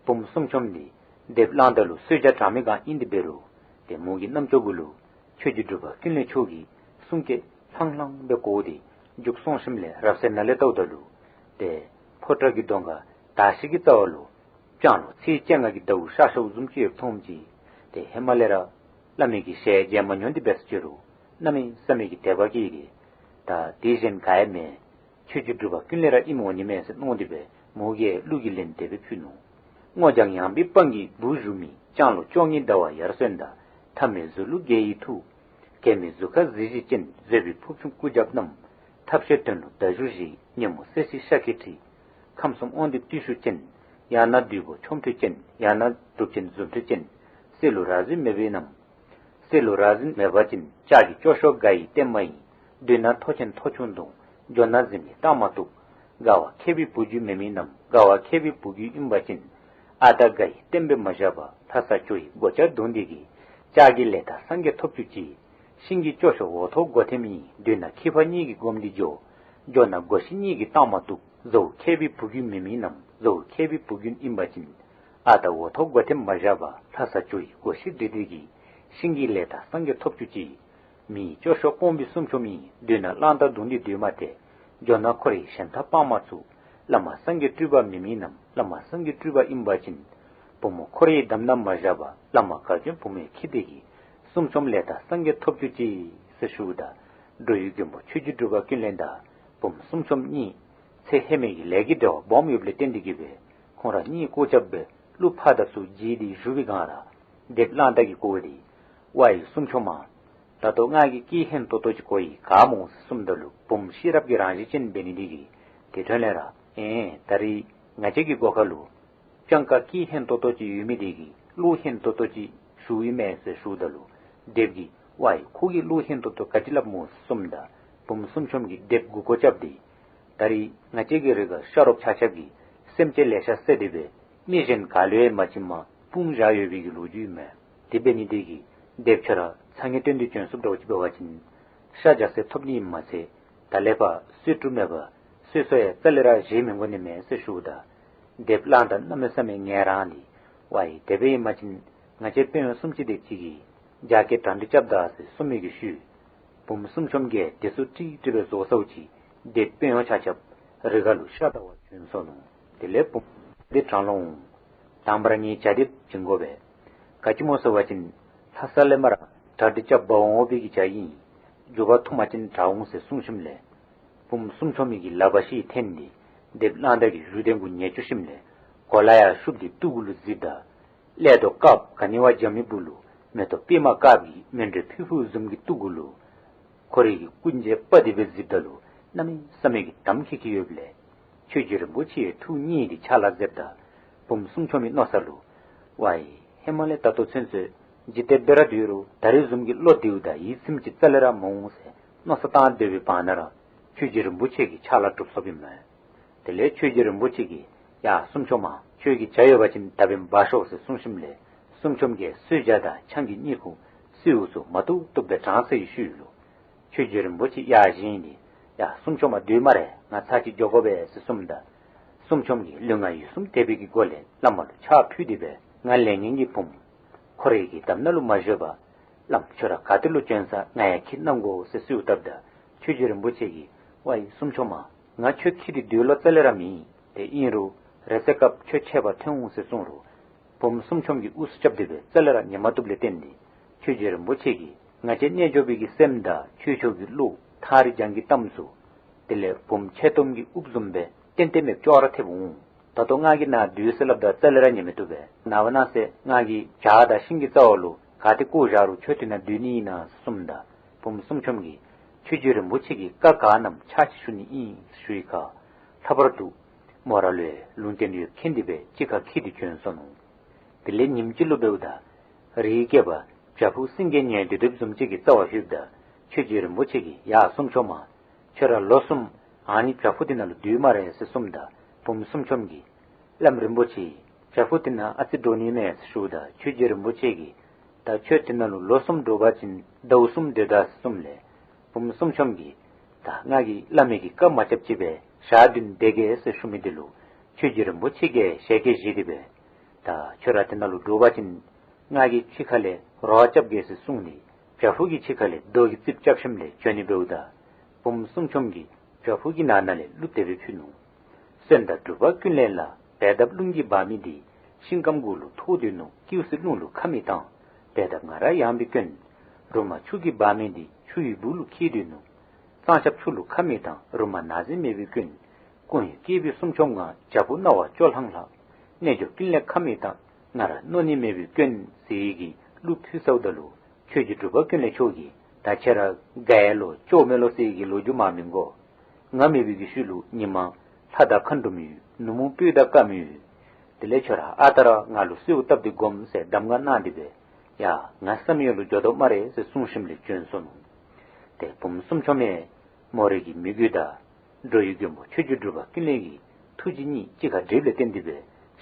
བུམོ་གསུམ་ཆོམ་འདི་སྡེཔ་གླང་དར་ལུ་གསོལ་ཇ་དྲང་མི་གང་ཨིན་ཏེ་འབད་རུང་ཏེ་མོ་གི་རྣམ་ཅོ་གུ་ལུ་ཆོས་རྗེ་འབྲུག་པ་ཀུན་ལེགས་མཆོག་གི་གསུང་སྐད་ལྷང་ལྷང་སྦེ་གོ་སྟེ་འཇུག་སོང་ཞིནམ་ལས་རབ་གསལ་ནང་ལས་བལྟཝ་ད་ལུ་ཏེ་ཕོ་བྲང་གི་གདོང་ཁར་དར་ཤིང་གི་རྩ་བ་ལུ་སྤྱང་ལོ་ཚེས་བཅོ་ལྔ་གི་ཟླཝ་ཤར་ཤརཝ་བཟུམ་ཅིག་ཡོདཔ་མཐོངམ་ཅིག། ཏེ་ཧེ་མ་ལས་ར་བླ་མའི་གི་ཞལ་མཇལ་མ་མྱོང་སྟེ་འབད་ས་ཅིག་རུང་གནམ་མེད་ས་མེད་ཀྱི་དད་པ་སྐྱེས་ཏེ་ད་དེ་གཞན་ག་ཡང་མེན། ཆོས་རྗེ་འབྲུག་པ་ཀུན་ལེགས་ར་ཨིནམ་འོང་ནི་མས་ཟེར་མནོ་སྟེ་སྦེ་མོ་གིས་གླུ་གི་ལན་དེ་སྦེ་ཕུལ་ནུག། སྔོ་ལྗང་ཡངས་པའི་སྤང་གི་སྦུག་བཞུགས་མི། སྤྱང་ལོ་བཅོ་ལྔའི་ཟླ་བ་ཡར་སོན་ཟླ། མཐའ་མེད་གཟུགས་ལུ་རྒྱལ་བའི་མཐུ། རྒྱལ་མོའི་གཟུགས་ཁར་གཟི་བརྗིད་ཅན། བཟོད་པའི་ཕུར་ཆུང་སྐུ་རྒྱབ་བསྣམས། ཐབས་ཤེས་དོན་ལུ་མདའ་གཞུ་བཞེས། ཉོན་མོངས་སེར་བྱེས་ཤ་ཁའི་ཁྲི། ཁམས་གསུམ་དབང་སྡུད་བརྟུལ་ཞུགས་ཅན། ཡང་ན་བདུད་པོ་ཆོ་འཕྲུལ་ཅན། ཡང་ན་གྲུབ་ཆེན་རྫུ་འཕྲུལ་ཅན། སྲས་ལུ་ར་བཟི་མེད་པའི་རྣམས། སྲས་ལུ་ར་བཟི་མེད་པ་ཅིན། ལྕགས་ཀྱི་སྐྱོ་ཤོས་དགའ་ཡི་བསྟན་མ་ཡིན། མདུན་ན་ཐོག་ཆེན་ཐོག་ཆུང་གདོང་། འགྱོ་ན་གཟིམ་ནི་རྟགས་མ་གཏུགས། དགའ་བ་མཁས་པའི་བུ་རྒྱུད་མེད་མི་རྣམས། དགའ་བ་མཁས་པའི་བུ་རྒྱུད་ཨིན་པ་ཅིན། ཨ་རྟག་དགའ་ཡི་བསྟན་པས་མ་བཞག་པ། ལྷ་ས་ཇོ་ཡི་སྒོ་ལྕགས་གདོང་འདི་གིས། ལྕགས་ཀྱི་ལས་དང་སངས་རྒྱས་ཐོབ་བཅུག་ཅིག། ཤིང་གི་སྐྱོ་ཤོས་འོ་ཐོག་སྒོ་ཐེམ་ཡིན། མདུན་ན་ཁྱི་ཕག་གཉིས་ཀྱིས་བསྒོམས་ཏེ་འགྱོ། འགྱོ་ན་སྒོ་ཤིང་གཉིས་ཀྱི་རྟགས་མ་གཏུགས། བཟོ་བོ་མཁས་པའི་བུ་རྒྱུད་མེད་མི་རྣམས། བཟོ་བོ་མཁས་པའི་བུ་རྒྱུད་ཨིན་པ་ཅིན། ཨ་རྟག་འོ་ཐོག་སྒོ་ཐེམ་མ་བཞག་པ། ལྷ་ས་ཇོ་ཡི་སྒོ་ཤིང་འདི་འདི་གིས། ཤིང་གི་ལས་དང་སངས་རྒྱས་ཐོབ་བཅུག་ཅིག། མི་ཡི་སྐྱོ་ཤོས་སྤོང་བའི་གསུམ་ཆོམ་ཡིན། མདུན་ན་གླང་དར་གདོང་འདི་སྡོད་མ་སྟེར། འགྱོ་ན་འཁོར་བའི་ཞེན་ཐབས་སྤང་མ་ཚུགས། བླ་མ་སངས་རྒྱས་སྤྲུལ་པ་མེད་མི་རྣམས། བླ་མ་སངས་རྒྱས་སྤྲུལ་པ་ཨིན་པ་ཅིན། བུ་མོ་འཁོར་བའི་འདམ་ན་མ་བཞག་པ། བླ་མ་གར་བྱོན་བུ་མོའི་ཁྱི་འདི་གིས། གསུམ་ཆོམ་ལས་དང་སངས་རྒྱས་ཐོབ་བཅུག་ཅིག་ཟེར་ཞུཝ་ད། འགྲོ་བའི་མགོན་པོ་ཆོས་རྗེ་འབྲུག་པ་ཀུན་ལེགས་དང་བུམོ་གསུམ་ཆོམ་གཉིས་ཚེ་ཧེ་མའི་གི་ལས་ཀྱི་འབྲེལ་བ་སྦོམ་ཡོདཔ་ལས་བརྟེན་ཏེ་གིས་སྦེ་ཁོང་ར་གཉིས་སྐུ་རྒྱབ་སྦེ་གླུ་ཕར་དང་ཚུར་བརྗེས་ཏེ་བཞུགས་པའི་སྒང་ར་སྡེཔ་གླང་དར་གྱིས་གོ་སྟེ། ཝའི་གསུམ་ཆོམ་མ། ད་ལྟོ་ང་གིས་སྐད་ཧན་ཏོང་ཏོ་ཅིག་གོ་ཡི། ག་སྨོ་ཟེར་གསུངམ་ད་ལུ་བུམོ་ཤེས་རབ་ཀྱི་རང་བཞིན་ཅན་འབད་ནི་འདི་གིས་དེ་འཕྲོ་ལས་ར་ཨེ་ད་རིས་ང་བཅས་ཀྱི་སྒོ་ཁ་ལུ་སྤྱང་ཀ་སྐད་ཧན་ཏོང་ཏོ་ཅིག་ཡོད་མི་འདི་གིས་གླུ་ཧན་ཏོང་ཏོ་ཅིག་ཞུཝ་ཨིན་མས་ཟེར་ཞུཝ་ད་ལུ་སྡེཔ་ཀྱིས་ཝའི་ཁོ་གིས་གླུ་ཧན་ཏོང་ཏོ་ག་ཅི་སླབ་སྨོ་ཟེར་གསུངམ་ད་བུམོ་གསུམ་ཆོམ་གྱིས་སྡེཔ་མགུ་སྐོར་རྐྱབ་སྟེ། ད་རིས་ང་བཅས་ཀྱི་རི་ཁར་ཤ་རོགསཔ་ཆ་ཁྱབ་ཀྱིས་སེམས་ཅན་ལེ་ཤ་བསད་དེ་སྦེ་མི་གཞན་ག་ལུ་ཡང་མ་བྱིན་པར་སྤུངས་བཞག་ཡོད་པའི་གི་ལོ་རྒྱུས་ཨིན་མས། དེ་འབད་ནི་འདི་གིས་སྡེཔ་ཁྱོད་ར་ཚ་ངེས་སྟོན་ཏེ་བྱོན་ཚུགསཔ་འདྲཝ་ཅིག་འབད་བ་ཅིན་ཤ་རྒྱ་ཟས་ཐོབ་ནི་ཨིནམ་མ་ཚད་ད་ལས་ཕར་གསོལ་ཀྲུམ་མེད་པར་གསོལ་གསོལ་ཡང་རྩ་ལས་ར་བཞེས་མི་དགོ་ནི་མས་ཟེར་ཞུཝ་ད། སྡེཔ་གླང་དར་གནམ་མེད་ས་མེད་ངལ་རངས་ཏེ་ཝའི་དེ་སྦེ་ཨིན་པ་ཅིན་ང་བཅས་དཔོན་གཡོག་སུམ་ཅུ་དེ་ཅིག་གིས་རྒྱ་སྐད་གྲ་སྒྲིག་རྐྱབ་ད་ཟེར་གསུངས་མི་གི་ཤུལ། བུམོ་གསུམ་ཆོམ་གྱིས་དེ་ཚུ་ཀྲིག་ཀྲི་སྦེ་བཟོ་ཚརཝ་ཅིག་སྡེཔ་དཔོན་གཡོག་ཆ་ཁྱབ་རི་ཁ་ལུ་ཤ་བདའ་བར་བྱོན་སོ་ནུག། དེ་ལས་བུམོ་དེ་དྲང་ལོང་འོང་། དང་པ་ར་ངེའི་ཇ་དེབ་བྱིན་དགོ་པས། ག་ཅི་སྨོ་ཟེར་བ་ཅིན་ལྷ་ས་ལས་མར་གྲ་སྒྲིག་རྐྱབ་འབག་འོང་བའི་གི་ཇ་ཨིན། མགྱོགས་པ་འཐུང་པ་ཅིན་དྲག་འོང་ཟེར་གསུངས་ཞིནམ་ལས་བུམོ་གསུམ་ཆོམ་གྱིས་ལག་པ་ཤིག་འཐེན་ཏེ་སྡེཔ་གླང་དར་གྱི་བཞུགས་གདན་གུ་ཉལ་བཅུག་ཞིནམ་ལས་གོ་ལ་ཡར་ཤུབས་ཏེ་སྟོད་གུ་ལུ་གཟིགསཔ་ད། ཀླད་དོ་དཀརཔོ་ག་ནི་བ་འཇམ་མི་སྦུག་ལུ་མེ་ཏོག་པདྨ་དཀརཔོ་གི་མཎྜལ་ཕུལ་ཕུལཝ་བཟུམ་གྱི་སྟོད་གུ་ལུ་ཁོ་རའི་གི་སྐུ་མཇལ་དཔའ་དེ་སྦེ་གཟིགསཔ་ད་ལུ་གནམ་མེད་ས་མེད་ཀྱི་དམ་ཁེག་ཁེག་ཡོདཔ་ལས་ཆོས་རྗེ་རིན་པོ་ཆེ་ཡང་ཐུགས་མཉེས་ཏེ་ཕྱག་ལཱ་མཛདཔ་ད་བུམོ་གསུམ་ཆོམ་གྱི་མནོ་ས་ལུ་ཝའི་ཧེ་མ་ལས་ད་ལྟོ་ཚུན་ཚོད་འཇིག་རྟེན་སྦེ་ར་སྡོད་རུང་ད་རིས་བཟུམ་གྱི་བློ་བདེཝ་དང་ཡིད་ཚིམ་ཅིག་རྩ་ལས་ར་མ་འོང་ཟེར་མནོ་བསམ་བཏང་སྡོད་པའི་བར་ན་ར་ཆོས་རྗེ་རིན་པོ་ཆེ་གིས་ཕྱག་ལཱ་གྲུབ་སོཔ་ཨིན་མས། དེ་ལས་ཆོས་རྗེ་རིན་པོ་ཆེ་གིས་ཡ་སུམ་ཆོམ་མ་ཁྱོད་ཀྱི་ཇ་ཡོད་པ་ཅིན་ད་འབདན་འབག་ཤོག་ཟེར་གསུངས་ཞིནམ་ལས་སུམ་ཆོམ་གྱིས་གསོལ་ཇ་དང་ཆང་གི་གཉིད་ཁུག་གསོལཝ་ཚུ་མ་བཏུབ་བཏུབ་སྦེ་དྲངས་ཟེར་བའི་ཤུལ་ལུ་ཆོས་རྗེ་རིན་པོ་ཆེ་ཡར་བཞེངས་ཏེ་ཡ་སུམ་ཆོམ་མ་སྡོད་སྨ་རེ། ང་ཚར་ཅིག་འགྱོ་དགོ་པས་ཟེར་གསུངམ་ད་སུམ་ཆོམ་གྱིས་ལུས་ངག་ཡིད་གསུམ་དད་པའི་གི་སྒོ་ལས་བླ་མ་ལུ་ཕྱག་ཕུལ་ཏེ་སྦེ་ང་ལས་ངན་གྱི་བུམོ་ཁོ་རའི་གི་འདབས་ན་ལུ་མ་བཞུགས་པར་བླམ་ཁྱོད་ར་ག་ཏེ་ལུ་བྱོན་ས་ང་ཡང་ཁྱིད་གནང་དགོ་ཟེར་གསོལཝ་བཏབ་ད་ཆོས་རྗེ་རིན་པོ་ཆེ་གིས་ཝའི་སུམ་ཆོམ་མ་ང་ཁྱོད་ཁྱིད་དེ་སྡོད་ལོང་རྩ་ལས་ར་མེད། དེ་ཨིན་རུང་རེ་ས་སྐབས་ཁྱོད་ཆད་པ་ཐོན་འོང་ཟེར་གསུངས་རུང་བུམོ་སུམ་ཆོམ་གྱིས་ཨུ་ཚུགས་རྐྱབ་སྟེ་སྦེ་རྩ་ལས་ར་ཉན་མ་བཏུབ་ལས་བརྟེན་ཏེ་ཆོས་རྗེ་རིན་པོ་ཆེ་གིས་ང་བཅས་རྣལ་འབྱོར་པའི་གི་སེམས་དང་ཆོས་ཕྱོགས་ཀྱི་བློ་ཐག་རིང་རྒྱང་གི་གཏམ་ཚུ་དེ་ལས་བུམོ་ཆེ་འདོམ་གྱི་ཨུབ་བཟུམ་སྦེ་ཏན་ཏན་མེདཔ་ཅོག་ར་ཐེབས་འོང་། ད་ལྟོ་ང་གིས་ནཱ་སྡོད་ཟེར་སླབ་ད་རྩ་ལས་ར་ཉན་མི་བཏུབ་པས། ནངས་པ་གནངས་ཚེ་ང་གིས་བྱག་དང་ཤིང་གི་རྩ་བ་ལུ་ག་ཏེ་བཀོ་བཞག་རུང་ཁྱོད་དེ་ནང་སྡོད་ནི་ཨིན་ན་གསུངམ་ད་བུམོ་སུམ་ཆོམ་གྱིས་ཆོས་རྗེ་རིན་པོ་ཆེ་གི་བཀའ་ག་གནངམ་ཕྱག་ཕྱིད་ཞུ་ནི་ཨིན་ཞུ་བའི་ཁར་ལྷག་པར་དུ་མོ་ར་ལུ་ལུང་བསྟན་ཡོདཔ་མཁྱེན་ཏེ་སྦེ་གཅིག་ཁར་འཁྱིད་དེ་བྱོན་སོ་ནུག། དེ་ལས་ཉིནམ་གཅིག་ལུ་འབདཝ་ད་རིའི་སྐེད་པར་བྱག་ཕུག་སེང་གེ་ཉལ་སྡོད་སྡོདཔ་བཟུམ་ཅིག་གི་རྩ་བར་ལྷོདཔ་ད་ཆོས་རྗེ་རིན་པོ་ཆེ་གིས་ཡ་སུམ་ཆོམ་མ་ཁྱོད་ར་ལོ་གསུམ་ཨ་ནི་བྱག་ཕུག་དེ་ནང་ལུ་སྡོད་སྨ་རེ་ཟེར་གསུངམ་ད་བུམོ་སུམ་ཆོམ་གྱིས་བླམ་རིན་པོ་ཆེ་བྱག་ཕུག་དེ་ནང་ཨ་ཙི་འགྲོ་ནི་མས་ཟེར་ཞུཝ་ད་ཆོས་རྗེ་རིན་པོ་ཆེ་གིས་ད་ཁྱོད་དེ་ནང་ལུ་ལོ་གསུམ་འགྲོ་བ་ཅིན་ཟླཝ་གསུམ་སྡོད་ད་ཟེར་གསུངམ་ལས་བུམོ་སུམ་ཆོམ་གྱིས་ད་ང་གིས་བླ་མའི་གི་བཀའ་མ་རྐྱབ་ཅིག་སྦེ་ཞག་བདུན་སྡོད་གེ་ཟེར་ཞུ་མི་དེ་ལུ་ཆོས་རྗེ་རིན་པོ་ཆེ་གིས་ཞལ་གྱིས་བཞེས་ཏེ་སྦེ་ད་ཁྱོད་ར་དེ་ནང་ལུ་འགྲོ་བ་ཅིན་ང་གིས་ཕྱི་ཁ་ལས་རོ་བ་རྐྱབ་གེ་ཟེར་གསུངས་ནི། བྱག་ཕུག་གི་ཕྱི་ཁ་ལས་རྡོ་གི་རྩིགཔ་རྐྱབ་ཞིནམ་ལས་བྱོན་ནི་འབདཝ་ད་བུམོ་སུམ་ཆོམ་གྱིས་བྱག་ཕུག་གི་ནང་ན་ལས་གླུ་དེ་སྦེ་ཕུལ་ནུག། གསོན་དང་སྒྲུབ་པ་ཀུན་ལས་ལྷག། བལ་འདབ་རླུང་གིས་འབག་མི་འདི། ཤིང་སྐམ་གུ་ལུ་ཐུག་སྡོད་ནུག། སྐྱིའུ་སུ་རླུང་ལུ་ཁ་མི་བཏང་། བལ་འདབ་ང་ར་ཡངས་པའི་སྐྱོན། རུ་མ་ཆུ་གིས་འབག་མི་འདི། ཆུ་ཡི་སྦུག་ལུ་འཁྱིལ་སྡོད་ནུག། གཙང་ཆབ་ཆུ་ལུ་ཁ་མི་བཏང་། རུ་མ་ནག་ཟེར་མེད་པའི་སྐྱོན། སྐུ་ཡི་སྐྱེས་བུ་སུམ་ཆོམ་ང་། བྱག་ཕུག་སྣང་བ་སྐྱོ་ལྷང་ལྷང་། རྣལ་འབྱོར་ཀུན་ལས་ཁ་མི་བཏང་། ང་ར་གནོད་ནི་མེད་པའི་སྐྱོན་ཟེར་བའི་གི་གླུ་ཕུལ་ཚརཝ་ད་ལུ་ཆོས་རྗེ་འབྲུག་པ་ཀུན་ལེགས་མཆོག་གིས་ད་ཁྱེད་ར་དགའ་ཡི་ལོ་སྐྱོ་མི་ལོ་ཟེར་བའི་གི་ལོ་རྒྱུས་མ་མི་དགོ། ང་མེད་པའི་གི་ཤུལ་ལུ་ཉི་མ་ལྷ་དང་མཁའ་འགྲོ་མི་ཡོད། ནུབ་མོ་སྤོས་དང་དཀར་མོ་ཡོད། དེ་ལས་ཁྱོད་ར་ཨ་རྟག་ར་ང་ལུ་གསོལཝ་བཏབ་སྟེ་སྒོམ་ཟེར་གདམས་ངག་གནང་སྟེ་སྦེ་ཡ་ང་བསམ་ཡས་ལུ་འགྱོ་དོ་སྨ་རེ་ཟེར་གསུངས་ཞིནམ་ལས་བྱོན་སོ་ནུག། ཏེ་བུམོ་སུམ་ཆོམ་མས་མོ་རའི་གི་མོས་གུས་དང་འགྲོ་བའི་མགོན་པོ་ཆོས་རྗེ་འབྲུག་པ་ཀུན་ལེགས་ཀྱི་ཐུགས་རྗེ་གཉིས་གཅིག་ཁར་འདྲེས་ལས་བརྟེན་ཏེ་སྦེ་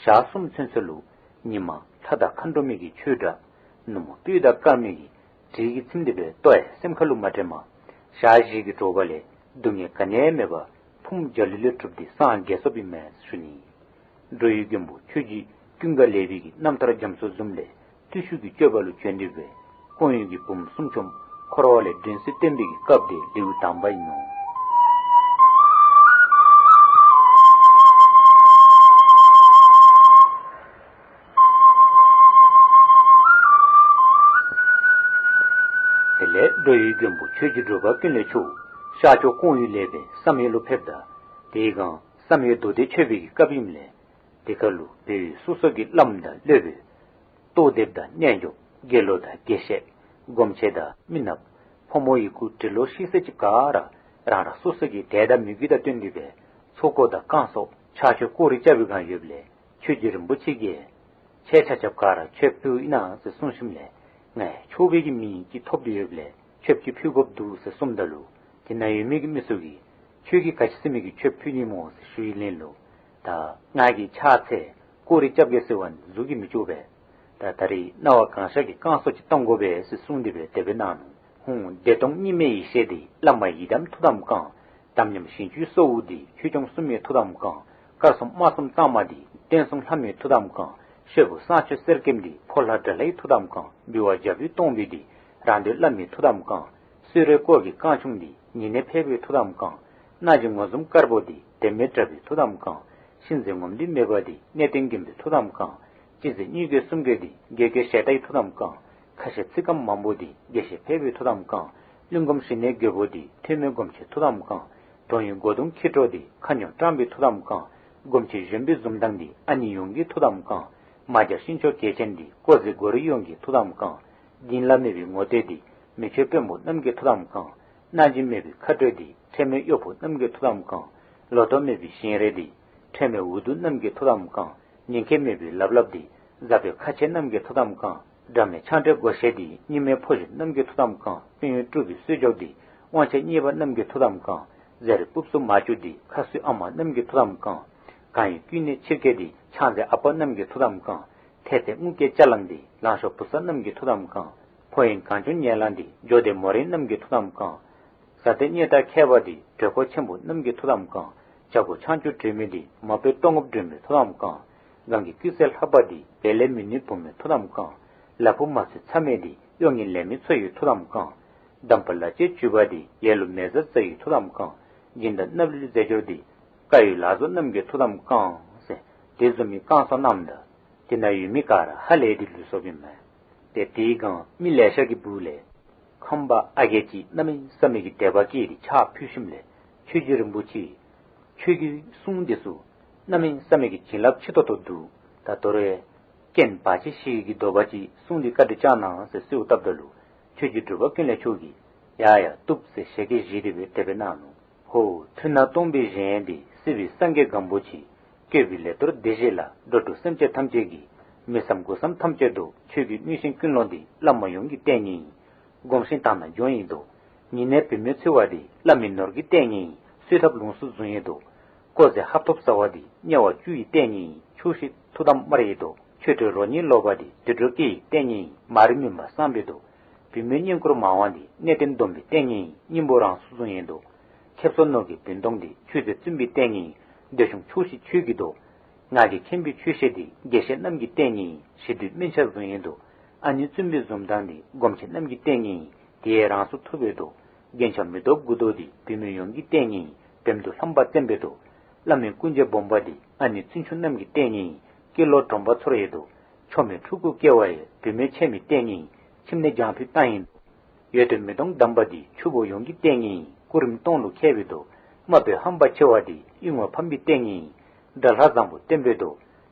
ཞག་གསུམ་ཚུན་ཚོད་ལུ་ཉི་མ་ལྷ་དང་མཁའ་འགྲོ་མའི་གི་ཆོས་སྒྲ་ནུབ་མོ་སྤོས་དང་དཀར་མོའི་གི་དྲིལ་གྱིས་ཚིམས་ཏེ་སྦེ་ལྟོ་ཡང་སེམས་ཁ་ལུ་མ་དྲན་པར་ཞག་བཞི་གི་དྲོ་པ་ལས་སྡུག་བསྔལ་ག་ནི་ཡང་མེད་པར་ཕུངམ་འཇའ་ལུས་ལུ་གྲུབ་སྟེ་སངས་རྒྱས་སོཔ་ཨིན་མས་ཞུ་ནི། འགྲོ་བའི་མགོན་པོ་ཆོས་རྗེ་ཀུན་དགའ་ལེགས་པའི་གི་རྣམ་ཐར་རྒྱ་མཚོ་བཟུམ་ལས་བརྟུལ་ཞུགས་ཀྱི་སྤྱོད་པ་ལུ་བྱོན་ཏེ་སྦེ་སྐུ་ཡོན་གྱི་བུམོ་སུམ་ཆོམ་འཁོར་བ་ལས་འདྲེན་སའི་བསྟན་པའི་གི་སྐབས་དེ་ལེའུ་དང་པ་ཨིན་ནོ། དེ་ལས་འགྲོ་བའི་མགོན་པོ་ཆོས་རྗེ་འབྲུག་པ་ཀུན་ལེགས་མཆོག་ཤར་ཕྱོགས་ཀོང་ཡུལ་ལས་སྦེ་བསམ་ཡས་ལུ་ཕེབས་ད་དེའི་སྒང་བསམ་ཡས་མདོ་སྡེ་མཆོད་པའི་གི་སྐབས་ཨིནམ་ལས་དེ་ཁར་ལུ་བོད་སོ་སོ་གི་བླམ་དང་སློབ་དཔོན་རྟོགས་ལྡན་དང་རྣལ་འབྱོར་དགེ་སློང་དང་དགེ་བཤེས་སྒོམ་ཆེན་དང་མི་ནགཔ་ཕོ་མོ་ཡི་གུ་འབྲི་ཀློག་ཤེས་ཚད་ཅིག་ག་ར་རང་རང་སོ་སོ་གི་དད་དང་མོས་གུས་དང་བསྟུན་ཏེ་སྦེ་ཚོགས་འཁོར་དང་བསྐང་གསོ་ཕྱག་མཆོད་སྐོར་རེ་རྐྱབ་པའི་སྒང་ཡོདཔ་ལས་ཆོས་རྗེ་རིན་པོ་ཆེ་གིས་ཁྱེད་ཆ་ཁྱབ་ག་ར་མཆོདཔ་ཕུལཝ་ཨིན་ན་ཟེར་གསུངས་ཞིནམ་ལས་ང་ཡང་ཆོས་པའི་གི་མིང་ཅིག་ཐོབ་སྟེ་ཡོདཔ་ལས་མཆོདཔ་ཅིག་ཕུལ་དགོཔ་འདུག་ཟེར་གསུངམ་ད་ལུ་དེ་ནང་ཡོད་མི་གི་མི་ཚུ་གིས་ཁྱོད་ཀྱིས་ག་ཅི་ཟེར་མི་གི་མཆོདཔ་ཕུལ་ནི་སྨོ་ཟེར་ཞུ་ཡི་ལན་ལུ་ད་ང་གིས་ཕྱག་འཚལ་སྐོར་རེ་རྐྱབ་གེ་ཟེར་བ་ནི་གཟུགས་ཀྱིས་མི་ལྕོགས་པས། ད་ད་རེས་སྣང་བ་གང་ཤར་གྱི་བསྐང་གསོ་ཅིག་གཏང་དགོ་པས་ཟེར་གསུངས་ཏེ་སྦེ་དེ་སྦེ་གནང་ནུག། ཧཱུྃ་བདེ་སྟོང་གཉིས་མེད་ཡེ་ཤེས་འདི། བླ་མ་ཡི་དམ་ཐུགས་དམ་བསྐང་། དམ་ཉམས་ཞིང་བཅུད་གསོ་བ་འདི། ཆོས་སྐྱོང་སྲུང་མའི་ཐུགས་དམ་བསྐང་། དཀར་གསུམ་དམར་གསུམ་གཙང་མ་འདི། བསྟན་སྲུང་ལྷ་མོའི་ཐུགས་དམ་བསྐང་། བཤད་པ་གསང་མཆོག་གསེར་སྐྱེམས་འདི། འཁོར་ལྷ་དགྲ་ལྷའི་ཐུགས་དམ་བསྐང་། འབུལ་བ་རྒྱལ་པོའི་གཏོརམ་འདི། རང་འདོད་བླ་མའི་ཐུགས་དམ་བསྐང་། གསོལ་རས་སྐོར་གྱི་རྐང་ཆུང་འདི། ཉེ་གནས་ཕལ་པའི་ཐུགས་དམ་བསྐང་། སྣང་བྱེད་ངོ་གསུམ་དཀར་པོ་འདི། དེ་མེད་དྲག་པོའི་ཐུགས་དམ་བསྐང་། གཤིན་རྗེ་ངོམས་འདི་མེད་པ་འདི། གནས་བརྟན་མགོན་པོའི་ཐུགས་དམ་བསྐང་། སྤྱི་རྫས་གཉིས་བརྒྱད་གསུམ་བརྒྱད་འདི། བརྒྱད་བརྒྱད་ཞལ་ཏའི་ཐུགས་དམ་བསྐང་། ཁ་ཤས་ཚིག་སྐམ་མང་པོ་འདི། དགེ་བཤེས་ཕལ་པའི་ཐུགས་དམ་བསྐང་། གླིང་སྒོམ་ཞི་གནས་རྒོད་པོ་འདི། ཐོན་མི་སྒོམ་ཆེན་ཐུགས་དམ་བསྐང་། གྲོང་ཡུལ་སྒོ་གདོང་ཁྱི་གྲོགས་འདི། ཁ་ཉོག་སྤྲང་པོའི་ཐུགས་དམ་བསྐང་། སྒོམ་ཆེན་གཞོན་པའི་འཛུམ་མདངས་འདི། ཨ་ནི་ཡོངས་ཀྱི་ཐུགས་དམ་བསྐང་། མ་རྒྱ་ཤིང་མཆོག་གལ་ཆེན་འདི། ཀོ་ཟེ་གོ་རི་ཡོངས་ཀྱི་ཐུགས་དམ་བསྐང་། སྡིག་ལ་མེད་པའི་ངོ་བསྟོད་འདི། མི་ཆོས་དཔོན་པོ་རྣམས་ཀྱི་ཐུགས་དམ་བསྐང་། གནང་སྦྱིན་མེད་པའི་ཁ་སྤྲོད་འདི། ཁྲེལ་མེད་གཡོག་པོ་རྣམས་ཀྱི་ཐུགས་དམ་བསྐང་། ལོ་ཐོག་མེད་པའི་བཞིན་རས་འདི། ཁྲེལ་མེད་འུ་སྡུག་རྣམས་ཀྱི་ཐུགས་དམ་བསྐང་། ཉེན་ཁ་མེད་པའི་ལབ་ལབ་འདི། ཟབ་པའི་ཁ་ཆེ་རྣམས་ཀྱི་ཐུགས་དམ་བསྐང་། སྒྲ་མེད་ཆང་འདྲེན་སྒོ་ཤེས་འདི། སྙིགས་མའི་ཕོ་གཞོན་རྣམས་ཀྱི་ཐུགས་དམ་བསྐང་། དཔོན་གཡོག་སྤྲུལ་པའི་གསོལ་ལྕོག་འདི། དབང་ཆེན་གཉེར་པ་རྣམས་ཀྱི་ཐུགས་དམ་བསྐང་། གཟེར་སྤུབས་སུ་མ་བཅུག་འདི། ཁ་སུའི་ཨ་མ་རྣམས་ཀྱི་ཐུགས་དམ་བསྐང་། གང་ཡིན་ཀུན་ནས་ཕྱིར་བསྐྱལ་འདི། ཕྱག་འཚལ་ཨ་པ་རྣམས་ཀྱི་ཐུགས་དམ་བསྐང་། ཐལ་ཚེ་རྔུལ་སྐྱེས་ཅ་ལང་འདི། ལང་ཤོར་བུ་ཚ་རྣམས་ཀྱི་ཐུགས་དམ་བསྐང་། ཕོ་ཡིན་གངས་ལྗོངས་ཉེ་ལང་འདི། ཇོ་སྡེ་མོ་རེངས་རྣམས་ཀྱི་ཐུགས་དམ་བསྐང་། བཟའ་ཟླ་གཉེན་དང་མཁས་པ་འདི། གྲོད་ཁོག་ཆེན་པོ་རྣམས་ཀྱི་ཐུགས་དམ་བསྐང་། བྱ་རྒོད་ཆང་ཆུ་དྲི་མེད་འདི། མ་བོས་ལྟོ་ངོར་སྒྲོན་མེའི་ཐུགས་དམ་བསྐང་། གང་གི་ཀུན་གསལ་ལྷ་པ་འདི། བལ་ལས་མི་ནུས་བུ་མོའི་ཐུགས་དམ་བསྐང་། ལ་ཕུག་མ་ཚོས་ཚ་མེད་འདི། གཡོ་ངན་ལས་མེད་མཚོ་ཡི་ཐུགས་དམ་བསྐང་། འདམ་བུ་ལ་སྤྱད་བཅུ་པ་འདི། ཡ་ལུ་མེ་བཟའ་རྩྭ་ཡི་ཐུགས་དམ་བསྐང་། སྦྱིན་བདག་སྣབས་ལུད་རྫས་སྦྱོར་འདི། དཀར་ཡོལ་ལ་སོགས་རྣམས་ཀྱི་ཐུགས་དམ་བསྐང་། ཟེར་དེ་བཟུམ་མའི་བསྐང་གསོ་གནངམ་ད། དེ་ན་ཡོད་མི་ག་ར་ཧ་ལས་ཏེ་ལུས་སོཔ་ཨིན་མས། ཏེ་དེའི་སྒང་མི་ལེ་ཤ་གིས་སྦུག་ལས་ཁམས་པ་ཨ་རྒས་ཅིག་གནམ་མེད་ས་མེད་ཀྱི་དད་པ་སྐྱེས་ཏེ་ཕྱག་ཕུལ་ཞིནམ་ལས་ཆོས་རྗེ་རིན་པོ་ཆེ་ཁྱོད་ཀྱི་གསུང་འདི་ཚུ་གནམ་མེད་ས་མེད་ཀྱི་བྱིན་རླབས་ཆེ་ཏོག་ཏོ་འདུག། ད་དོ་རུང་རྐྱེན་བར་ཆད་ཞི་ཡི་གི་འདོད་པ་ཅིག་གསུང་འདི་བཀའ་དྲིན་བསྐྱང་གནང་ཟེར་གསོལཝ་བཏབ་ད་ལུ་ཆོས་རྗེ་འབྲུག་པ་ཀུན་ལེགས་མཆོག་གིས་ཡ་ཡ་བཏུབ་ཟེར་ཞལ་གྱིས་བཞེས་ཏེ་སྦེ་དེ་སྦེ་གནང་ནུག། ཧོ། མཐུ་ནག་སྟོང་པའི་གཞལ་ཡས་འདི། སྲིད་པའི་སངས་རྒྱས་སྒམ་པོ་ཆེ། བཀོད་པའི་ལས་གཏོར་སྡེ་བཞི་ལ། འགྲོ་དྲུག་སེམས་ཅན་ཐམས་ཅད་ཀྱི། མི་བསམ་དགུ་བསམ་ཐམས་ཅད་དུ། ཆོས་ཀྱི་དངོས་ཞིང་ཀུན་ཀློང་འདི། བླ་མ་ཡོངས་ཀྱི་ལྟས་ངན་ཡིན། སྒོམ་ཞིང་དག་ན་འབྱོན་ཡི་དོ། ཉེ་གནས་བུད་མེད་འཚོལ་བ་འདི། བླ་མའི་ནོར་གྱི་ལྟས་ངན་ཡིན། གསོལ་ཐབ་ལོངས་སུ་བཟུང་ཡི་དོ། བཀོད་ཟས་ཧབ་ཐོབ་ཟ་བ་འདི། དམྱལ་བ་བཅུ་ཡི་ལྟས་ངན་ཡིན། ཆོས་ཤིག་ཐུགས་དམ་སྨྲ་ཡི་དོ། ཆོས་གྲོགས་རོ་གཉིས་ལོག་པ་འདི། དུད་འགྲོ་སྐྱེ་ཡི་ལྟས་ངན་ཡིན། མ་རིག་མུན་པ་སངས་པའི་དོ། བུད་མེད་བསྙེན་བཀུར་མང་བ་འདི། གནས་བརྟན་སྡོམ་པའི་ལྟས་ངན་ཡིན། སྙིང་པོ་རང་སོ་བཟུང་ཡི་དོ། ཁེབ་སོ་ནོར་གྱི་བུན་སྟོང་འདི། ཆུད་ཟོས་བཙུན་པའི་ལྟས་ངན་ཡིན། འདོད་ཆུང་ཆོག་ཤེས་ཆོས་ཀྱི་དོ། ང་རྒྱལ་ཁེངས་པའི་ཆོས་བཤད་འདི། དགེ་བཤེས་རྣམས་ཀྱི་ལྟས་ངན་ཡིན། ཞི་དུལ་སྨན་ཆ་བཟུང་ཡི་དོ། ཨ་ནི་བཙུན་པའི་འཛུམ་མདངས་འདི། སྒོམ་ཆེན་རྣམས་ཀྱི་ལྟས་ངན་ཡིན། དེ་ཡང་རང་སོ་ཐུབ་པའི་དོ། རྒྱན་ཆ་མེ་ཏོག་དགུ་ཐོག་འདི། བུད་མེད་ཡོངས་ཀྱི་ལྟས་ངན་ཡིན། བེམ་དུ་ལྷམ་པ་བཙན་པའི་དོ། བླ་མའི་སྐུ་མཇལ་སྦོམ་པ་འདི། ཨ་ནི་བཙུན་ཆུང་རྣམས་ཀྱི་ལྟས་ངན་ཡིན། སྐྱེས་ལོ་གྲོམ་པ་ཚོར་ཡི་དོ། ཆོ་མེད་ཕྲུ་གུ་སྐྱེ་བ་ཡི། བུད་མེད་ཆེ་མི་ལྟས་ངན་ཡིན། ཁྱིམ་ནས་རྒྱང་ཕུད་བཏང་ཡི་དོ། ཡོད་དོ་མེད་དོ་བསྡམས་པ་འདི། ཆུ་བོ་ཡོངས་ཀྱི་ལྟས་ངན་ཡིན། སྐུ་རིམ་སྟོང་ལུ་ཁེབས་པའི་དོ། རྨགཔ་སྦེ་ཧམ་པ་ཆེ་བ་འདི། གཡུལ་ངོར་ཕམ་པའི་ལྟས་ངན་ཡིན། དགྲ་ལྷ་བཟང་པོ་བསྟན་པའི་དོ།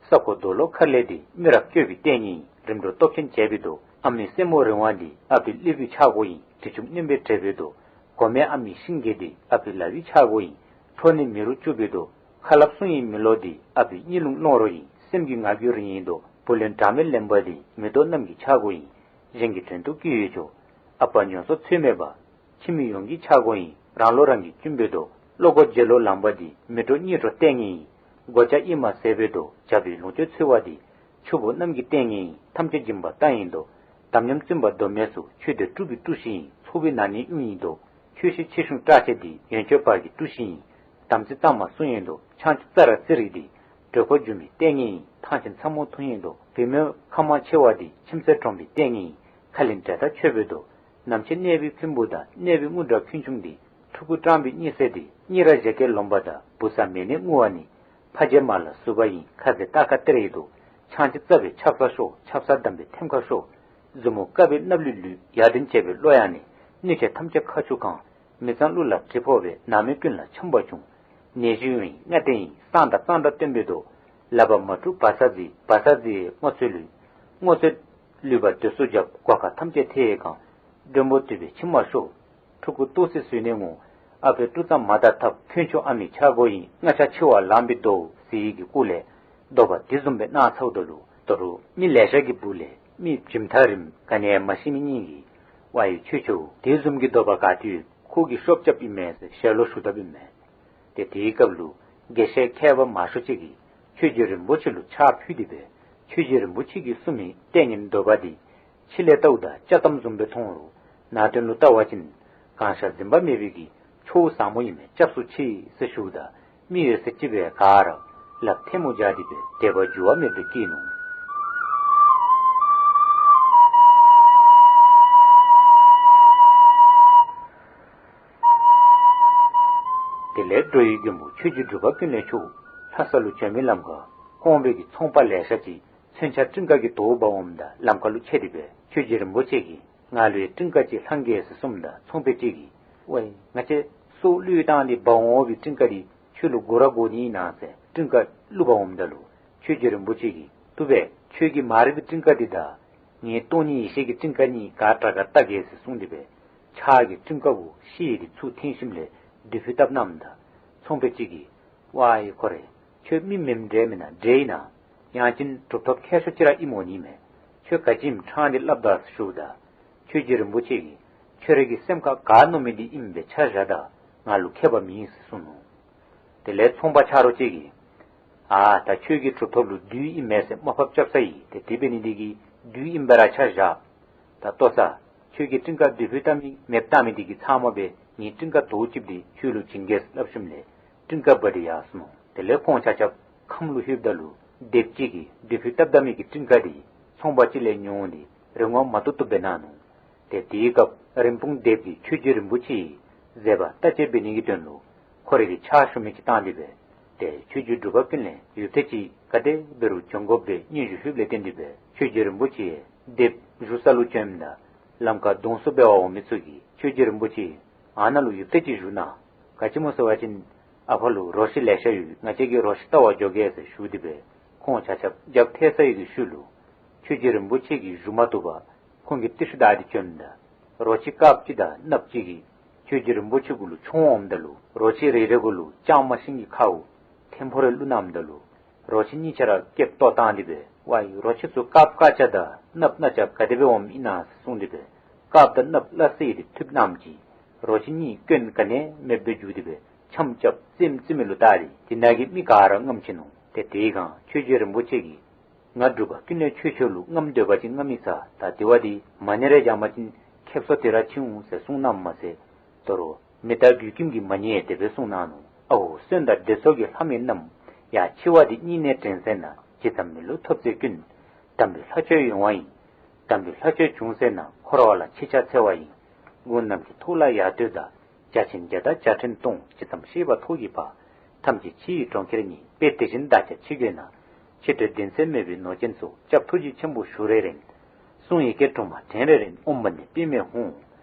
ས་ཁོག་རྡོ་ལོག་མཁར་ལས་འདི། མི་རབས་བཅོས་པའི་ལྟས་ངན་ཡིན། རིམ་གྲོ་སྟོབས་ཆེན་བྱས་པའི་དོ། ཨ་མའི་སེན་མོ་རིང་བ་འདི། ཨ་ཕའི་སླེ་བུའི་ཆག་སྒོ་ཡིན། དྲི་ཆུ་སྣོན་པས་བྲེགས་པའི་དོ། གོ་མེ་ཨ་མའི་ཤིང་གེ་འདི། ཨ་ཕའི་ལ་བའི་ཆག་སྒོ་ཡིན། ཁྲོ་ནི་མི་རུ་བཅུག་པའི་དོ། ཁ་ལགཔ་སྲུང་ཡི་མི་ལོ་འདི། ཨ་ཕའི་གཉིད་ལུང་སློང་རོ་ཡིན། སེམས་ཀྱི་ངག་རྒྱུན་རིང་ཡི་དོ། བུ་ལོན་དྲག་མེད་ལེན་པ་འདི། མེ་ཏོག་རྣམས་ཀྱི་ཆག་སྒོ་ཡིན། གཞན་གྱི་དོན་དུ་བསྐུལ་ཡོད་ཆོག། ཨ་པ་ཉོ་སོགས་ཚོད་མེད་པ། ཁྱིམ་མི་ཡོངས་ཀྱི་ཆག་སྒོ་ཡིན། རང་ལོ་རང་གིས་བཅུན་པའི་དོ། བློ་སྒོ་འབྱེད་ལོ་ལངས་པ་འདི། མི་འགྲོ་གཉིད་འགྲོ་ལྟས་ངན་ཡིན། སྒོ་ལྕགས་གཡེར་མ་ཟད་པའི་དོ། བྱ་ཕོའི་ལོངས་སྤྱོད་འཚོལ་བ་འདི། ཆུ་བོ་རྣམས་ཀྱི་ལྟས་ངན་ཡིན། ཐམས་ཅད་སྦྱིན་པ་བཏང་ཡི་དོ། དམ་ཉམས་བཙུན་པ་མདོ་སྨད་སུ། ཆོས་སྡེ་དཀྲུགས་པའི་དཀྲུགས་ཤིང་ཡིན། ཚོགས་པའི་ནང་ནས་དབྱུང་ཡི་དོ། ཆོས་བཤད་ཆེ་ཆུང་བཀྲ་ཤིས་འདི། ཡོན་མཆོད་བར་གྱི་དཀྲུགས་ཤིང་ཡིན། དམ་ཚིག་གཙང་མ་སྲུང་ཡི་དོ། ཆང་བཅུད་རྩ་ར་བཙིར་ཡི་འདི། གྲོད་ཁོག་རྒྱུ་མའི་ལྟས་ངན་ཡིན། ཐང་ཆེན་ཚ་མོ་འཐུང་ཡི་དོ། བུད་མེད་ཁ་མང་ཆེ་བ་འདི། ཁྱིམ་མཚེས་གྲོང་པའི་ལྟས་ངན་ཡིན། ཁ་ལས་འདྲེ་དང་ཆོས་པའི་དོ། ནམ་ཕྱེད་གནས་པའི་འཁོན་པོ་དང་། གནས་པའི་དངུལ་དྲག་འཁོན་ཆུང་འདི། ཕྲུ་གུ་སྐྲངས་པའི་གཉིད་སད་འདི། གཉིད་ར་བཞད་གད་ལོང་པ་དང་། བུ་ཚ་མེད་ནས་ངུ་བ་ནི། ཕ་རྗེས་མ་ལ་ཟུག་པ་ཡིན། ཁ་ཟས་རྟ་ཁ་སྟེར་ཡི་དོ། ཆང་ཅིག་བཙག་པའི་ཆབ་གསང་ཤོར། ཆབ་གསང་བསྡམས་པའི་ཐེམ་ཁ་ཤོར། མཛུབ་མོ་བཀབ་པའི་སྣབས་ལུད་ལུད། ཡར་འདྲེན་བྱས་པའི་བློ་ཡང་ནི། སྣོད་ཆས་ཐམས་ཅད་ཁ་ཆུ་གང་། མི་གཙང་ཀླུ་ལ་གྲིབ་ཕོག་པས། ནང་མི་ཀུན་ལ་ཆམ་པ་བྱུང་། ནད་གཞི་ཡོད་ཡིན་ལྔ་ལྡན་ཡིན། བསང་དང་གཙང་སྦྲ་སྟོན་པའི་དོ། ལག་པ་མ་བཀྲུ་བ་ཚྭ་རྫི། བ་ཚྭ་རྫི་སྔོ་ཚོད་ལུད། སྔོ་ཚོད་ལུད་པ་དུས་སུ་བརྒྱབ། སྒོ་ཁ་ཐམས་ཅད་ཐལ་གང་། མགྲོན་པོ་དུད་པའི་མཆིལ་མ་ཤོར། ཕྲུ་གུ་ལྟོགས་སེ་ཟོས་ནས་ངུ། ཨ་ཕས་བཀྲུ་གཙང་མ་དང་འཐབ། འཁོན་ཆུང་ཨ་མའི་ཆག་སྒོ་ཡིན། སྔ་ཆ་འཆི་བ་ལངས་པའི་དོ། ཟེར་ཡི་གི་སྐོར་ལས་འདོད་པ་དེ་བཟུམ་སྦེ་གནང་ཚརཝ་ད་ལུ། ད་རུང་མི་ལེ་ཤ་གི་སྦུག་ལས་མི་བྱིམ་ཐག་རིངམ་ག་ནི་ཡང་མ་ཤེས་མི་གཉིས་ཀྱིས། ཝའི་ཁྱོད་ཆོ་དེ་བཟུམ་གྱི་འདོད་པ་ག་ཏེ་ཡོད། ཁོ་གིས་ཤོབ་རྐྱབ་ཨིན་མས་ཟེར་ཞལ་ལོ་ཞུ་དཔ་ཨིན་མས། ཏེ་དེའི་སྐབས་ལུ་དགེ་བཤེས་མཁས་པ་མང་ཤོས་ཅིག་གིས་ཆོས་རྗེ་རིན་པོ་ཆེ་ལུ་ཕྱག་ཕུལ་ཏེ་སྦེ་ཆོས་རྗེ་རིན་པོ་ཆེ་གིས་གསུངས་མི་ལྟས་ངན་འདོད་པ་འདི་ཕྱི་ལས་ལྟཝ་ད་དཔྱ་གཏམ་བཟུམ་སྦེ་མཐོང་རུང་ནང་དོན་ལུ་ལྟ་བ་ཅིན་གང་ཤར་འཛིན་པ་མེད་པའི་གི་ཆོས་བཟང་མོ་ཨིན་མས། སྐྱབས་སུ་མཆི་ཟེར་ཞུཝ་ད་མི་ཡོད་ས་ཅིག་སྦེ་ག་ར་ལགཔ་ཐལ་མོ་སྦྱར་ཏེ་སྦེ་དད་པ་འགྱུར་བ་མེདཔ་སྦེ་བཀྱེས་ནུག། དེ་ལས་འགྲོ་བའི་མགོན་པོ་ཆོས་རྗེ་འབྲུག་པ་ཀུན་ལེགས་མཆོག་ལྷ་ས་ལུ་བྱོན་མི་ལམ་ཁར་ཀོང་པོའི་གི་ཚོང་པ་ལེ་ཤ་ཅིག་མཚོན་ཆ་སྤྲིན་དཀར་གྱི་དོག་འབག་འོངམ་ད་ལམ་ཁ་ལུ་ཆས་ཏེ་སྦེ་ཆོས་རྗེ་རིན་པོ་ཆེ་གིས་ང་ལུ་ཡང་སྤྲིན་དཀར་ཅིག་ལྷང་གེ་ཟེར་གསུངམ་ད་ཚོང་པ་ཅིག་གིས་ཝའི་ང་བཅས་སྲོག་བློས་བཏང་སྟེ་འབག་འོང་བའི་སྤྲིན་དཀར་འདི་ཁྱོད་ལུ་དགོ་ར་དགོ་ནི་ཨིན་ན་ཟེར་སྤྲིན་དཀར་བླུག་འབག་འོངམ་ད་ལུ་ཆོས་རྗེ་རིན་པོ་ཆེ་གིས་བཏུབ་པས། ཁྱོད་ཀྱི་མ་རིག་པའི་སྤྲིན་དཀར་འདི་དང་ངེའི་སྟོང་ཉིད་ཡེ་ཤེས་ཀྱི་སྤྲིན་དཀར་གཉིས་ག་དྲག་ག་བལྟ་གེ་ཟེར་གསུངས་ཏེ་སྦེ་ཕྱག་གི་སྤྲིན་དཀར་བོ་ཤེལ་ཡི་དེ་ཚུར་འཐེན་ཞིནམ་ལས་དུས་ཕུད་བཏབ་གནངམ་ད་ཚོང་པ་ཅིག་གིས་ཝའི་ཁོ་རེ་ཁྱོད་མི་མེནམ་འདྲས་མེན་ན། འདྲས་ཨིན་ན། ཡང་ཅིན་གྲུབ་ཐོབ་མཁས་མཆོག་ཅིག་ར་ཨིནམ་འོང་ནི་མས། ཁྱོད་ག་ཅི་ཨིནམ་ཕྲང་སྟེ་སླབ་ད་ཟེར་ཞུཝ་ད་ཆོས་རྗེ་རིན་པོ་ཆེ་གིས་ཁྱོད་རའི་གི་སེམས་ཁར་ག་མནོ་མི་འདི་ཨིནམ་སྦེ་ཆ་བཞག་ད། ང་ལུ་ཁྱད་པར་མེད་ཟེར་གསུངས་ནུག། དེ་ལས་ཚོང་པ་ཆ་རོགས་ཅིག་གིས་ཨ་ད་ཁྱོད་ཀྱི་གྲུབ་ཐོབ་ལུ་བདུད་ཨིན་མས་ཟེར་དམའ་ཕབ་རྐྱབ་ས་ཡི། ཏེ་དེ་འབད་ནི་འདི་གིས་བདུད་ཨིན་པ་ར་ཆ་བཞག། ད་ལྟོ་ས་ཁྱོད་ཀྱི་སྤྲིན་དཀར་བདུད་ཕུད་བཏབ་མི་མེདཔ་བཏང་མི་འདི་གིས་ཚང་མ་སྦེ་ངེའི་སྤྲིན་དཀར་དོ་ཅིག་འདི་ཁྱོད་ལུ་བྱིན་གེ་ཟེར་སླབ་ཞིནམ་ལས་སྤྲིན་དཀར་འབག་སྟེ་ཡར་སོ་ནུག། དེ་ལས་ཁོང་ཆ་ཁྱབ་ཁམས་ལུ་ལྷོདཔ་ད་ལུ་སྡེབ་ཅིག་གིས་བདུད་ཕུད་བཏབ་བཏབ་མི་གི་སྤྲིན་དཀར་འདི་ཚོང་པ་ཅིག་ལས་ཉོ་འོང་སྟེ་རིན་གོང་མ་ཏོག་ཏོ་སྦེ་གནང་ནུག། ཏེ་དེའི་སྐབས་རིན་སྤུངས་སྡེབ་ཀྱིས་ཆོས་རྗེ་རིན་པོ་ཆེ་ཡི་མཛད་པ་ལྟ་དཔྱད་འབད་ནི་གི་དོན་ལུ་ཁོ་རའི་གི་ཕྱག་ཞུ་མི་ཅིག་བཏང་སྟེ་སྦེ། ཏེ་ཆོས་རྗེ་འབྲུག་པ་ཀུན་ལེགས་ཡུད་ཙམ་ཅིག་ག་དེ་འབད་རུང་བྱོན་དགོཔ་སྦེ་སྙན་ཞུ་ཞུཝ་ལས་བརྟེན་ཏེ་སྦེ་ཆོས་རྗེ་རིན་པོ་ཆེ་སྡེབ་བཞུགས་ས་ལུ་བྱོནམ་ད་ལམ་ཁར་གདོང་བསུ་འབད་བར་འོང་མི་ཚུ་གིས་ཆོས་རྗེ་རིན་པོ་ཆེ་ཨ་ནཱ་ལུ་ཡུད་ཙམ་ཅིག་བཞུགས་གནང་། ག་ཅི་སྨོ་ཟེར་བ་ཅིན་ཨ་ཕར་ལུ་རོ་ཁྱི་ལེ་ཤ་ཡོད། ང་བཅས་ཀྱིས་རོ་ཁྱི་བལྟ་བར་འགྱོ་གེ་ཟེར་ཞུ་སྟེ་སྦེ་ཁོང་ཆ་ཁྱབ་རྒྱབ་ཐལ་ས་ཡི་གི་ཤུལ་ལུ་ཆོས་རྗེ་རིན་པོ་ཆེ་གིས་བཞུགས་མ་བཏུབ་པར་ཁོང་གིས་ཏི་ཤུ་བདའ་སྟེ་བྱོནམ་ད་རོ་ཁྱི་དཀརཔོ་ཅིག་དང་གནགཔོ་ཅིག་གིས་ཆོས་རྗེ་རིན་པོ་ཆེ་གུ་ལུ་མཆོང་འོངམ་ད་ལུ་རོ་ཁྱི་རེ་རེ་གུ་ལུ་ལྕང་མ་ཤིང་གི་ཁར་ཐེམ་ཕོ་རེ་བླུགས་གནངམ་ད་ལུ་རོ་ཁྱི་གཉིས་ཆ་ར་སྐེདཔ་བཏོག་བཏང་སྟེ་སྦེ་ཝའི་རོ་ཁྱི་ཚུ་དཀརཔོ་དཀར་ཆ་དང་གནགཔོ་གནག་ཆ་ག་དེ་སྦེ་འོངམ་ཨིན་ན་ཟེར་གསུངས་ཏེ་སྦེ་དཀརཔོ་དང་གནགཔོ་སླ་བསྲེ་སྟེ་འཐུཝ་གནངམ་ཅིག་རོ་ཁྱི་གཉིས་སྐྱོན་ག་ནི་མེདཔ་སྦེ་གྱུར་ཏེ་སྦེ་འཆམ་རྐྱབ་རྩེདམོ་རྩེ་མི་ལུ་བལྟ་སྟེ་དེ་ནང་གི་མི་ག་ར་རྔམ་ཆི་ནུག། ཏེ་དེའི་སྒང་ཆོས་རྗེ་རིན་པོ་ཆེ་གིས་ང་འབྲུག་པ་ཀུན་ལེགས་ཁྱོད་ཁྱོད་ལུ་རྔམ་སྡོད་པ་ཅིན་རྔམ་མི་ཚར། ད་དེ་བ་འདི་མ་ཎི་རེ་བགྱང་པ་ཅིན་ཁེབ་སང་དེ་ར་ཕྱིར་འོང་ཟེར་གསུངས་གནངམ་མ་ཚད་དོ་རུང་མི་རྟ་མགུལ་ཁྱིམ་གྱི་མ་ཎི་ཡང་དེ་སྦེ་གསུངས་གནང་ནུག། ཨའོ་གསོན་དང་བདེ་སོགས་ཀྱི་ལྷ་མིན་རྣམས། ཡང་འཆི་བ་འདི་སྙིང་ནས་དྲན་ཟེར་ན། ཇི་ཙམ་མི་ལུས་ཐོབ་ཚད་ཀུན། དམ་པའི་ལྷ་ཆོས་ཡོང་བ་ཡིན། དམ་པའི་ལྷ་ཆོས་བྱུང་ཟེར་ན། འཁོར་བ་ལ་འཆི་ཆ་འཚེ་བ་ཡིན། དགུང་ནམ་མཁའི་ཐོག་ལ་ཡར་ལྟོས་དང་། བརྒྱ་བྱིན་བརྒྱ་དང་བརྒྱ་ཕྲན་སྟོང་། ཇི་ཙམ་གཤེགས་པ་ཐོག་གི་བར། ཐམས་ཅད་འཆི་བའི་གྲོང་ཁྱེར་ཉིད། དཔེ་དེ་བཞིན་བདག་ཀྱང་འཆི་དགོས་ན། འཆི་བྲལ་གདེང་ཚད་མེད་པའི་ནོར་ཅན་ཚོ། སྐྱབས་ཐུགས་རྗེ་ཆེན་པོ་ཞུ་རན་རན། གསུང་ཡི་གེ་དྲུག་མ་དྲན་རན་རན། ཨོཾ་མ་ཎི་པདྨེ་ཧཱུྃ།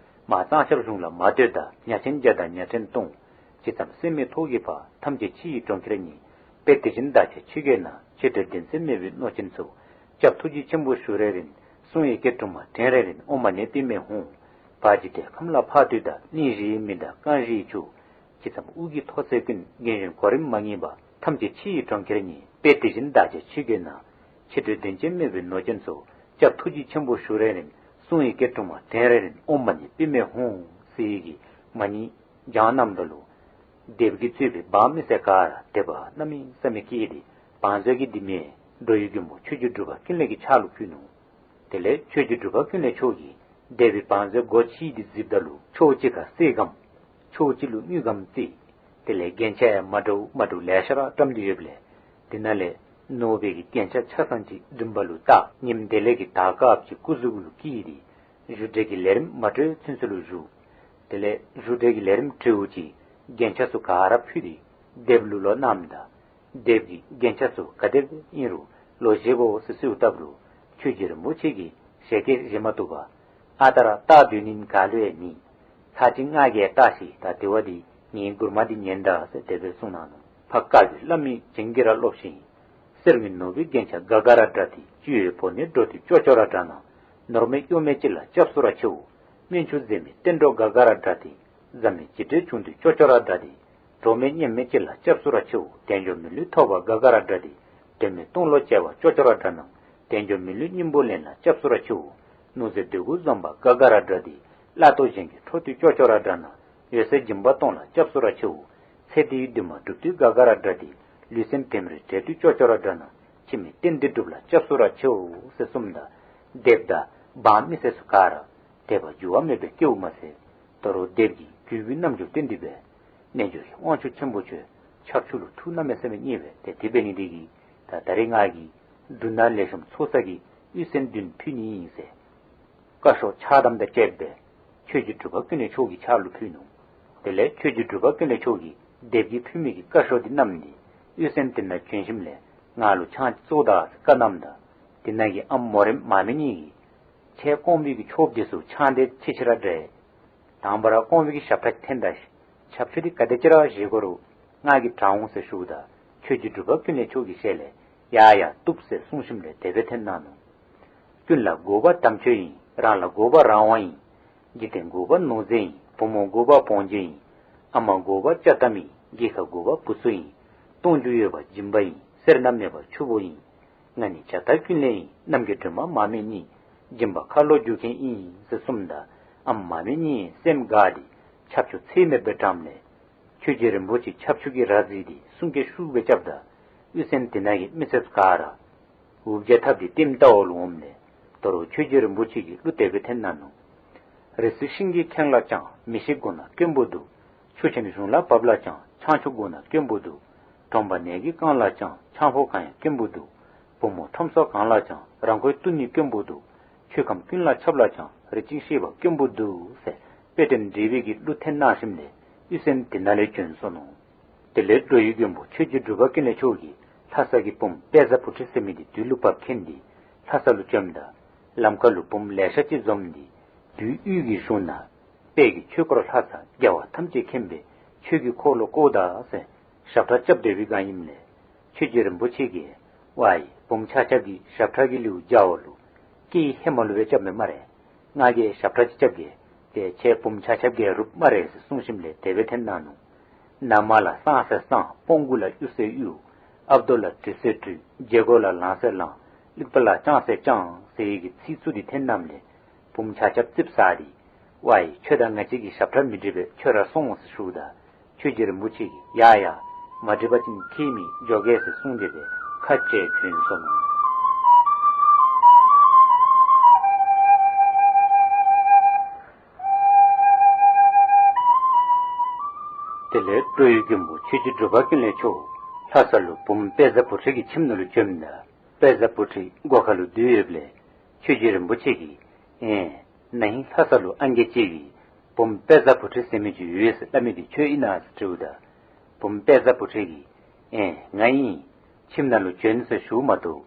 མར་གཙང་ཆབ་གཞུང་ལ་མར་ལྟོས་དང་། བརྒྱ་བྱིན་བརྒྱ་དང་བརྒྱ་ཕྲན་སྟོང་། ཇི་ཙམ་སྲེད་མེད་ཐོག་གི་བར། ཐམས་ཅད་འཆི་བའི་གྲོང་ཁྱེར་ཉིད། དཔེ་དེ་བཞིན་བདག་ཀྱང་འཆི་དགོས་ན། འཆི་བྲལ་གདེང་ཚད་མེད་པའི་ནོར་ཅན་ཚོ། སྐྱབས་ཐུགས་རྗེ་ཆེན་པོ་ཞུ་རན་རན། གསུང་ཡི་གེ་དྲུག་མ་དྲན་རན་རན། ཨོཾ་མ་ཎི་པདྨེ་ཧཱུྃ། བར་འཇིག་རྟེན་ཁམས་ལ་ཕར་ལྟོས་དང་། གླིང་བཞི་ཡི་མི་དང་རྐང་བཞི་ཡི་ཆུ། ཇི་ཙམ་དབུགས་ཀྱིས་ཐོགས་ཚད་ཀུན། རྒན་གཞོན་གོ་རིམ་མ་ངེས་པ། ཐམས་ཅད་འཆི་བའི་གྲོང་ཁྱེར་ཉིད། དཔེ་དེ་བཞིན་བདག་ཀྱང་འཆི་དགོས་ན། འཆི་བྲལ་གདེང་ཚད་མེད་པའི་ནོར་ཅན་ཚོ། སྐྱབས་ཐུགས་རྗེ་ཆེན་པོ་ཞུ་རན་རན། གསུང་ཡི་གེ་དྲུག་མ་དྲན་རན་རན། ཨོཾ་མ་ཎི་པདྨེ་ཧཱུྃ་ཟེར་བའི་གི་མ་ཎི་བགྱང་གནངམ་ད་ལུ་སྡེབ་ཀྱིས་གཙོས་པའི་འབངས་མི་སེར་ག་ར་དད་པ་གནམ་མེད་ས་མེད་སྐྱེས་ཏེ་བང་མཛོད་ཀྱི་ལྡེ་མིག་འགྲོ་བའི་མགོན་པོ་ཆོས་རྗེ་འབྲུག་པ་ཀུན་ལེགས་ཀྱི་ཕྱག་ལུ་ཕུལ་ནུག། དེ་ལས་ཆོས་རྗེ་འབྲུག་པ་ཀུན་ལེགས་མཆོག་གིས་སྡེབ་པའི་བང་མཛོད་སྒོ་ཕྱེ་སྟེ་གཟིགསཔ་ད་ལུ་ཕྱོགས་གཅིག་ཁར་གསེར་སྒམ་ཕྱོགས་གཅིག་ལུ་དངུལ་སྒམ་བརྩེགས། དེ་ལས་རྒྱན་ཆ་ཡང་མ་འདྲཝ་མ་འདྲཝ་ལེ་ཤ་ར་བཀྲམ་སྟེ་ཡོདཔ་ལས་དེ་ནང་ལས་ནོར་བུའི་གི་རྒྱན་ཆ་ཆ་ཚང་ཅིག་མགྲིན་པ་ལུ་བཏགས། ཉིནམ་དེ་ལས་ཀྱི་དར་དཀརཔོ་ཅིག་སྐུ་གཟུགས་ལུ་བཀལ་ཏེ་བཞུགས་གྲལ་གྱི་ལས་རིམ་མ་གྲོལ་ཚུན་ཚོད་ལུ་བཞུགས། དེ་ལས་བཞུགས་གྲལ་གྱི་ལས་རིམ་གྲོལ་བ་ཅིག་རྒྱན་ཆ་ཚུ་ག་ར་ཕུད་དེ་སྡེབ་ལུ་ལོག་གནངམ་ད་སྡེབ་ཀྱིས་རྒྱན་ཆ་ཚུ་ག་དེ་སྦེ་ཨིན་རུང་ལོག་བཞེས་དགོ་ཟེར་གསོལཝ་བཏབ་རུང་ཆོས་རྗེ་རིན་པོ་ཆེ་གིས་བཞེས་སྐལ་བཞེས་མ་བཏུབ་པར་ཨ་རྟག་ར་བཏགས་སྡོད་ནི་ག་ལུ་ཡང་མེད། ཚར་གཅིག་ང་གིས་བཏགས་ཤིག། ད་དེ་བ་འདི་ངེའི་མགུར་མ་འདི་ཉན་ད་ཟེར་དེ་སྦེ་གསུངས་གནང་ནུག། ཕ་བཀའ་བརྒྱུད་བླ་མའི་བྱིན་གྱིས་ར་རློབས་ཤིང་། གསེར་དངུལ་ནོར་བུའི་རྒྱན་ཆ་དགའ་དགའ་ར་འདྲ་སྟེ། སྤྱི་བོའི་བོ་ནི་འགྲོ་དུས་ཅོག་ཅོག་ར་འདྲ་ན། ནོར་མེད་གཡོ་མེད་ཅིག་ལ་སྐྱབས་སུ་ར་མཆིའོ། སྨན་ཆུང་མཛེས་མའི་གཏན་གྲོགས་དགའ་དགའ་ར་འདྲ་སྟེ། བཟའ་མི་ཅི་འདྲའི་བྱུང་དུས་ཅོག་ཅོག་ར་འདྲ་སྟེ། གྲོགས་མེད་གཉེན་མེད་ཅིག་ལ་སྐྱབས་སུ་ར་མཆིའོ། དལ་འབྱོར་མི་ལུས་ཐོབ་པ་དགའ་དགའ་ར་འདྲ་སྟེ། དོན་མེད་སྟོང་ལོག་སྤྱད་པ་ཅོག་ཅོག་ར་འདྲ་ན། དལ་འབྱོར་མི་ལུས་སྙིང་པོ་ལེན་ལ་སྐྱབས་སུ་ར་མཆིའོ། ནོར་རྫས་འདོད་དགུ་འཛོམས་པ་དགའ་དགའ་ར་འདྲ་སྟེ། བླ་རྡོ་གཞན་གྱིས་འཕྲོག་དུས་ཅོག་ཅོག་ར་འདྲ་ན། འོད་གསལ་སྦྱིན་པ་གཏོང་ལ་སྐྱབས་སུ་ར་མཆིའོ། ཚེ་འདིའི་འདུན་མ་འགྲུབ་དུས་དགའ་དགའ་ར་འདྲ་སྟེ། ལུས་སེམས་བེམ་རོས་བྲལ་དུས་ཅོག་ཅོག་ར་འདྲ་ན། ཕྱི་མའི་རྟེན་འབྲེལ་འགྲུབ་ལ་སྐྱབས་སུ་ར་མཆིའོ་ཟེར་གསུངསམ་ད་སྡེབ་དང་འབངས་མི་སེར་ཚུ་ག་ར་དད་པ་འགྱུར་བ་མེད་པར་སྐྱེཝ་མ་ཚད་དོ་རུང་སྡེབ་ཀྱིས་གུས་པའི་རྣམ་འགྱུར་བསྟན་ཏེ་སྦེ་རྣལ་འབྱོར་གྱི་དབང་ཕྱུག་ཆེན་པོ་ཁྱོད་ཁྱབ་ཆུ་ལུ་ཐུགས་གནམ་མེད་ས་མེད་མཉེས་པས། ཏེ་དེ་འབད་ནི་འདི་གིས་ད་ད་རེས་ང་གིས་འབྲུ་སྣ་ལེགས་ཤོམ་ཚོགས་ས་གི་གཡུས་ཚན་བདུན་ཕུལ་ནི་ཨིན་ཟེར་བཀའ་ཤོག་ཕྱག་དམ་དང་བཅས་པ་སྦེ་ཆོས་རྗེ་འབྲུག་པ་ཀུན་ལེགས་མཆོག་གི་ཕྱག་ལུ་ཕུལ་ནུག། དེ་ལས་ཆོས་རྗེ་འབྲུག་པ་ཀུན་ལེགས་མཆོག་གིས་སྡེབ་ཀྱིས་ཕུལ་མི་གི་བཀའ་ཤོག་འདི་བསྣམས་ཏེ་གཡུས་ཚན་དེ་ནང་བྱོན་ཞིནམ་ལས་ང་ལུ་ཆང་ཅིག་བཙོ་ད་ཟེར་བཀའ་གནངམ་ད་དེ་ནང་གི་ཨམ་མོ་རེངམ་མ་སྨད་གཉིས་ཀྱིས་ཁྱེད་ཀོང་པོའི་གི་ཆོསཔ་འདི་ཚུ་ཆང་དེ་ཆེ་ཆེ་ར་འདྲ། དང་པ་ར་ཀོང་པོའི་གི་ཞབས་ཁྲ་འཐེན་ད་ཤིག། ཆབ་ཆུ་འདི་ག་དེ་ཅིག་ར་བཞེས་དགོ་རུང་ང་གིས་དྲང་འོང་ཟེར་ཞུཝ་ད་ཆོས་རྗེ་འབྲུག་པ་ཀུན་ལེགས་མཆོག་གི་ཞལ་ལས་ཡ་ཡ་བཏུབ་ཟེར་གསུངས་ཞིནམ་ལས་དེ་སྦེ་འཐེན་གནང་ནུག། ཀུན་ལ་དགོས་པ་དམ་ཆོས་ཡིན། རང་ལ་དགོས་པ་རང་དབང་ཡིན། འཇིག་རྟེན་དགོས་པ་ནོར་རྫས་ཡིན། བུ་མོ་དགོས་པ་བང་རྒྱན་ཡིན། ཨ་མ་དགོས་པ་ཅ་དམ་ཡིན། རྒྱལ་ཁབ་དགོས་པ་བུ་ཚུ་ཡིན། སྟོང་རྒྱུ་ཡོད་པ་སྦྱིན་པ་ཡིན། སེར་སྣ་མེད་པ་ཆུ་བོ་ཡིན། ང་ནི་བྱ་བཏང་ཀུན་ལེགས་ཡིན། རྣམ་རྒྱལ་སྒྲོལ་མ་མ་སྨད་གཉིས། སྦྱིན་པ་ཁ་ལོ་རྒྱུག་མཁན་ཡིན་ཟེར་གསུངསམ་ད་ཨམ་མ་སྨད་གཉིས་སེམས་དགའ་སྟེ་ཆབ་ཆུ་ཚད་མེད་པའི་འགྲམ་ལས་ ཆོས་རྗེ་རིན་པོ་ཆེ་ཆབ་ཆུ་གི་རྭ་བརྫིས་ཏེ་གསུང་སྐད་ཤུགས་སྦེ་རྐྱབ་ད་གཡུས་ཚན་དེ་ནང་གི་མི་སེར་ག་ར་འུར་བརྒྱ་བཏབ་སྟེ་ལྟདམོ་ལྟ་བར་ལུ་འོངམ་ལས་དོ་རུང་ཆོས་རྗེ་རིན་པོ་ཆེ་གིས་གླུ་དེ་སྦེ་འཐེན་གནང་ནུག། རི་སུལ་ཤིང་གི་ཁེངས་ལ་ཀྱང་། མི་ཤི་སྒོ་ན་སྐྱོན་པོ་འདུག། ཆུ་ཆེན་གཞུང་ལ་བབས་ལ་ཀྱང་། ཆང་ཆུ་སྒོ་ན་སྐྱོན་པོ་འདུག། གྲོང་པ་ནད་ཀྱིས་བཀང་ལ་ཀྱང་། ཆང་ཕོར་གང་ཡང་སྐྱོན་པོ་འདུག། བུ་མོ་ཁྲོམ་སོགས་གང་ལ་ཀྱང་། རང་མགོས་བཏུལ་ནི་སྐྱོན་པོ་འདུག། ཆོས་ཁམས་ཀུན་ལ་ཁྱབ་ལ་ཀྱང་། རི་གཅིག་ཤེས་པ་སྐྱོན་པོ་འདུག་ཟེར་དཔེ་དེ་འདྲ་བའི་གི་གླུ་འཐེན་གནང་ཞིནམ་ལས་གཡུས་ཚན་དེ་ནང་ལས་བྱོན་སོ་ནུག། དེ་ལས་འགྲོ་བའི་མགོན་པོ་ཆོས་རྗེ་འབྲུག་པ་ཀུན་ལེགས་མཆོག་གིས་ལྷ་ས་གི་བུམོ་དཔལ་བཟང་བུ་ཁྲིད་ཟེར་མི་དེ་དུས་ལུ་བབས་མཁན་དེ་ལྷ་ས་ལུ་བྱོནམ་ད་ལམ་ཁ་ལུ་བུམོ་ལེ་ཤ་ཅིག་འཛོམས་ཏེ་དུས་དབུས་ཀྱི་གཞུང་ན་དཔལ་གྱི་ཆོས་འཁོར་ལྷ་ས་རྒྱལ་བ་ཐམས་ཅད་མཁྱེན་པའི་ཆོས་ཀྱི་འཁོར་ལོ་བསྐོར་ད་ཟེར་ཞབས་ཁྲ་རྐྱབ་སྡོད་པའི་སྒང་ཨིནམ་ལས་ཆོས་རྗེ་རིན་པོ་ཆེ་གིས་ཝའི་བུམོ་ཆ་ཁྱབ་ཀྱི་ཞབས་ཁྲ་གི་ལེའུ་རྒྱབ་ལུ་སྐད་ཧེ་མ་ལུ་སྦེ་རྐྱབ་མས་སྨ་རེ། ང་གིས་ཞབས་ཁྲ་ཅིག་རྐྱབ་གེ། ཏེ་ཁྱེད་བུམོ་ཆ་ཁྱབ་རྒྱལ་རབས་སྨ་རེ་ཟེར་གསུངས་ཞིནམ་ལས་དེ་སྦེ་འཐེན་གནང་ནུག། ན་མ་ལ་སང་ཟེར་སང་། སྤོང་དགུ་ལ་གཡུ་ཟེར་གཡུ། ཨབ་རྡོ་ལ་དྲི་ཟེར་དྲི། རྗེ་རྒོ་ལ་ལང་ཟེར་ལང་། ལིག་པ་ལ་ལྕང་ཟེར་ལྕང་ཟེར་བའི་གི་ཚིག་ཚུ་དེ་འཐེན་གནངམ་ལས་བུམོ་ཆ་ཁྱབ་ཙིགཔ་ཟ་སྟེ་ཝའི་ཁྱོད་དང་ང་བཅས་ཀྱི་ཞབས་ཁྲ་མི་འགྲིག་པས། ཁྱོད་ར་སོང་ཟེར་ཞུཝ་ད་ཆོས་རྗེ་རིན་པོ་ཆེ་གིས་ཡ་ཡ་མ་འགྲིག་པ་ཅིན་ཁྱད་མེད་འགྱོ་གེ་ཟེར་གསུངས་ཏེ་སྦེ་ཁ་བཅད་བྱོན་སོ་ནུག། དེ་ལས་འགྲོ་བའི་མགོན་པོ་ཆོས་རྗེ་འབྲུག་པ་ཀུན་ལེགས་མཆོག་ལྷ་ས་ལུ་བུམོ་དཔལ་བཟང་བུ་ཁྲིད་ཀྱི་ཁྱིམ་ནང་ལུ་བྱོནམ་ད་དཔལ་བཟང་བུ་ཁྲིད་སྒོ་ཁ་ལུ་སྡོད་ཡོདཔ་ལས་ཆོས་རྗེ་རིན་པོ་ཆེ་གིས་ཨེ་ན་ཧིང་ལྷ་ས་ལུ་ཨང་རྒས་ཅིག་གིས་བུམོ་དཔལ་བཟང་བུ་ཁྲིད་ཟེར་མི་ཅིག་ཡོད་ཟེར་སླབ་མི་དེ་ཁྱོད་ཨིན་ན་ཟེར་དྲིཝ་ད་བུམོ་དཔལ་བཟང་བུ་ཁྲིད་ཀྱིས་ཨེ་ང་ཨིན། ཁྱིམ་ནང་ལུ་བྱོན་ཟེར་ཞུཝ་མ་གཏོགས་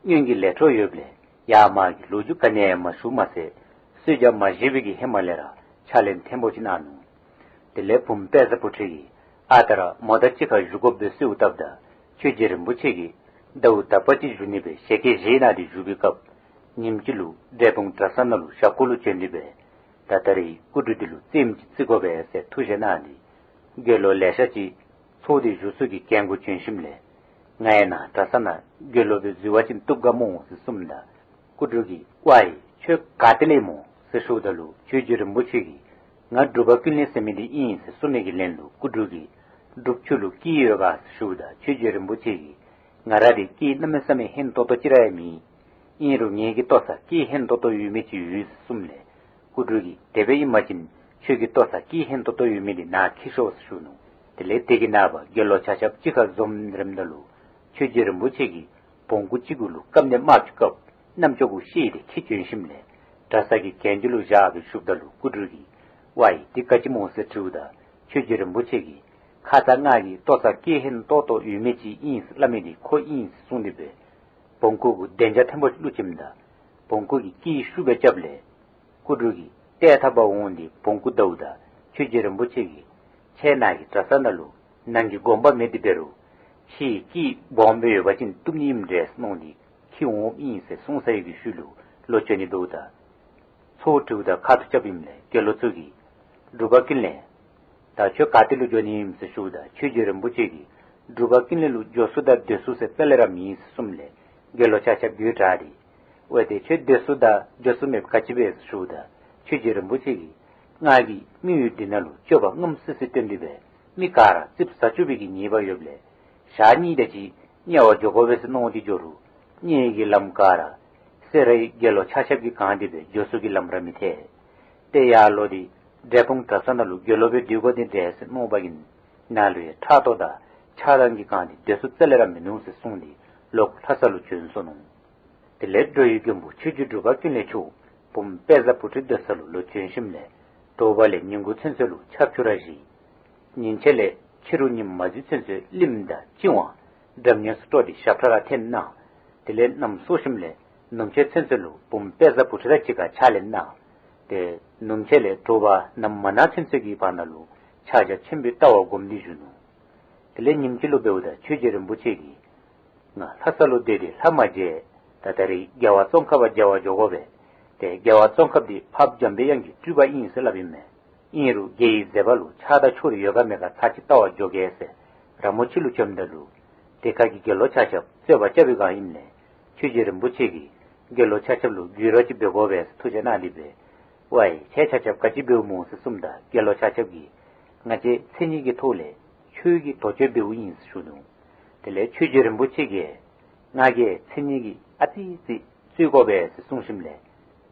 སྔོན་གྱི་ལས་འཕྲོ་ཡོདཔ་ལས་ཡར་མར་གྱི་ལོ་རྒྱུས་ག་ནི་ཡང་མ་ཞུ་མ་ཚད་གསོལ་ཇ་མ་བཞེས་པའི་གི་ཧེ་མ་ལས་ར་ཕྱག་ལེན་ཐེངས་པོ་ཅིག་གནང་ནུག། དེ་ལས་བུམོ་དཔལ་བཟང་བུ་ཁྲིད་ཀྱིས་ཨ་རྟག་ར་མོ་དང་གཅིག་ཁར་བཞུགས་དགོ་པས་ཟེར་གསོལཝ་བཏབ་ད་ཆོས་རྗེ་རིན་པོ་ཆེ་གིས་ཟླཝ་དག་པ་ཅིག་བཞུགས་ནི་སྦེ་ཞལ་བཀོད་བཞེས་གནང་སྟེ་བཞུགས་པའི་སྐབས་ཉིནམ་གཅིག་ལུ་འབྲས་སྤུངས་གྲྭ་ཚང་ནང་ལུ་ཞབས་སྐུ་ལུ་བྱོན་ཏེ་སྦེ་ད་ད་རེས་སྐུ་དྲུང་འདི་ལུ་རྩེདམོ་ཅིག་རྩེ་དགོ་པས་ཟེར་ཐུགས་བཞེད་གནང་སྟེ་དགེ་སློང་ལེ་ཤ་ཅིག་ཚོགས་ཏེ་བཞུགས་ས་གི་གྱལ་མགུ་བྱོན་ཞིནམ་ལས་ང་ཡང་ནཱ་གྲྭ་ཚང་ནང་དགེ་སློང་སྦེ་འཛུལ་བ་ཅིན་བཏུབ་ག་སྨོ་ཟེར་གསུངམ་ད་སྐུ་དྲུང་གིས་ཝའི་ཁྱོད་ག་ཏེ་ལས་སྨོ་ཟེར་ཞུཝ་ད་ལུ་ཆོས་རྗེ་རིན་པོ་ཆེ་གིས་ང་འབྲུག་པ་ཀུན་ལེགས་ཟེར་མི་འདི་ཨིན་ཟེར་གསུངས་ནི་གི་ལན་ལུ་སྐུ་དྲུང་གིས་འབྲུག་ཁྱོད་ལུ་སྐྱེས་ཡོད་ག་ཟེར་ཞུཝ་ད་ཆོས་རྗེ་རིན་པོ་ཆེ་གིས་ང་ར་འདི་སྐྱེས་གནམ་མེད་ས་མེད་ཧན་ཏོང་ཏོ་ཅིག་ར་ཡང་མེད། ཨིན་རུང་ངེ་གི་ལྟོ་ཚང་སྐྱེས་ཧན་ཏོང་ཏོ་ཡོད་མི་ཅིག་ཡོད་ཟེར་གསུངམ་ལས་སྐུ་དྲུང་གིས་དེ་སྦེ་ཨིན་པ་ཅིན་ཁྱོད་ཀྱི་ལྟོ་ཚང་སྐྱེས་ཧན་ཏོང་ཏོ་ཡོད་མི་འདི་ནཱ་འཁྱིད་ཤོག་ཟེར་ཞུ་ནུག། དེ་ལས་དེ་གི་ནངས་པ་དགེ་སློང་ཆ་ཁྱབ་གཅིག་ཁར་འཛོམས་རནམ་ད་ལུ་ཆོས་རྗེ་རིན་པོ་ཆེ་གིས་བོང་ཀུ་ཅིག་གུ་ལུ་སྐམ་ནས་དམརཔོ་ཅིག་བཀབ་རྣམ་ཅོ་གུ་བཤེད་དེ་འཁྱིད་བྱོན་ཞིནམ་ལས་གྲྭ་ཚང་གི་གྱལ་མགུ་ལུ་བཞག་སྦེ་བཞུགསཔ་ད་ལུ་སྐུ་དྲུང་གིས་ཝའི་འདི་ག་ཅི་སྨོ་ཟེར་དྲིཝ་ད་ཆོས་རྗེ་རིན་པོ་ཆེ་གིས་ཁ་ཙ་ང་གི་ལྟོ་ཚང་སྐྱེས་ཧན་ཏོང་ཏོ་ཡོད་མི་ཅིག་ཨིན་ཟེར་སླབ་མི་འདི་ཁོ་ཨིན་ཟེར་གསུངས་ཏེ་སྦེ་བོང་ཀུ་གུ་གདན་ལྕགས་ཐེམ་པོ་ཅིག་བླུགས་ཞིནམ་ད་བོང་ཀུ་གིས་སྐད་ཤུགས་སྦེ་རྐྱབ་ལས་སྐུ་དྲུང་གིས་ཏེ་ཐར་པ་འོང་སྟེ་བོང་ཀུ་བདའཝ་ད་ཆོས་རྗེ་རིན་པོ་ཆེ་གིས་ཁྱེད་ནཱ་གི་གྲྭ་ཚང་ནང་ལུ་ནང་གི་དགོངས་པ་མེད་དེ་འབད་རུང་ཕྱི་སྐད་སྦོམ་སྦེ་ཡོད་པ་ཅིན་བཏུབ་ནི་ཨིནམ་འདྲས་མནོ་སྟེ་འཁྱིད་འོངམ་ཨིན་ཟེར་གསུངས་ཚར་བའི་གི་ཤུལ་ལུ་ལོག་བྱོན་ནི་འབདཝ་ད་ཚོགས་དྲིཝ་ད་ཁ་ཐུག་རྐྱབ་ཨིནམ་ལས་དགེ་སློང་ཚུ་གིས་འབྲུག་པ་ཀུན་ལེགས་ད་ཁྱོད་ག་ཏེ་ལུ་འགྱོ་ནི་ཨིནམ་ཟེར་ཞུཝ་ད་ཆོས་རྗེ་རིན་པོ་ཆེ་གིས་འབྲུག་པ་ཀུན་ལེགས་ལུ་འགྱོ་ས་དང་སྡོད་ས་ཟེར་རྩ་ལས་ར་མེད་ཟེར་གསུངམ་ལས་དགེ་སློང་ཆ་ཁྱབ་དགོད་བྲ་སྟེ་ཝའི་ཏེ་ཁྱོད་སྡོད་ས་དང་འགྱོ་ས་མེདཔ་ག་ཅི་སྦེ་ཟེར་ཞུཝ་ད་ཆོས་རྗེ་རིན་པོ་ཆེ་གིས་ང་གིས་དམིགས་ཡུལ་འདི་ནང་ལུ་སྤྱོད་པ་རྔམ་སི་སི་སྟོན་ཏེ་སྦེ་མི་ག་ར་ཙིགཔ་ཟ་བཅུག་པའི་གི་ཉེས་པ་ཡོདཔ་ལས་ཞག་གཉིས་དེ་ཅིག་དམྱལ་བར་འགྱོ་དགོ་པས་ཟེར་མནོ་སྟེ་འགྱོ་རུང་དམྱལ་གྱི་ལམ་ག་ར་སེ་རའི་དགེ་སློང་ཆ་ཁྱབ་ཀྱིས་གང་སྟེ་སྦེ་འགྱོ་ས་གི་ལམ་ར་མི་ཐལ། ཏེ་ཡར་ལོག་སྟེ་འབྲས་སྤུངས་གྲྭ་ཚང་ནང་ལུ་དགེ་སློང་སྦེ་སྡོད་དགོ་ནི་འདྲས་ཟེར་མནོ་བ་ཅིན་ནཱ་ལུ་ཡང་ཕྲག་དོག་དང་ཆགས་སྡང་གིས་གང་སྟེ་སྡོད་ས་རྩ་ལས་ར་མིན་ནུག་ཟེར་གསུངས་ཏེ་ལོག་ལྷ་ས་ལུ་བྱོན་སོ་ནུག། དེ་ལས་འགྲོ་བའི་མགོན་པོ་ཆོས་རྗེ་འབྲུག་པ་ཀུན་ལེགས་མཆོག་བུམོ་དཔལ་བཟང་བུ་ཁྲིད་སྡོད་ས་ལུ་ལོག་བྱོན་ཞིནམ་ལས་དྲོ་པ་ལས་ཉིན་གུང་ཚུན་ཚོད་ལུ་ཆརཔ་ཆུ་ར་བཞེས། ཉིན་ཕྱེད་ལས་ཕྱི་རུ་ཉིམ་མ་འཛུལ་ཚུན་ཚོད་གླིངམ་དང་ལྕི་བ་འགྲམ་ངེས་སུ་དཀྲོགས་ཏེ་ཞབས་ཁྲ་ར་འཐེན་གནང་། དེ་ལས་གནམ་སྲོ་ཞིནམ་ལས་ནུབ་ཕྱེད་ཚུན་ཚོད་ལུ་བུམོ་དཔལ་བཟང་བུ་ཁྲིད་དང་གཅིག་ཁར་ཕྱག་ལེན་གནང་། ཏེ་ནུབ་ཕྱེད་ལས་དྲོ་པ་གནམ་མ་ནངས་ཚུན་ཚོད་ཀྱི་བར་ན་ལུ་ཕྱག་རྒྱ་ཆེན་པོའི་ལྟ་བ་སྒོམ་སྟེ་བཞུགས་ནུག། དེ་ལས་ཉིནམ་གཅིག་ལུ་འབདཝ་ད་ཆོས་རྗེ་རིན་པོ་ཆེ་གིས་ང་ལྷ་ས་ལུ་སྡོད་དེ་ལྷ་མ་མཇལ། ད་ད་རེས་རྒྱལ་བ་ཙོང་ཁ་པ་མཇལ་བར་འགྱོ་དགོ་པས། ཏེ་རྒྱལ་བ་ཙོང་ཁ་པ་འདི་འཕགས་པ་འཇམ་པའི་དབྱངས་ཀྱི་སྤྲུལ་པ་ཨིན་ཟེར་སླབ་ཨིན་མས། ཨིན་རུང་རྒྱལ་བའི་མཛད་པ་ལུ་ཆགས་སྡང་ཕྱོགས་རིས་ཡོད་ག་མེད་ག་ཚར་གཅིག་བལྟ་བར་འགྱོ་གེ་ཟེར་ར་མོ་ཆེ་ལུ་བྱོནམ་ད་ལུ་དེ་ཁ་གི་དགེ་སློང་ཆ་ཁྱབ་རྩོད་པ་རྐྱབ་པའི་སྒང་ཨིནམ་ལས་ཆོས་རྗེ་རིན་པོ་ཆེ་གིས་དགེ་སློང་ཆ་ཁྱབ་ལུ་གུས་ར་ཅིག་འབད་དགོ་པས་ཟེར་ཐུགས་རྗེ་གནང་སྟེ་སྦེ་ཝའི་ཁྱེད་ཆ་ཁྱབ་ག་ཅི་འབདཝ་སྨོ་ཟེར་གསུངམ་ད་དགེ་སློང་ཆ་ཁྱབ་ཀྱིས་ ང་བཅས་མཚན་ཉིད་ཀྱི་ཐོག་ལས་ཁྱོད་ཀྱིས་དོ་ཅོག་འབདཝ་ཨིན་ཟེར་ཞུ་ནུག། དེ་ལས་ཆོས་རྗེ་རིན་པོ་ཆེ་གིས་ང་གིས་མཚན་ཉིད་ཀྱིས་ཨ་ཙི་ཅིག་རྩོད་དགོ་པས་ཟེར་གསུངས་ཞིནམ་ལས་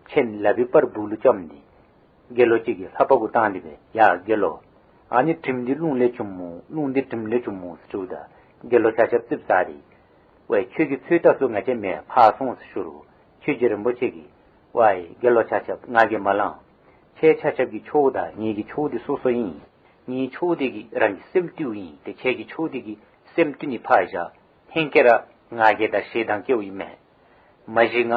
མཆན་ལག་པའི་པར་སྦུག་ལུ་བཅམས་ཏེ་དགེ་སློང་ཅིག་གི་ལྷ་པ་གུ་བཏང་སྟེ་སྦེ་ཡ་དགེ་སློང་ཨ་ནི་དྲིམ་འདི་རླུང་ལས་བྱུངམ་སྨོ་རླུང་འདི་དྲིམ་ལས་བྱུངམ་སྨོ་ཟེར་ཞུཝ་ད་དགེ་སློང་ཆ་ཁྱབ་ཙིགཔ་ཟ་སྟེ་ཝའི་ཁྱོད་ཀྱིས་འཚོལ་བལྟ་ཚུགས་ང་བཅས་མེད་ཕར་སོང་ཟེར་ཞུ་རུང་ཆོས་རྗེ་རིན་པོ་ཆེ་གིས་ཝའི་དགེ་སློང་ཆ་ཁྱབ་ང་གིས་མ་བླངས། ཁྱེད་ཆ་ཁྱབ་ཀྱི་ཆོས་དང་ངེའི་གི་ཆོས་འདི་སོ་སོ་ཨིན། ངེའི་ཆོས་འདི་གིས་རང་གི་སེམས་བཏུལཝ་ཨིན། ཏེ་ཁྱེད་ཀྱི་ཆོས་འདི་གིས་སེམས་བཏུལ་ནི་ཕར་བཞག་ཧེང་སྐལ་ར་ང་རྒྱལ་དང་ཞེ་སྡང་སྐྱེཝ་ཨིན་མས། མ་གཞི་ང་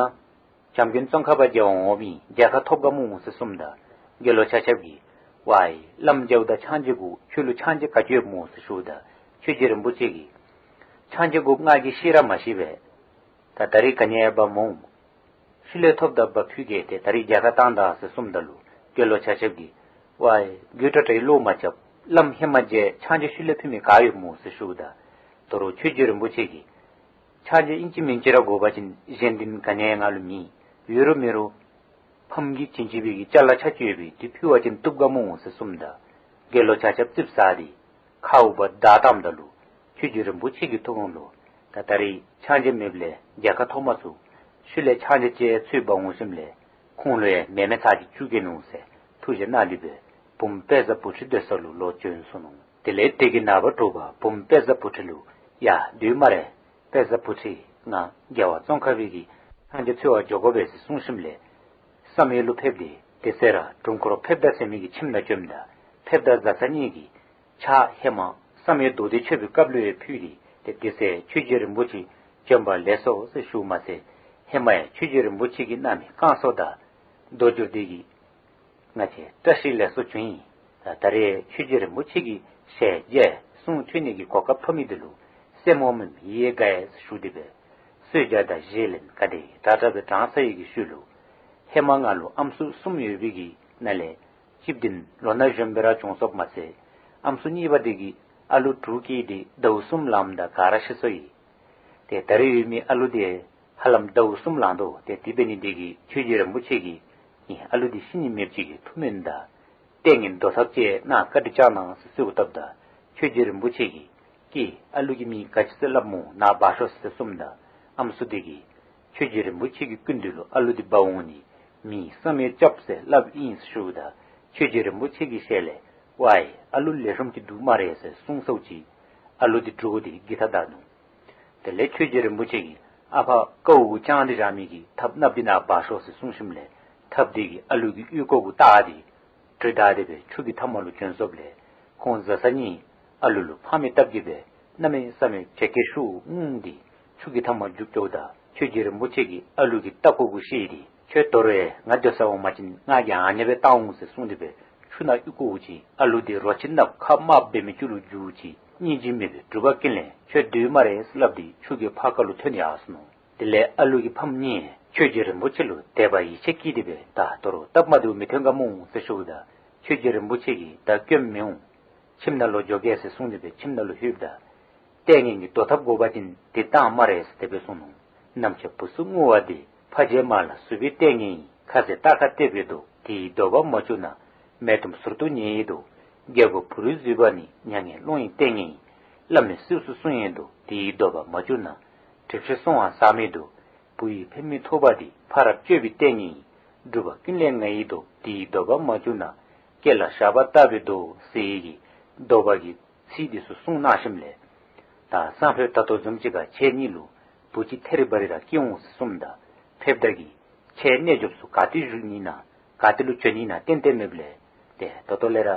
བྱམས་མགོན་ཙོང་ཁ་པ་རྒྱལ་བ་འོངམ་ཨིན། མཇལ་ཁ་ཐོབ་ག་སྨོ་ཟེར་གསུངམ་ད་དགེ་སློང་ཆ་ཁྱབ་ཀྱིས་ཝའི་བླམ་མཇལཝ་ད་ཕྱག་མཇལ་དགོ། ཁྱོད་ལུ་ཕྱག་མཇལ་ག་ཅི་ཡོདཔ་སྨོ་ཟེར་ཞུཝ་ད་ཆོས་རྗེ་རིན་པོ་ཆེ་གིས་ཕྱག་མཇལ་དགོཔ་ང་གིས་ཤེས་ར་མ་ཤེས་པས། ད་ད་རིས་ག་ནི་ཡང་འབག་མི་འོང་། ཤུལ་ལས་ཐོབ་ད་འབག་ཕུལ་གེ། ཏེ་ད་རིས་མཇལ་ཁ་བཏང་ད་ཟེར་གསུངམ་ད་ལུ་དགེ་སློང་ཆ་ཁྱབ་ཀྱིས་ཝའི་དགོད་བྲ་བྲའི་བློ་མ་རྐྱབ། བླམ་ཧེ་མ་མཇལ་ཕྱག་མཇལ་ཤུལ་ལས་ཕུལ་མི་ག་ཡོདཔ་སྨོ་ཟེར་ཞུཝ་ད་དོ་རུང་ཆོས་རྗེ་རིན་པོ་ཆེ་གིས་ཕྱག་མཇལ་ཨིན་ཅི་མིན་ཅི་ར་དགོ་པ་ཅིན་གཞན་དོན་ག་ནི་ཡང་ང་ལུ་མེད། ཡོད་རུང་མེད་རུང་ཕམ་གྱིས་བྱིན་ཅི་བའི་གི་ཅ་ལ་ཆ་ཅིག་ཡོད་པས། དེ་ཕུལ་བ་ཅིན་བཏུབ་ག་སྨོ་ཟེར་གསུངམ་ད་དགེ་སློང་ཆ་ཁྱབ་ཙིགཔ་ཟ་སྟེ་ཁ་འུ་བ་བདའ་བཏངམ་ད་ལུ་ཆོས་རྗེ་རིན་པོ་ཆེ་གི་ཐུགས་ཀ་ལུ་ད་ད་རིས་ཕྱག་མཇལ་མེདཔ་ལས་མཇལ་ཁ་ཐོབ་མ་ཚུགས། ཤུལ་ལས་ཕྱག་མཇལ་ཅིག་འཚོལ་འབག་འོང་ཞིནམ་ལས་ཁོང་ལུ་ཡང་མེ་མེ་ཚར་ཅིག་བཙུགས་གེ་ནོ་ཟེར་ཐུགས་བཞེད་གནང་སྟེ་སྦེ་བུམོ་དཔལ་བཟང་བུ་ཁྲིད་སྡོད་ས་ལུ་ལོག་བྱོན་སོ་ནུག། དེ་ལས་དེ་གི་ནངས་པ་དྲོ་པ་བུམོ་དཔལ་བཟང་བུ་ཁྲིད་ལུ་ཡ་སྡོད་སྨ་རེ། དཔལ་བཟང་བུ་ཁྲིད་ང་རྒྱལ་བ་ཙོང་ཁ་པའི་གི་ཕྱག་མཇལ་འཚོལ་བར་འགྱོ་དགོ་པས་ཟེར་གསུངས་ཞིནམ་ལས་བསམ་ཡས་ལུ་ཕེབས་ཏེ་དེ་ཚེ་ར་དྲུང་འཁོར་ཕེབས་ད་ཟེར་མི་གི་ཁྱིམ་ནང་བྱོནམ་ད་ཕེབས་ད་བཟའ་ཚང་གཉིས་ཀྱིས་ཕྱག་ཧེ་མ་བསམ་ཡས་མདོ་སྡེ་མཆོད་པའི་སྐབས་ལུ་ཡང་ཕུལ་ཏེ་ཏེ་དེ་ཚེ་ཆོས་རྗེ་རིན་པོ་ཆེ་བྱོན་པ་ལེགས་སོ་ཟེར་ཞུཝ་མ་ཚད་ཧེ་མ་ཡང་ཆོས་རྗེ་རིན་པོ་ཆེ་གིས་གནང་མི་བསྐང་གསོ་དང་མདོ་རྒྱུད་འདི་གིས་ང་བཅས་བཀྲ་ཤིས་ལེགས་སོ་བྱུང་ཡི། ད་ད་རེས་ཆོས་རྗེ་རིན་པོ་ཆེ་གི་ཞལ་མཇལ་གསུང་ཐོས་ནི་གི་གོ་སྐབས་ཐོབ་མི་འདི་ལུ་སེམས་ངོ་མ་ཡིད་དགའ་ཡི་ཟེར་ཞུ་སྟེ་སྦེ་གསོལ་ཇ་དང་བཞེས་ལེན་ག་དེ་དྲག་དྲག་སྦེ་དྲངས་ཚར་བའི་གི་ཤུལ་ལུ་ཧེ་མ་ང་ལུ་ཨམ་སྲུ་གསུམ་ཡོད་པའི་གི་ནང་ལས་གཅིག་འདི་ལོ་ན་གཞོན་པ་ར་བྱུང་སོཔ་མ་ཚད་ཨམ་སྲུ་གཉིས་པ་འདི་གིས་ཨ་ལུ་དྲུག་སྐྱེས་ཏེ་ཟླཝ་གསུམ་ལངམ་ད་ག་ར་ཤི་སོ་ཡི། ཏེ་ད་རེས་ཡོད་མི་ཨ་ལུ་འདི་ཧ་ལམ་ཟླཝ་གསུམ་ལང་དོ། ཏེ་དེ་འབད་ནི་འདི་གིས་ཆོས་རྗེ་རིན་པོ་ཆེ་གིས་ངེའི་ཨ་ལུ་འདི་ཤི་ནི་མེདཔ་ཅིག་གི་ཐུགས་སྨོན་དང་ལྟས་ངན་བཟློག་ཐབས་ཅིག་གནང་བཀའ་དྲིན་བསྐྱང་གནང་ཟེར་གསོལཝ་བཏབ་ད་ཆོས་རྗེ་རིན་པོ་ཆེ་གིས་ཀྱེ་ཨ་ལུ་གི་མིང་ག་ཅི་ཟེར་སླབ་སྨོ་ནཱ་འབག་ཤོག་ཟེར་གསུངམ་ད་ཨམ་སྲུ་འདི་གིས་ཆོས་རྗེ་རིན་པོ་ཆེ་གི་སྐུ་མདུན་ལུ་ཨ་ལུ་འདི་འབག་འོང་ནི་མིང་བསམ་ཡས་སྐྱབས་ཟེར་སླབ་ཨིན་ཟེར་ཞུཝ་ད་ཆོས་རྗེ་རིན་པོ་ཆེ་གི་ཞལ་ལས་ཝའི་ཨ་ལུ་ལེགས་ཤོམ་ཅིག་འདུག་སྨ་རེ་ཟེར་གསུངས་སོ་ཅི། ཨ་ལུ་འདི་འདྲོགས་ཏེ་འགྱིག་ཐག་བདའ་ནུག། དེ་ལས་ཆོས་རྗེ་རིན་པོ་ཆེ་གིས་ཨ་ཕ་ཀཝ་གུ་བཅང་སྟེ་བཞག་མི་གི་ཐགཔ་གནགཔོ་འདི་ནཱ་འབག་ཤོག་ཟེར་གསུངས་ཞིནམ་ལས་ཐགཔ་འདི་གིས་ཨ་ལུ་གི་ཨོལ་ལྐོག་གུ་བཏགས་ཏེ་གྲོས་བདའ་སྟེ་སྦེ་ཆུ་གི་མཐའ་མ་ལུ་བྱོན་སོཔ་ལས་ཁོང་བཟའ་ཚང་གཉིས་ཨ་ལུ་ལུ་ཕངས་མི་བཏབ་ཀྱི་སྦེ་གནམ་མེད་ས་མེད་བྱེད་སྐད་ཤོར་འོང་སྟེ་ཆུ་གི་མཐའ་མ་རྒྱུག་འགྱོཝ་ད་ཆོས་རྗེ་རིན་པོ་ཆེ་གིས་ཨ་ལུ་གི་ལྟག་ཀོ་གུ་བཤེད་དེ་ཁྱོད་དོ་རུང་ཡང་ང་སྡོད་ས་འོང་པ་ཅིན་ང་གིས་ཨ་ནེ་སྦེ་བཏང་འོང་ཟེར་གསུངས་ཏེ་སྦེ་ཆུ་ནང་ཨོལ་ལྐོག་གུ་བྱིན། ཨ་ལུ་འདི་རོ་ཁྱི་ནགཔོ་ཁ་དམརཔོ་འབད་མི་ཅིག་ལུ་འགྱུར་ཅི། སྙིང་རྗེ་མེད་པའི་སྒྲུབ་པ་ཀུན་ལེགས་ཁྱོད་སྡོད་སྨ་རེ་ཟེར་སླབ་སྟེ་ཆུ་གི་ཕར་ཁ་ལུ་ཐོན་ཡར་སོ་ནུག། དེ་ལས་ཨ་ལུ་གི་ཕམ་གཉིས་ཆོས་རྗེ་རིན་པོ་ཆེ་ལུ་དད་པ་ཡིད་ཆེས་བསྐྱེད་དེ་སྦེ་ད་དོ་རུང་སྟབས་མ་བདེཝ་མི་ཐོན་ག་སྨོ་ཟེར་ཞུཝ་ད་ཆོས་རྗེ་རིན་པོ་ཆེ་གིས་ད་སྐྱོན་མི་འོང་། ཁྱིམ་ནང་ལུ་འགྱོ་གེ་ཟེར་གསུངས་ཏེ་སྦེ་ཁྱིམ་ནང་ལུ་ལྷོདཔ་ད་ལྟས་ངན་གྱི་བཟློག་ཐབས་དགོ་པ་ཅིན་འདི་བཏང་སྨ་རེ་ཟེར་དེ་སྦེ་གསུངས་ནུག། ནམ་ཕྱེད་བུ་ཚུ་བསྔོ་བ་འདི། ཕ་རྗེས་མ་ལ་བསུ་བའི་ལྟས་ངན་ཡིན། ཁ་ཟས་རྟ་ཁ་བལྟས་པས་དོ། དེ་ཡི་བཟློག་པ་མ་བྱུང་ན། མས་བཏུམ་ཟུར་དུ་ཉལ་ཡི་དོ། རྒྱལ་པོ་བུ་རུ་བཟོད་པ་ནི། མྱ་ངན་སློང་བའི་ལྟས་ངན་ཡིན། བླ་མས་གསོལ་ཚོགས་སྲུང་ཡི་དོ། དེ་ཡི་བཟློག་པ་མ་བྱུང་ན། གྲིབ་བཞིན་སོང་བ་བཟའ་མི་དོ། བུ་ཡི་ཕན་མི་ཐོགས་པ་འདི། ཕ་རབ་སྤྱོད་པའི་ལྟས་ངན་ཡིན། སྒྲུབ་པ་ཀུན་ལེགས་ང་ཡི་དོ། དེ་ཡི་བཟློག་པ་མ་བྱུང་ན། སྐེ་ལ་ཞགས་པ་བཏགས་པས་དོ། ཟེར་གྱི་བཟློག་པ་གི་ཚིག་འདི་ཚུ་གསུངས་གནང་ཞིནམ་ལས། ད་སང་ཕོད་ད་ལྟོ་བཟུམ་ཅིག་ཁར་ཁྱེད་གཉིས་ལུ་བུ་གཅིག་ཐེ་རི་བ་རི་ར་སྐྱེ་འོང་ཟེར་གསུངམ་ད་ཕེབས་ད་གི་ཁྱེད་རྣལ་འབྱོརཔ་ཚུ་ག་ཏེ་བཞུགས་ནི་ན་ག་ཏེ་ལུ་བྱོན་ནི་ན་ཏན་ཏན་མེདཔ་ལས་ཏེ་ད་ལྟོ་ལས་ར་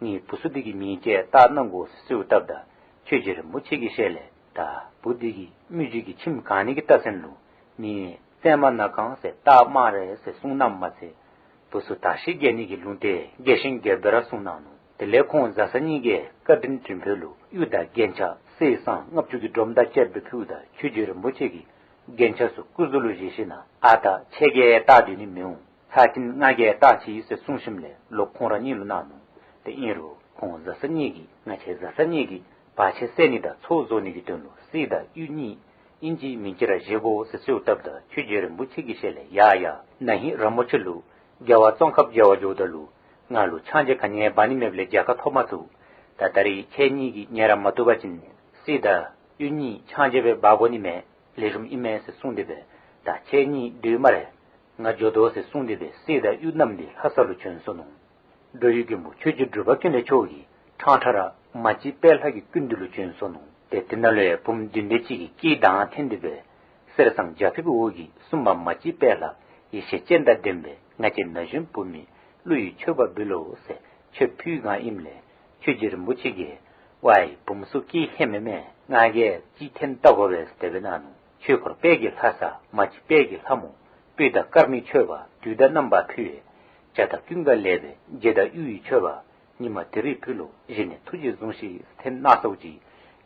ངེའི་བུ་ཚུ་འདི་གི་མིང་ཅིག་བཏགས་གནང་དགོ་ཟེར་གསོལཝ་བཏབ་ད་ཆོས་རྗེ་རིན་པོ་ཆེ་གི་ཞལ་ལས་ད་བུ་འདི་གི་མི་རྗེ་གི་ཁྱིམ་གང་ནི་གི་རྟགས་མཚན་ལུ་མིང་བཙན་མ་ནག་གང་ཟེར་བཏགས་སྨ་རེ་ཟེར་གསུངས་གནངམ་མ་ཚད་བུ་ཚུ་དར་ཞིང་རྒྱས་ནི་གི་ལུང་བསྟན་རྒྱས་ཤིང་རྒྱས་པ་ར་གསུངས་གནང་ནུག། དེ་ལས་ཁོང་བཟའ་ཚང་གཉིས་ཀྱིས་བཀའ་དྲིན་དྲིན་ཕུལ་ལུ་གཡུ་དང་རྒྱན་ཆ་གསེར་སྲང་ལྔ་བཅུ་གི་སྒྲོམ་དང་བཅས་པ་ཕུལཝ་ད་ཆོས་རྗེ་རིན་པོ་ཆེ་གིས་རྒྱན་ཆ་ཚུ་སྐུ་གཟུགས་ལུ་བཞེས་ཞིནམ་ཨ་ད་ཁྱེད་ཀྱིས་བཏགས་སྡོད་ནི་མི་འོང་། ཚར་གཅིག་ང་གིས་བཏགས་ཅི་ཟེར་གསུངས་ཞིནམ་ལས་ལོག་ཁོང་ར་གཉིས་ལུ་གནང་ནུག། དེ་ཨིན་རུང་ཁོང་བཟའ་ཚང་གཉིས་ཀྱིས་ང་བཅས་བཟའ་ཚང་གཉིས་ཀྱི་བར་ཆད་སེལ་ནི་དང་ཚོགས་རྫོགས་ནི་གི་དོན་ལུ་གསེར་དང་གཡུ་གཉིས་ཨིན་ཅི་མིན་ཅི་ར་བཞེས་དགོ་ཟེར་གསོལཝ་བཏབ་ད་ཆོས་རྗེ་རིན་པོ་ཆེ་གི་ཞལ་ལས་ཡ་ཡ་ན་ཧིང་ར་མོ་ཆེ་ལུ་རྒྱལ་བ་ཙོང་ཁ་པ་མཇལ་བར་འགྱོཝ་ད་ལུ་ང་ལུ་ཕྱག་མཇལ་ག་ནི་ཡང་འབག་ནི་མེདཔ་ལས་མཇལ་ཁ་ཐོབ་མ་ཚུགས། ད་ད་རིས་ཁྱེད་གཉིས་ཀྱིས་ཉན་ར་མ་བཏུབ་པ་ཅིན་གསེར་དང་གཡུ་གཉིས་ཆང་བརྗེ་སྦེ་འབག་དགོ་ནི་མས། ལེགས་ཤོམ་ཨིན་མས་ཟེར་གསུངས་ཏེ་སྦེ། ད་ཁྱེད་གཉིས་སྡོད་སྨ་རེ། ང་འགྱོ་དོ་ཟེར་གསུངས་ཏེ་སྦེ་གསེར་དང་གཡུ་བསྣམས་ཏེ་ལྷ་ས་ལུ་བྱོན་སོ་ནུག། འགྲོ་བའི་མགོན་པོ་ཆོས་རྗེ་འབྲུག་པ་ཀུན་ལེགས་མཆོག་གིས་ཕྲང་ཕྲང་ར་མ་གཅིག་པད་ལྷ་གི་སྐུ་མདུན་ལུ་བྱོན་སོ་ནུག། ཏེ་དེ་ནང་ལུ་ཡང་བུམོ་བདུན་སྡེ་གཅིག་གིས་སྐད་གདངས་འཐེན་ཏེ་སྦེ་གསེར་སྲང་བརྒྱ་ཕེབས་འོག་གི་སྲུང་མ་མ་གཅིག་པད་ལྷ་ཡེ་ཤེས་སྤྱན་དང་ལྡན་པས། ང་བཅས་ན་གཞོན་བུ་མོའི་གླུ་ཡི་མཆོད་པ་འབུལ་ལོ་ཟེར་མཆོད་ཕུལ་གནངམ་ཨིནམ་ལས་ཆོས་རྗེ་རིན་པོ་ཆེ་གིས་ཝའི་བུམོ་ཚུ་སྐད་ལྷད་མི་མས། ང་གིས་ཅིག་འཐེན་བལྟ་དགོ་པས་ཟེར་དེ་སྦེ་གནང་ནུག། ཆོས་འཁོར་དཔལ་གྱི་ལྷ་ས་མ་གཅིག་དཔལ་གྱི་ལྷ་མོ། སྤོས་དང་དཀར་མེ་མཆོད་པ་དུས་དང་རྣམ་པར་ཕུལ་བས། བྱ་དང་ཀུན་དགའ་ལེགས་པའི་རྗེ་དང་གཡུ་ཡི་མཆོད་པ་ཉི་མ་དེ་རིང་ཕུལ་ལོ། བཞེས་ནས་ཐུགས་རྗེས་བཟུང་ཤིག་འཐེན་གནང་ཚརཝ་ཅིག་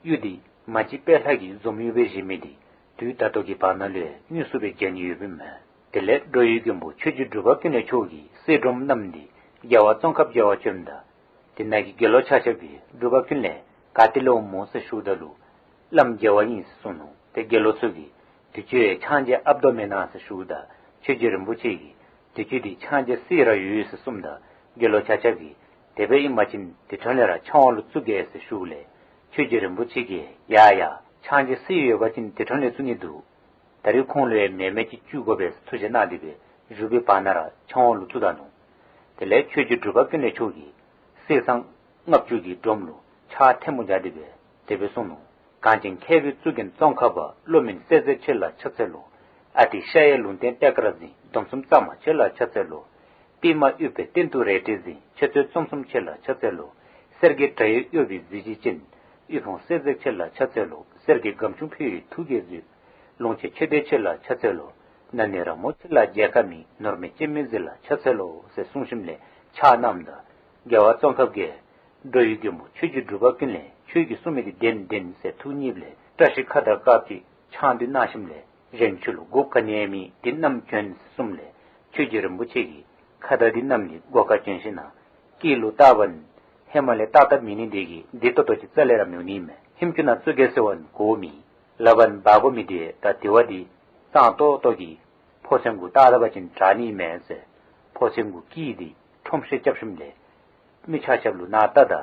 གཡུ་འདི་མ་གཅིག་དཔལ་ལྷ་གིས་འཛོམས་ཡོད་པའི་བཞེས་མི་འདི་དུས་ད་ལྟོ་གི་བར་ན་ལུ་དངོས་སུ་སྦེ་མཇལ་ནི་ཡོདཔ་ཨིན་མས། དེ་ལས་འགྲོ་བའི་མགོན་པོ་ཆོས་རྗེ་འབྲུག་པ་ཀུན་ལེགས་མཆོག་གིས་གསེར་སྒྲོམ་བསྣམས་ཏེ་རྒྱལ་བ་ཙོང་ཁ་པ་མཇལ་བར་བྱོནམ་ད། དེ་ནང་གི་དགེ་སློང་ཆ་ཁྱབ་ཀྱིས་འབྲུག་པ་ཀུན་ལེགས་ག་ཏེ་ལས་འོངམ་སྨོ་ཟེར་ཞུཝ་ད་ལུ་བླམ་མཇལ་བར་ཨིན་ཟེར་གསུངས་ནུག། ཏེ་དགེ་སློང་ཚུ་གིས་དུས་ཚོད་ཆང་བརྗེ་ཨཔ་དོ་མེན་ན་ཟེར་ཞུཝ་ད་ཆོས་རྗེ་རིན་པོ་ཆེ་གིས་དུས་ཚོད་འདི་ཆང་བརྗེ་གསེར་ར་ཡོད་ཟེར་གསུངམ་ད་དགེ་སློང་ཆ་ཁྱབ་ཀྱིས་དེ་སྦེ་ཨིན་པ་ཅིན་དེ་འཕྲོ་ལས་ར་ཆང་འོག་ལུ་བཙུགས་གེ་ཟེར་ཞུཝ་ལས་ཆོས་རྗེ་རིན་པོ་ཆེ་གིས་ཡ་ཡ་ཆང་བརྗེ་གསེར་ཡོད་པ་ཅིན་དེ་འཕྲོ་ལས་བཙུགས་ནི་འདུག། ད་རིས་ཁོང་ལུ་ཡང་མེ་མེ་ཅིག་བཅུག་དགོ་པས་ཟེར་ཐུགས་བཞེད་གནང་སྟེ་སྦེ་བཞུགས་པའི་བར་ན་ར་ཆང་འོག་ལུ་བཙུགས་ད་ནུག། དེ་ལས་ཆོས་རྗེ་འབྲུག་པ་ཀུན་ལེགས་མཆོག་གིས་གསེར་སྲང་ལྔ་བཅུ་གི་སྒྲོམ་ལུ་ཕྱག་ཐལ་མོ་སྦྱར་ཏེ་སྦེ་དེ་སྦེ་གསུངས་ནུག། གངས་ཅན་མཁས་པའི་གཙུག་རྒྱན་ཙོང་ཁ་པ། བློ་དམན་སྲས་མཛེས་ཁྱེད་ལ་ཕྱག་འཚལ་ལོ། ཨ་ཏི་ཤ་ཡི་ལུང་བསྟན་པད་དཀར་འཛིན། སྡོམ་གསུམ་གཙང་མ་ཁྱེད་ལ་ཕྱག་འཚལ་ལོ། པདྨ་འོད་དཔལ་སྟེང་དུ་རལ་གྲི་འཛིན། འཆད་རྩོད་རྩོམ་གསུམ་ཁྱེད་ལ་ཕྱག་འཚལ་ལོ། གསེར་གྱི་སྒྲ་ཡི་གཡོ་བའི་གཟི་བརྗིད་ཅན། དབུལ་ཕོངས་སྲས་མཛེས་ཁྱེད་ལ་ཕྱག་འཚལ་ལོ། གསེར་གྱི་སྒམ་ཆུང་ཕུལ་བའི་ཐུགས་ཀྱི་མཛོད། ལོངས་སྤྱོད་ཆོས་སྡེ་ཁྱེད་ལ་ཕྱག་འཚལ་ལོ། ན་ནིང་ར་མོ་ཁྱེད་ལ་མཇལ་ཁ་མེད། ནོར་མེད་སྤྱན་མི་གཟིགས་ལ་ཕྱག་འཚལ་ལོ་ཟེར་གསུངས་ཞིནམ་ལས་ཕྱག་གནངམ་ད་རྒྱལ་བ་ཙོང་ཁ་པ་གིས་འགྲོ་བའི་མགོན་པོ་ཆོས་རྗེ་འབྲུག་པ་ཀུན་ལེགས་ཁྱོད་ཀྱིས་གསུངས་མི་འདི་བདེན་བདེན་ཟེར་ཐུགས་མཉེསཔ་ལས་བཀྲ་ཤིས་ཁ་དར་དཀརཔོ་ཅིག་ཆང་འདི་གནང་ཞིནམ་ལས་གཞན་ཁྱོད་ལུ་དགོཔ་ག་ནི་ཡང་མེད། འདི་བསྣམས་བྱོན་ཟེར་གསུངསམ་ལས་ཆོས་རྗེ་རིན་པོ་ཆེ་གིས་ཁ་དར་འདི་བསྣམས་ཏེ་སྒོ་ཁར་བྱོན་ཞིན་ན་སྐེ་ལུ་བཏགས་པ་ནི་ཧེ་མ་ལས་ཏག་ཏག་མེད་ནི་དེ་གིས་འདི་ཏོག་ཏོ་ཅིག་རྩ་ལས་ར་མི་འོང་ནི་མས། ཧེམ་ཅུང་ནང་བཙུགས་གེ་ཟེར་བ་ནི་གོཝ་མེད། ལགཔ་ནང་འབག་དགོ་མི་འདི་ད་དེ་བ་འདི་གཙང་ཏོག་ཏོ་གིས་ཕོ་མཚན་གུ་བཏགས་ད་པ་ཅིན་དྲག་ནི་མས་ཟེར་ཕོ་མཚན་གུ་སྐེ་འདི་ཁྲོམ་བཤལ་རྐྱབ་ཞིནམ་ལས་མི་ཆ་ཁྱབ་ལུ་ནང་བལྟ་ད་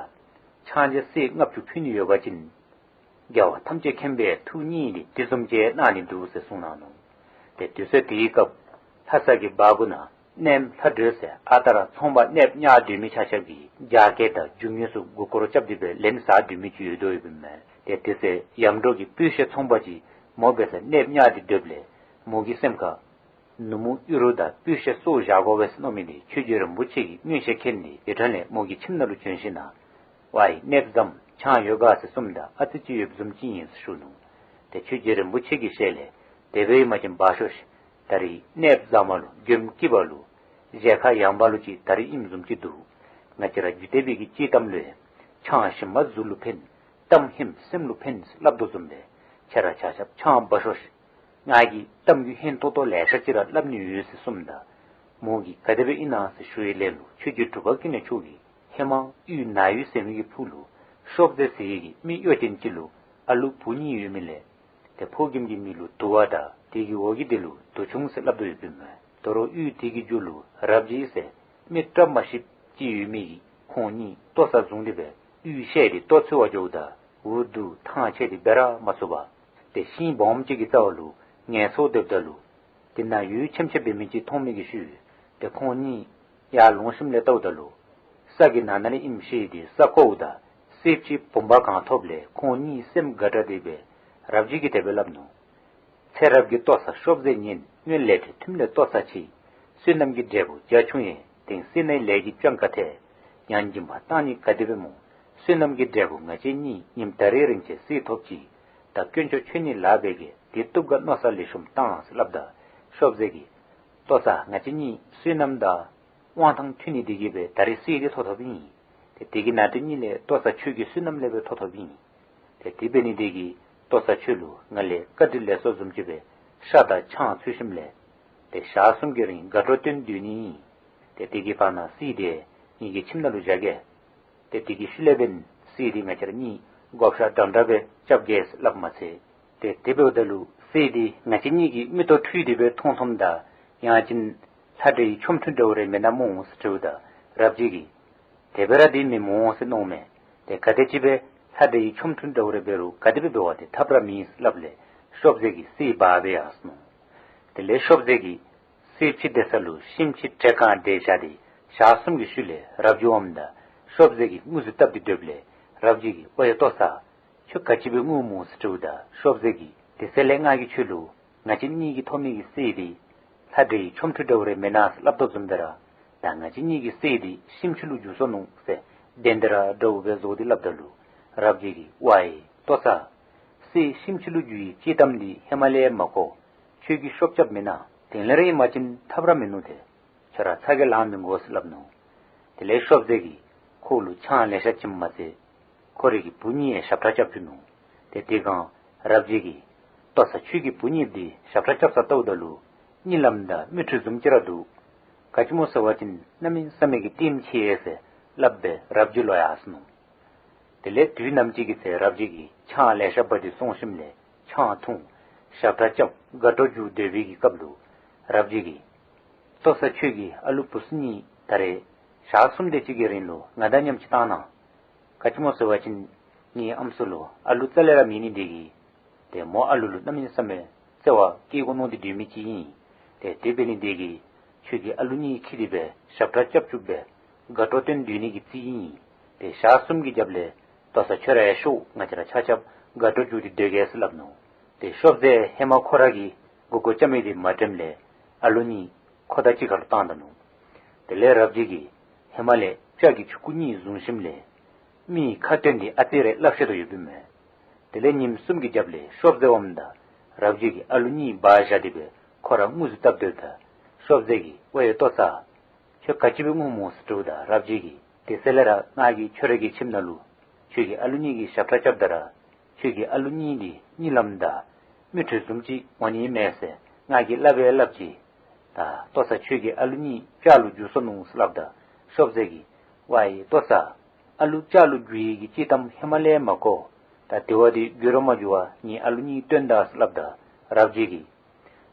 ཆང་བརྗེ་གསེར་ལྔ་བཅུ་ཕུལ་ནི་ཡོད་པ་ཅིན་རྒྱལ་བ་ཐམས་ཅད་མཁྱེན་པས་ཐུགས་མཉེས་ཏེ་དེ་བཟུམ་ཅིག་གནང་ནི་འདུག་ཟེར་གསུངས་གནང་ནུག། ཏེ་དུས་ཚོད་དེའི་སྐབས་ལྷ་ས་གི་སྦ་གུ་ནང་གནསཔོ་ལྷ་སྒྲོལ་ཟེར་ཨ་རྟག་ར་ཚོང་པ་གནསཔོ་གཉེར་སྡོད་མི་ཆ་ཁྱབ་ཀྱིས་རྒྱ་སྐད་དང་རྒྱུ་དངོས་ཚུ་མགུ་སྐོར་རྐྱབ་སྟེ་སྦེ་ལེན་ཟ་སྡོད་མི་ཅིག་ཡོདཔ་ཨིན་མས། ཏེ་དེ་ཚེ་ཡམ་འབྲོག་གི་སྤོས་ཤེལ་ཚོང་པ་ཅིག་མོ་འབད་སར་གནསཔོ་གཉེར་ཏེ་སྡོདཔ་ལས་མོ་གི་སེམས་ཁར་ནུབ་མོ་གཡུ་རུ་དང་སྤོས་ཤེལ་སོར་བཞག་དགོ་པས་ཟེར་མནོ་མི་འདི་ཆོས་རྗེ་རིན་པོ་ཆེ་གིས་མངོན་ཤེས་མཁྱེན་ཏེ་དེ་འཕྲོ་ལས་མོ་གི་ཁྱིམ་ནང་ལུ་བྱོན་ཞིན་ན་ཝའི་གནསཔོ་བཟངམ་ཆང་ཡོད་ག་ཟེར་གསུངསམ་ད་ཨ་ཙི་ཅིག་ཡོདཔ་བཟུམ་ཅིག་ཨིན་ཟེར་ཞུ་ནུག། ཏེ་ཆོས་རྗེ་རིན་པོ་ཆེ་གི་ཞལ་ལས་དེ་སྦེ་ཨིན་པ་ཅིན་འབག་ཤོག་ཤིག། ད་རིས་གནསཔོ་བཟངམ་ལུ་མགྱོནམ་སྐྱིདཔ་ལུ་མཇལ་ཁ་ཡངས་པ་ལུ་ཅིག་ད་རིས་ཨིནམ་བཟུམ་ཅིག་འདུག། ང་བཅས་ར་རྒྱུད་སྡེ་པའི་གི་སྤྱིར་བཏང་ལུ་ཡང་ཆང་ཞིམ་པ་གཟུགས་ལུ་ཕན། གཏམ་སྙན་སེམས་ལུ་ཕན་ཟེར་སླབ་དོ་བཟུམ་སྦེ་ཁྱེད་ར་ཆ་ཁྱབ་ཆང་འབག་ཤོག་ཤིག། ང་གིས་གཏམ་རྒྱུ་སྙན་ཏོག་ཏོ་ལེ་ཤ་ཅིག་ར་སླབ་ནི་ཡོད་ཟེར་གསུངསམ་ད་མོ་གིས་ག་དེ་སྦེ་ཨིན་ན་ཟེར་ཞུ་བའི་ལན་ལུ་ཆོས་རྗེ་འབྲུག་པ་ཀུན་ལེགས་མཆོག་གིས་ཧེ་མ་གཡུས་ནག་གཡུ་ཟེར་མི་གི་ཕུག་ལུ་ཤོབ་རྫས་ཟེར་མི་གི་མི་གཡོ་ཅན་ཅིག་ལུ་ཨ་ལུ་བུ་གཉིས་ཡོད་མི་ལས་ཏེ་ཕོ་རྒནམ་གི་མིང་ལུ་དུ་བ་དང་དེ་གི་འོག་གི་དེ་ལུ་དུ་ཆུང་ཟེར་སླབ་དོ་ཡོདཔ་ཨིན་མས། དོ་རུང་གཡུས་དེ་གི་མཇུག་ལུ་རབ་རྗེ་ཟེར་མི་བཀྲ་མ་ཤིསཔ་ཅིག་ཡོད་མི་གིས་ཁོང་གཉིས་ལྟོ་ཚང་བཟུང་སྟེ་སྦེ་གཡུས་བཤལ་ཏེ་ལྟོ་འཚོལ་བར་འགྱོཝ་ད་འུ་སྡུག་ཐང་ཆད་དེ་འབད་ར་མ་ཚུགས་པར་ཏེ་ཤིང་སྦོམ་ཅིག་གི་རྩ་བ་ལུ་ངལ་འཚོ་སྡོདཔ་ད་ལུ་དེ་ནང་ཡུལ་ཆེམ་ཆེ་འབད་མི་ཅིག་མཐོང་མི་གི་ཤུལ་ཏེ་ཁོང་གཉིས་ཡར་ལོང་ཞིནམ་ལས་བལྟཝ་ད་ལུ་ས་གི་ནང་ན་ལས་ཨིནམ་ཤེས་ཏེ་ས་བརྐོཝ་ད་གསེར་ཕྱེ་བུམ་པ་གང་ཐོབ་ལས་ཁོང་གཉིས་སེམས་དགའ་དྲགས་ཏེ་སྦེ་རབ་རྗེ་གིས་དེ་སྦེ་སླབ་ནུག། ཚེ་རབས་ཀྱི་ལྟོ་ཚང་ཤོབ་རྫས་ཉན། སྔོན་ལས་འཕྲོ་མཐུན་ལས་ལྟོ་ཚང་ཆེ། བསོད་ནམས་ཀྱི་འབྲས་བུ་རྒྱ་ཆུང་ཡང་། དེང་སྲིད་ནའི་ལས་ཀྱི་སྤྱང་ཀ་ཐལ། ཡང་སྦྱིན་པ་བཏང་ནི་ག་དེ་སྦེ་སྨོ། བསོད་ནམས་ཀྱི་འབྲས་བུ་ང་བཅས་གཉིས། ཉིནམ་ད་རེས་རིན་ཆེན་གསེར་ཐོབ་ཅིག། ད་དཀོན་མཆོག་མཆོད་ནི་ལག་པས་འགེལ། དེ་བཏུབ་ག་མནོ་བསམ་ལེགས་ཤོམ་བཏང་ཟེར་སླབ་ད་ཤོབ་རྫས་ཀྱིས་ལྟོ་ཚང་ང་བཅས་གཉིས་བསོད་ནམས་དང་དབང་ཐང་མཐུན་ནི་དེ་གིས་སྦེ་ད་རེས་གསེར་འདི་ཐོབ་ཐོབཔ་ཨིན། ཏེ་དེ་གི་ནང་དོན་གཉིས་ལས་ལྟོ་ཚང་ཁྱོད་ཀྱི་བསོད་ནམས་ལས་སྦེ་ཐོབ་ཐོབཔ་ཨིན། ཏེ་དེ་འབད་ནི་དེ་གིས་ལྟོ་ཚང་ཁྱོད་ལུ་ང་ལས་བཀའ་དྲིན་ལེགས་སོ་བཟུམ་ཅིག་སྦེ་ཤ་དང་ཆང་འཚོལ་ཞིནམ་ལས་ཏེ་ཞག་གསུམ་གྱི་རིང་དགའ་སྤྲོ་སྟོན་སྡོད་ནི་ཨིན། ཏེ་དེ་གི་བར་ན་གསེར་འདི་ངེ་གི་ཁྱིམ་ནང་ལུ་བཞག་གེ། ཏེ་དེ་གི་ཤུལ་ལས་འབདན་གསེར་འདི་ང་བཅས་ར་གཉིས་བགོ་བཤའ་འདྲན་འདྲ་སྦེ་རྐྱབ་གེ་ཟེར་སླབ་མ་ཚད། ཏེ་དེ་འབདཝ་ད་ལུ་གསེར་འདི་ང་བཅས་གཉིས་ཀྱིས་མིག་ཏོ་འཕྲུལ་ཏེ་སྦེ་མཐོང་མཐོངམ་ད་ཡང་ཅིན་ལྷ་འདྲེ་ཡི་ཆོ་འཕྲུལ་འདྲཝ་རེ་མེན་ན་སྨོ་ཟེར་དྲིཝ་ད་རབ་རྗེ་གིས་དེ་སྦེ་ར་འདི་མེན་སྨོ་ཟེར་མནོཝ་མས། ཏེ་ག་དེམ་ཅིག་སྦེ་ལྷ་འདྲེ་གི་ཆོ་འཕྲུལ་འདྲཝ་རེ་འབད་རུང་ག་དེ་སྦེ་འབད་བ་དེ་ཐབས་ར་མེད་ཟེར་སླབ་ལས་ཤོབ་རྫས་ཀྱིས་གསེར་འབག་སྦེ་ཡར་སོ་ནུག། དེ་ལས་ཤོབ་རྫས་ཀྱིས་གསེར་ཕྱེ་སྡོད་ས་ལུ་ཤིམ་ཕྱེ་བྲེ་གང་དེ་བཞག་སྟེ་ཞག་གསུམ་གྱི་ཤུལ་ལས་རབ་བྱུང་བ་དང་ཤོབ་རྫས་ཀྱིས་དངུལ་ཟུར་བཏབ་སྟེ་སྡོདཔ་ལས་རབ་བྱེད་ཀྱིས་ཝའེ་ལྟོ་ཚང་ཁྱོད་ག་ཅི་སྦེ་ངུཝ་སྨོ་ཟེར་དྲིཝ་ད་ཤོབ་རྫས་ཀྱིས་དེ་ཚེ་ལས་ང་གིས་ཁྱོད་ལུ་ང་བཅས་གཉིས་ཀྱིས་ཐོབ་མི་གི་གསེར་འདི་ལྷ་འདྲེ་གི་ཆོ་འཕྲུལ་འདྲཝ་རེ་མེན་ན་ཟེར་སླབ་དོ་བཟུམ་སྦེ་ར་ད་ང་བཅས་གཉིས་ཀྱི་གསེར་འདི་ཤིམ་ཕྱེ་ལུ་འགྱུར་སོ་ནུག་ཟེར་གདན་འདི་ར་འདྲཝ་སྦེ་བཟོ་སྟེ་སླབ་ད་ལུ་རབ་བྱེད་ཀྱིས་ཝའེ་ལྟོ་ཚང་གསེར་ཤིམ་ཕྱེ་ལུ་འགྱུར་བའི་དཔྱེ་གཏམ་འདི་ཧེ་མ་ལས་མ་གོ། ཁྱོད་ཀྱིས་ཤོབ་རྐྱབ་མེན་ན། དེ་ལས་ར་ཨིན་པ་ཅིན་ཐབས་ར་མིན་ནུག། ཏེ་ཁྱོད་ར་ཚ་གྱང་ལང་མི་དགོ་ཟེར་སླབ་ནུག། དེ་ལས་ཤོབ་རྫས་ཀྱིས་ཁོ་ལུ་ཆང་ལེ་ཤ་བྱིནམ་མ་ཚད་ཁོ་རའི་གི་བུ་གཉིས་ཡང་ཞབས་ཁྲ་རྐྱབ་བཅུག་ནུག། ཏེ་དེ་སྒང་རབ་བྱེད་ཀྱིས་ལྟོ་ཚང་ཁྱོད་ཀྱི་བུ་གཉིས་འདི་ཞབས་ཁྲ་རྐྱབ་ས་བལྟཝ་ད་ལུ་གཉིད་ལམ་དང་མིག་འཕྲུལ་བཟུམ་ཅིག་ར་འདུག། ག་ཅི་སྨོ་ཟེར་བ་ཅིན་གནམ་མེད་ས་མེད་ཀྱི་ལྟདམོ་ཆེ་ཟེར་སླབ་སྦེ་རབ་བྱེད་ལོག་ཡར་སོ་ནུག། དེ་ལས་དུས་ནམ་ཅིག་གི་ཚེ་རབ་བྱེད་ཀྱིས་ཆང་ལེ་ཤ་འབག་སྟེ་སོང་ཞིནམ་ལས་ཆང་འཐུང་ཞབས་ཁྲ་རྐྱབ་དགའ་སྤྲོ་འགྱུར་སྡོད་པའི་གི་སྐབས་ལུ་རབ་བྱེད་ཀྱིས་ལྟོ་ཚང་ཁྱོད་ཀྱི་ཨ་ལུ་བུ་ཚ་གཉིས་ད་རེས་ཞག་གསུམ་དེ་ཅིག་གི་རིང་ལུ་ང་དང་མཉམ་ཅིག་བཏང་གནང་། ག་ཅི་སྨོ་ཟེར་བ་ཅིན་ངེའི་ཨམ་སྲུ་ལུ་ཨ་ལུ་རྩ་ལས་ར་མེད་ནི་དེ་གིས་ཏེ་མོ་ཨ་ལུ་ལུ་གནམ་མེད་ས་མེད་བརྩེ་བ་བསྐྱེད་དགོ་མནོ་སྟེ་སྡོད་མི་ཅིག་ཨིན། ཏེ་དེ་འབད་ནི་དེ་གིས་ཁྱོད་ཀྱི་ཨ་ལུ་གཉིས་འཁྱིད་དེ་སྦེ་ཞབས་ཁྲ་རྐྱབ་བཅུག་སྦེ་དགའ་སྤྲོ་སྟོན་སྡོད་ནི་གི་རྩིས་ཨིན། ཏེ་ཞག་གསུམ་གྱི་རྒྱབ་ལས་ལྟོ་ཚང་ཁྱོད་ར་ཡར་ཤོག། ང་བཅས་ར་ཆ་ཁྱབ་དགའ་སྤྲོ་འགྱུར་ཏེ་སྡོད་གེ་ཟེར་སླབ་ནུག། ཏེ་ཤོབ་རྫས་ཧེ་མ་ཁོ་ར་གིས་མགུ་སྐོར་རྐྱབ་མི་དེ་མ་དྲནམ་ལས་ཨ་ལུ་གཉིས་ཁོ་དང་གཅིག་ཁར་ལུ་བཏང་ད་ནུག། དེ་ལས་རབ་བྱེད་ཀྱིས་ཧེ་མ་ལས་སྤྱ་གི་ཆུང་ཀུ་གཉིས་བཟུང་ཞིནམ་ལས་མི་ཁ་ཏོན་ཏེ་ཨ་ཙི་རེ་སླབ་ཤེས་དོ་ཡོདཔ་མས། དེ་ལས་ཉིནམ་གསུམ་གྱི་རྒྱབ་ལས་ཤོབ་རྫས་དབང་དང་རབ་བྱེད་ཀྱིས་ཨ་ལུ་གཉིས་འབག་བཞག་སྟེ་སྦེ་ཁོ་ར་དངུལ་ཟུར་བཏབ་སྡོདཔ་ད་ཤོབ་རྫས་ཀྱིས་ཝའེ་ལྟོ་ཚང་ཁྱོད་ག་ཅི་སྦེ་ངུཝ་སྨོ་ཟེར་དྲིཝ་ད་རབ་བྱེད་ཀྱིས་དེ་ཚེ་ལས་ར་ང་གིས་ཁྱོད་རའི་གི་ཁྱིམ་ནང་ལུ་ཁྱོད་ཀྱི་ཨ་ལུ་གཉིས་ཀྱིས་ཞབས་ཁྲ་རྐྱབ་ད་ར་ཁྱོད་ཀྱི་ཨ་ལུ་གཉིས་འདི་གཉིད་ལམ་དང་མིག་འཕྲུལ་བཟུམ་ཅིག་འོང་ནི་མས་ཟེར་ང་གིས་སླབ་སྦེ་སླབ་ཅི། ད་ལྟོ་ཚང་ཁྱོད་ཀྱི་ཨ་ལུ་གཉིས་སྤྱ་ལུ་འགྱུར་སོ་ནུག་ཟེར་སླབ་ད་ཤོབ་རྫས་ཀྱིས་ཝའེ་ལྟོ་ཚང་ཨ་ལུ་སྤྱ་ལུ་འགྱུར་བའི་གི་དཔྱེ་གཏམ་ཧེ་མ་ལས་མ་གོ། ད་དེ་བ་དེ་འགྱུར་ར་མ་འགྱུར་བར་ངེའི་ཨ་ལུ་གཉིས་སྟོན་ད་ཟེར་སླབ་ད་རབ་བྱེད་ཀྱིས་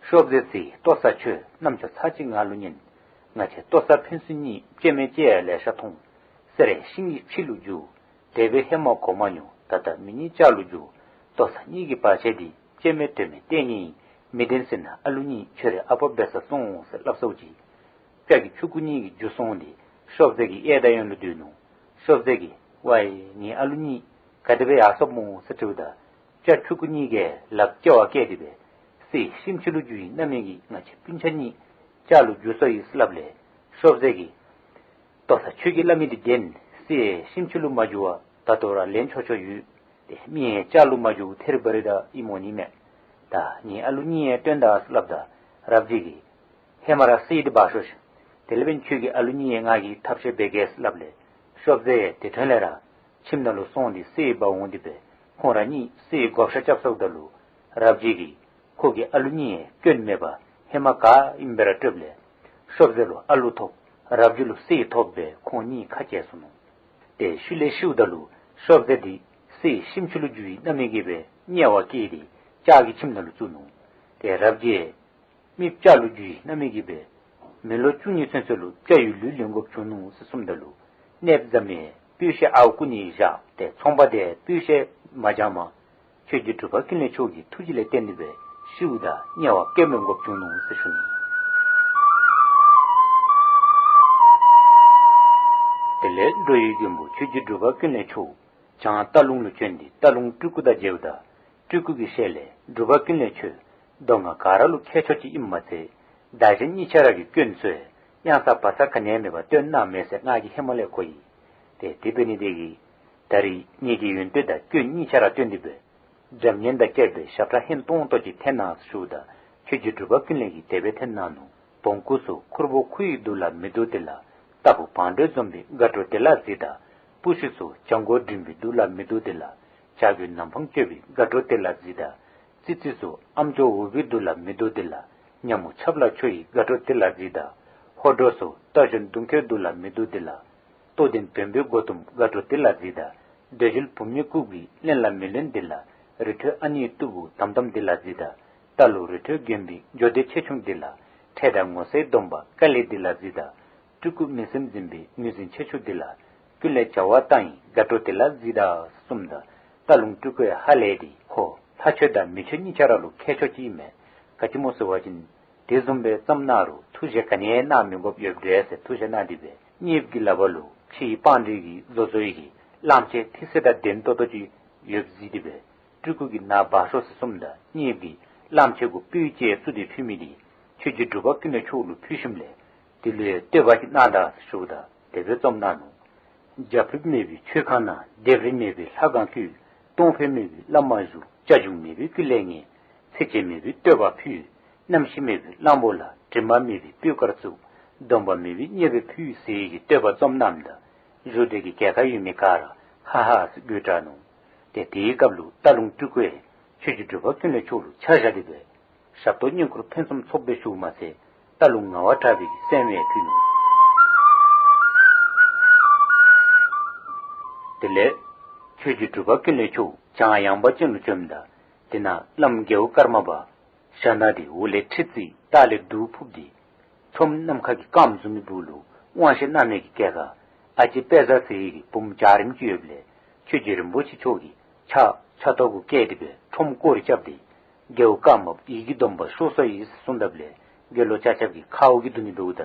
ཤོབ་རྫས་ཚེ་ལྟོ་ཚང་ཁྱོད་རྣམ་ཅོ་ཚར་གཅིག་ང་ལུ་ཉན། ང་བཅས་ལྟོ་ཚང་ཕན་ཚུན་གཉིས་སྐྱེ་མེད་སྐྱེ་ཡ་ལེ་ཤ་མཐོང་། གསེར་རས་ཤིང་གི་ཕྱེ་ལུ་འགྱུར། དེ་སྦེ་ཧེ་མ་གོ་མ་མྱོང་། ད་ལྟ་མི་གཉིས་སྤྱ་ལུ་འགྱུར། ལྟོ་ཚང་གཉིས་ཀྱི་བར་ཆད་འདི་སྐྱེ་མེད་དོན་མེད་གཏན་ནི་ཨིན། མི་བདེན་ཟེར་ན་ཨ་ལུ་གཉིས་ཁྱོད་རའི་ཨ་པ་འབད་སར་སོང་ཟེར་སླབ་སོ་ཅི། སྤྱ་གི་ཆུང་ཀུ་གཉིས་ཀྱི་འགྱུར་སོང་འདི་ཤོབ་རྫས་ཀྱི་གཡས་དང་གཡོན་ལུ་སྡོད་ནུག། ཤོབ་རྫས་ཀྱིས་ཝའེ་ངེའི་ཨ་ལུ་གཉིས་ག་དེ་སྦེ་ཡར་སོཔ་སྨོ་ཟེར་དྲིཝ་ད་སྤྱ་ཆུང་ཀུ་གཉིས་ཀྱིས་ལགཔ་སྐྱེ་བ་བསྐྱེད་དེ་སྦེ་གསེར་ཤིམ་ཕྱེ་ལུ་འགྱུར་བའི་རྣམ་སྨིན་གྱིས་ང་བཅས་སྤུན་ཆ་གཉིས་སྤྱ་ལུ་འགྱུར་སོ་ཡི་ཟེར་སླབ་ལས་ཤོབ་རྫས་ཀྱིས་ལྟོ་ཚང་ཁྱོད་ཀྱིས་སླབ་མི་འདི་བདེན། གསེར་ཤིམ་ཕྱེ་ལུ་མ་འགྱུར་བ་ད་ལྟོ་ར་ལེན་ཆོག་ཆོག་ཡོད། ཏེ་མི་ཡང་སྤྱ་ལུ་མ་འགྱུར་ཐེར་བ་རི་དང་ཨིནམ་འོང་ནི་མས། ད་ངེའི་ཨ་ལུ་གཉིས་ཡང་སྟོན་ད་ཟེར་སླབ་ད་རབ་བྱེད་ཀྱིས་ཧེ་མ་ར་གསེར་འདི་འབག་ཤོག་ཤིག། དེ་ལས་འབདན་ཁྱོད་ཀྱི་ཨ་ལུ་གཉིས་ཡང་ང་གིས་ཐབས་ཤེས་འབད་གེ་ཟེར་སླབ་ལས་ཤོབ་རྫས་ཡང་དེ་འཕྲོ་ལས་ར་ཁྱིམ་ནང་ལུ་སོང་སྟེ་གསེར་འབག་འོང་སྟེ་སྦེ་ཁོང་ར་གཉིས་གསེར་བགོ་བཤའ་རྐྱབ་སོཝ་ད་ལུ་རབ་བྱེད་ཀྱིས་ཁོ་གི་ཨ་ལུ་གཉིས་ཡང་སྐྱོན་མེད་པར་ཧེ་མ་ག་ཨིནམ་སྦེ་ར་སྤྲོདཔ་ལས་ཤོབ་རྫས་ལུ་ཨ་ལུ་ཐོབ། རབ་བྱེད་ལུ་གསེར་ཐོབ་སྦེ་ཁོང་གཉིས་ཁ་གྱེས་སོ་ནུག། ཏེ་ཤུལ་ལས་ཤིཝ་ད་ལུ་ཤོབ་རྫས་འདི་གསེར་ཤིམ་ཕྱེ་ལུ་འགྱུར་བའི་རྣམ་སྨིན་གྱིས་སྦེ་དམྱལ་བར་སྐྱེས་ཏེ་སྤྱ་གི་ཁྱིམ་ནང་ལུ་བཙུགས་ནུག། ཏེ་རབ་བྱེད་མི་སྤྱ་ལུ་འགྱུར་བའི་རྣམ་སྨིན་གྱིས་སྦེ་མི་ལོ་བཅུ་གཉིས་ཚུན་ཚོད་ལུ་སྤྱ་ཡི་ལུས་ལེན་དགོཔ་བྱུང་ནུག་ཟེར་གསུངམ་ད་ལུ་གནསཔོ་བཟའ་མི་སྤོས་ཤེལ་ཨརཝ་བརྐུ་ནི་བཞག། ཏེ་ཚོང་པ་དེ་སྤོས་ཤེལ་མ་བྱིནམ་ཆོས་རྗེ་འབྲུག་པ་ཀུན་ལེགས་མཆོག་གི་ཐུགས་རྗེ་ལས་བརྟེན་ཏེ་སྦེ་ཤིཝ་ད་དམྱལ་བར་སྐྱེ་མི་དགོཔ་བྱུང་ནུག་ཟེར་ཞུ་ནི། དེ་ལས་འགྲོ་བའི་མགོན་པོ་ཆོས་རྗེ་འབྲུག་པ་ཀུན་ལེགས་མཆོག་བྱང་སྟག་ལུང་ལུ་བྱོན་ཏེ་སྟག་ལུང་སྤྲུལ་སྐུ་དང་མཇལཝ་ད་སྤྲུལ་སྐུ་གིས་ཞལ་ལས་འབྲུག་པ་ཀུན་ལེགས་ཁྱོད་མདོ་སྔགས་ག་ར་ལུ་མཁས་མཆོག་ཅིག་ཨིནམ་མ་ཚད་བདག་གཞན་གཉིས་ཆ་ར་གི་སྐྱོན་འཚོལ་གཡང་ས་བག་ཚ་ག་ནི་ཡང་མེད་པར་སྟོན་གནངམ་མས་ཟེར་ང་གིས་ཧེ་མ་ལས་གོ་ཡི། ཏེ་དེ་འབད་ནི་དེ་གིས་ད་རིས་ངེ་གི་ཡོན་ཏན་དང་སྐྱོན་གཉིས་ཆ་ར་སྟོན་ཏེ་སྦེ་འཇམ་མཉེན་དང་བཅས་པའི་ཞབས་ཁྲ་སྙན་ཏོང་ཏོ་ཅིག་འཐེན་གནང་ཟེར་ཞུཝ་ད་ཆོས་རྗེ་འབྲུག་པ་ཀུན་ལེགས་ཀྱིས་དེ་སྦེ་འཐེན་གནང་ནུག། བོང་ཀུ་ཚུ་ཁུར་པོ་ཁུ་ཡི་དུག་ལ་མི་དུག་དེ་ལ། རྟ་ཕོ་བང་མགྲོན་འཛོམས་པའི་དགའ་སྤྲོ་དེ་ལ་གཟིགས་དང་། སྤུ་ཤི་ཚུ་བྱང་སྒོ་འགྲིམ་པའི་དུག་ལ་མི་དུག་དེ་ལ། བྱ་རྒོད་ནམ་འཕང་གཅོད་པའི་དགའ་སྤྲོ་དེ་ལ་གཟིགས་དང་། ཙི་ཙི་ཚུ་ཨམ་ཅོག་འུར་པོའི་དུག་ལ་མི་དུག་དེ་ལ། ཉ་མོ་ཆབ་ལ་འཕྱོ་ཡི་དགའ་སྤྲོ་དེ་ལ་གཟིགས་དང་། ཧོར་འདྲོག་ཚུ་རྟ་ཞོན་དུང་ཁའི་དུག་ལ་མི་དུག་དེ་ལ། རྟོགས་ལྡན་བོན་པོའི་མགོ་ཐུམ་དགའ་སྤྲོ་དེ་ལ་གཟིགས་དང་། འདོད་འཇལ་བུ་མོའི་ལྐུགས་པའི་གླེན་ལ་མི་གླེན་དེ་ལ། རི་ཁྲོད་ཨ་ནིའི་སྟུག་པོ་དམ་དམ་དེ་ལ་གཟིགས་དང་། རྟ་ལོ་རི་ཁྲོད་དགོན་པའི་ཇོ་སྡེ་ཆེ་ཆུང་དེ་ལ། ཁྲེལ་དང་ངོ་ཚའི་སྡོམ་པ་དཀའ་ལས་དེ་ལ་གཟིགས་དང་། སྤྲུལ་སྐུ་མི་སེམས་འཛིན་པའི་ངོས་འཛིན་ཆེ་ཆུང་དེ་ལ། ཀུན་ལེགས་བྱ་བ་བཏང་ཡི། དགའ་སྤྲོ་དེ་ལ་གཟིགས་དང་གསུངམ་ད་སྟག་ལུང་སྤྲུལ་སྐུ་ཡང་ཧ་ལས་ཏེ་ཁོ་ལྷ་ཆོས་དང་མི་ཆོས་གཉིས་ཆ་ར་ལུ་མཁས་མཆོག་ཅིག་ཨིན་མས། ག་ཅི་སྨོ་ཟེར་བ་ཅིན་དེ་བཟུམ་སྦེ་བརྩམ་གནང་རུང་ཐུགས་བཞེད་ག་ནི་ཡང་གནང་མི་དགོཔ་ཡོདཔ་འདྲས་ཟེར་ཐུགས་བཞེད་གནང་སྟེ་སྦེ་གཉེརཔ་གི་ལག་པ་ལུ་ཕྱེ་ཡི་པང་སྒྲིག་གི་བཟོ་བཟོ་ཡི་གི་གླངམོ་ཆེ་ཐིག་སེ་དང་ལྡན་ཏོག་ཏོ་ཅིག་ཡོདཔ་གཟིགས་ཏེ་སྦེ་སྤྲུལ་སྐུ་གིས་ནཱ་འབག་ཤོག་ཟེར་གསུངམ་ད་གཉེརཔ་གིས་གླངམོ་ཆེ་གུ་སྤོས་ཅིག་བཙུགས་ཏེ་ཕུལ་མི་དེ་ཆོས་རྗེ་འབྲུག་པ་ཀུན་ལེགས་མཆོག་ལུ་ཕུལ་ཞིནམ་ལས་དེ་ལུ་ཡང་བསྟོད་པ་ཅིག་གནང་དང་ཟེར་ཞུཝ་ད་དེ་སྦེ་རྩོམ་གནང་ནུག། རྒྱ་ཕིབས་མེད་པའི་མཆོད་ཁང་ན། ལྡེབས་རིས་མེད་པའི་ལྷ་ཁང་བརྐོས། གཏོང་ཕོད་མེད་པའི་བླ་མ་བཞུགས། བྱ་རྒྱུད་མེད་པའི་ཀུན་ལེགས་ཉིད། ཚིགས་བཅད་མེད་པའི་བསྟོད་པ་ཕུལ། རྣམ་ཤེས་མེད་པའི་གླང་པོ་ལ། དྲི་མ་མེད་པའི་སྤོས་དཀར་བཙུགས། སྡོམ་པ་མེད་པའི་མཉེས་པའི་ཕུལ་ཟེར་བའི་གི་བསྟོད་པ་རྩོམ་གནངམ་ད་བཞུགས་གྲལ་གྱི་གྱལ་ཁར་ཡོད་མི་ག་ར་ཧ་ཧ་ཟེར་དགོད་བྲ་ནུག། ཏེ་དེའི་སྐབས་ལུ་སྟག་ལུང་སྤྲུལ་སྐུ་ཡང་ཆོས་རྗེ་འབྲུག་པ་ཀུན་ལེགས་མཆོག་ལུ་ཆ་བཞག་སྟེ་སྦེ་ཞབས་ཏོག་བསྙེན་བཀུར་ཕུན་སུམ་ཚོགསཔ་སྦེ་ཞུཝ་མ་ཚད་སྟག་ལུང་ངལ་བ་དྲག་པའི་གི་སེམས་ཡང་ཕུལ་ནུག། དེ་ལས་ཆོས་རྗེ་འབྲུག་པ་ཀུན་ལེགས་མཆོག་བྱང་ཡངས་པ་ཅན་ལུ་བྱོནམ་ད་དེ་ན་བླམ་རྒྱལ་བ་ཀརྨ་པ་ཞྭ་ནག་དེ་འོག་ལས་ཁྲི་བརྩིགས་ལྟག་ལས་གདུགས་ཕུབ་སྟེ་ཁྲོམ་ནམ་མཁའ་གི་སྐརམ་བཟུམ་གྱི་སྦུག་ལུ་དབང་ཤེད་གནང་མི་གི་གྱལ་ཁར་ཨ་ཅེ་དཔལ་བཟང་ཟེར་བའི་གི་བུམོ་འཇའ་རིསམོ་ཅིག་ཡོདཔ་ལས་ཆོས་རྗེ་རིན་པོ་ཆེ་མཆོག་གིས་ཕྱག་ཕྱག་ཐོག་གུ་བཀལ་ཏེ་སྦེ་ཁྲོམ་སྐོར་ར་རྐྱབ་སྟེ་རྒྱལ་བ་ཀརྨ་པ་ཡིད་ཀྱི་སྡོམ་པ་ཤོར་སོ་ཡི་ཟེར་གསུངས་དཔ་ལས་དགེ་སློང་ཆ་ཁྱབ་ཀྱིས་ཁ་འུ་གི་བསྡུ་ནི་འབདཝ་ད་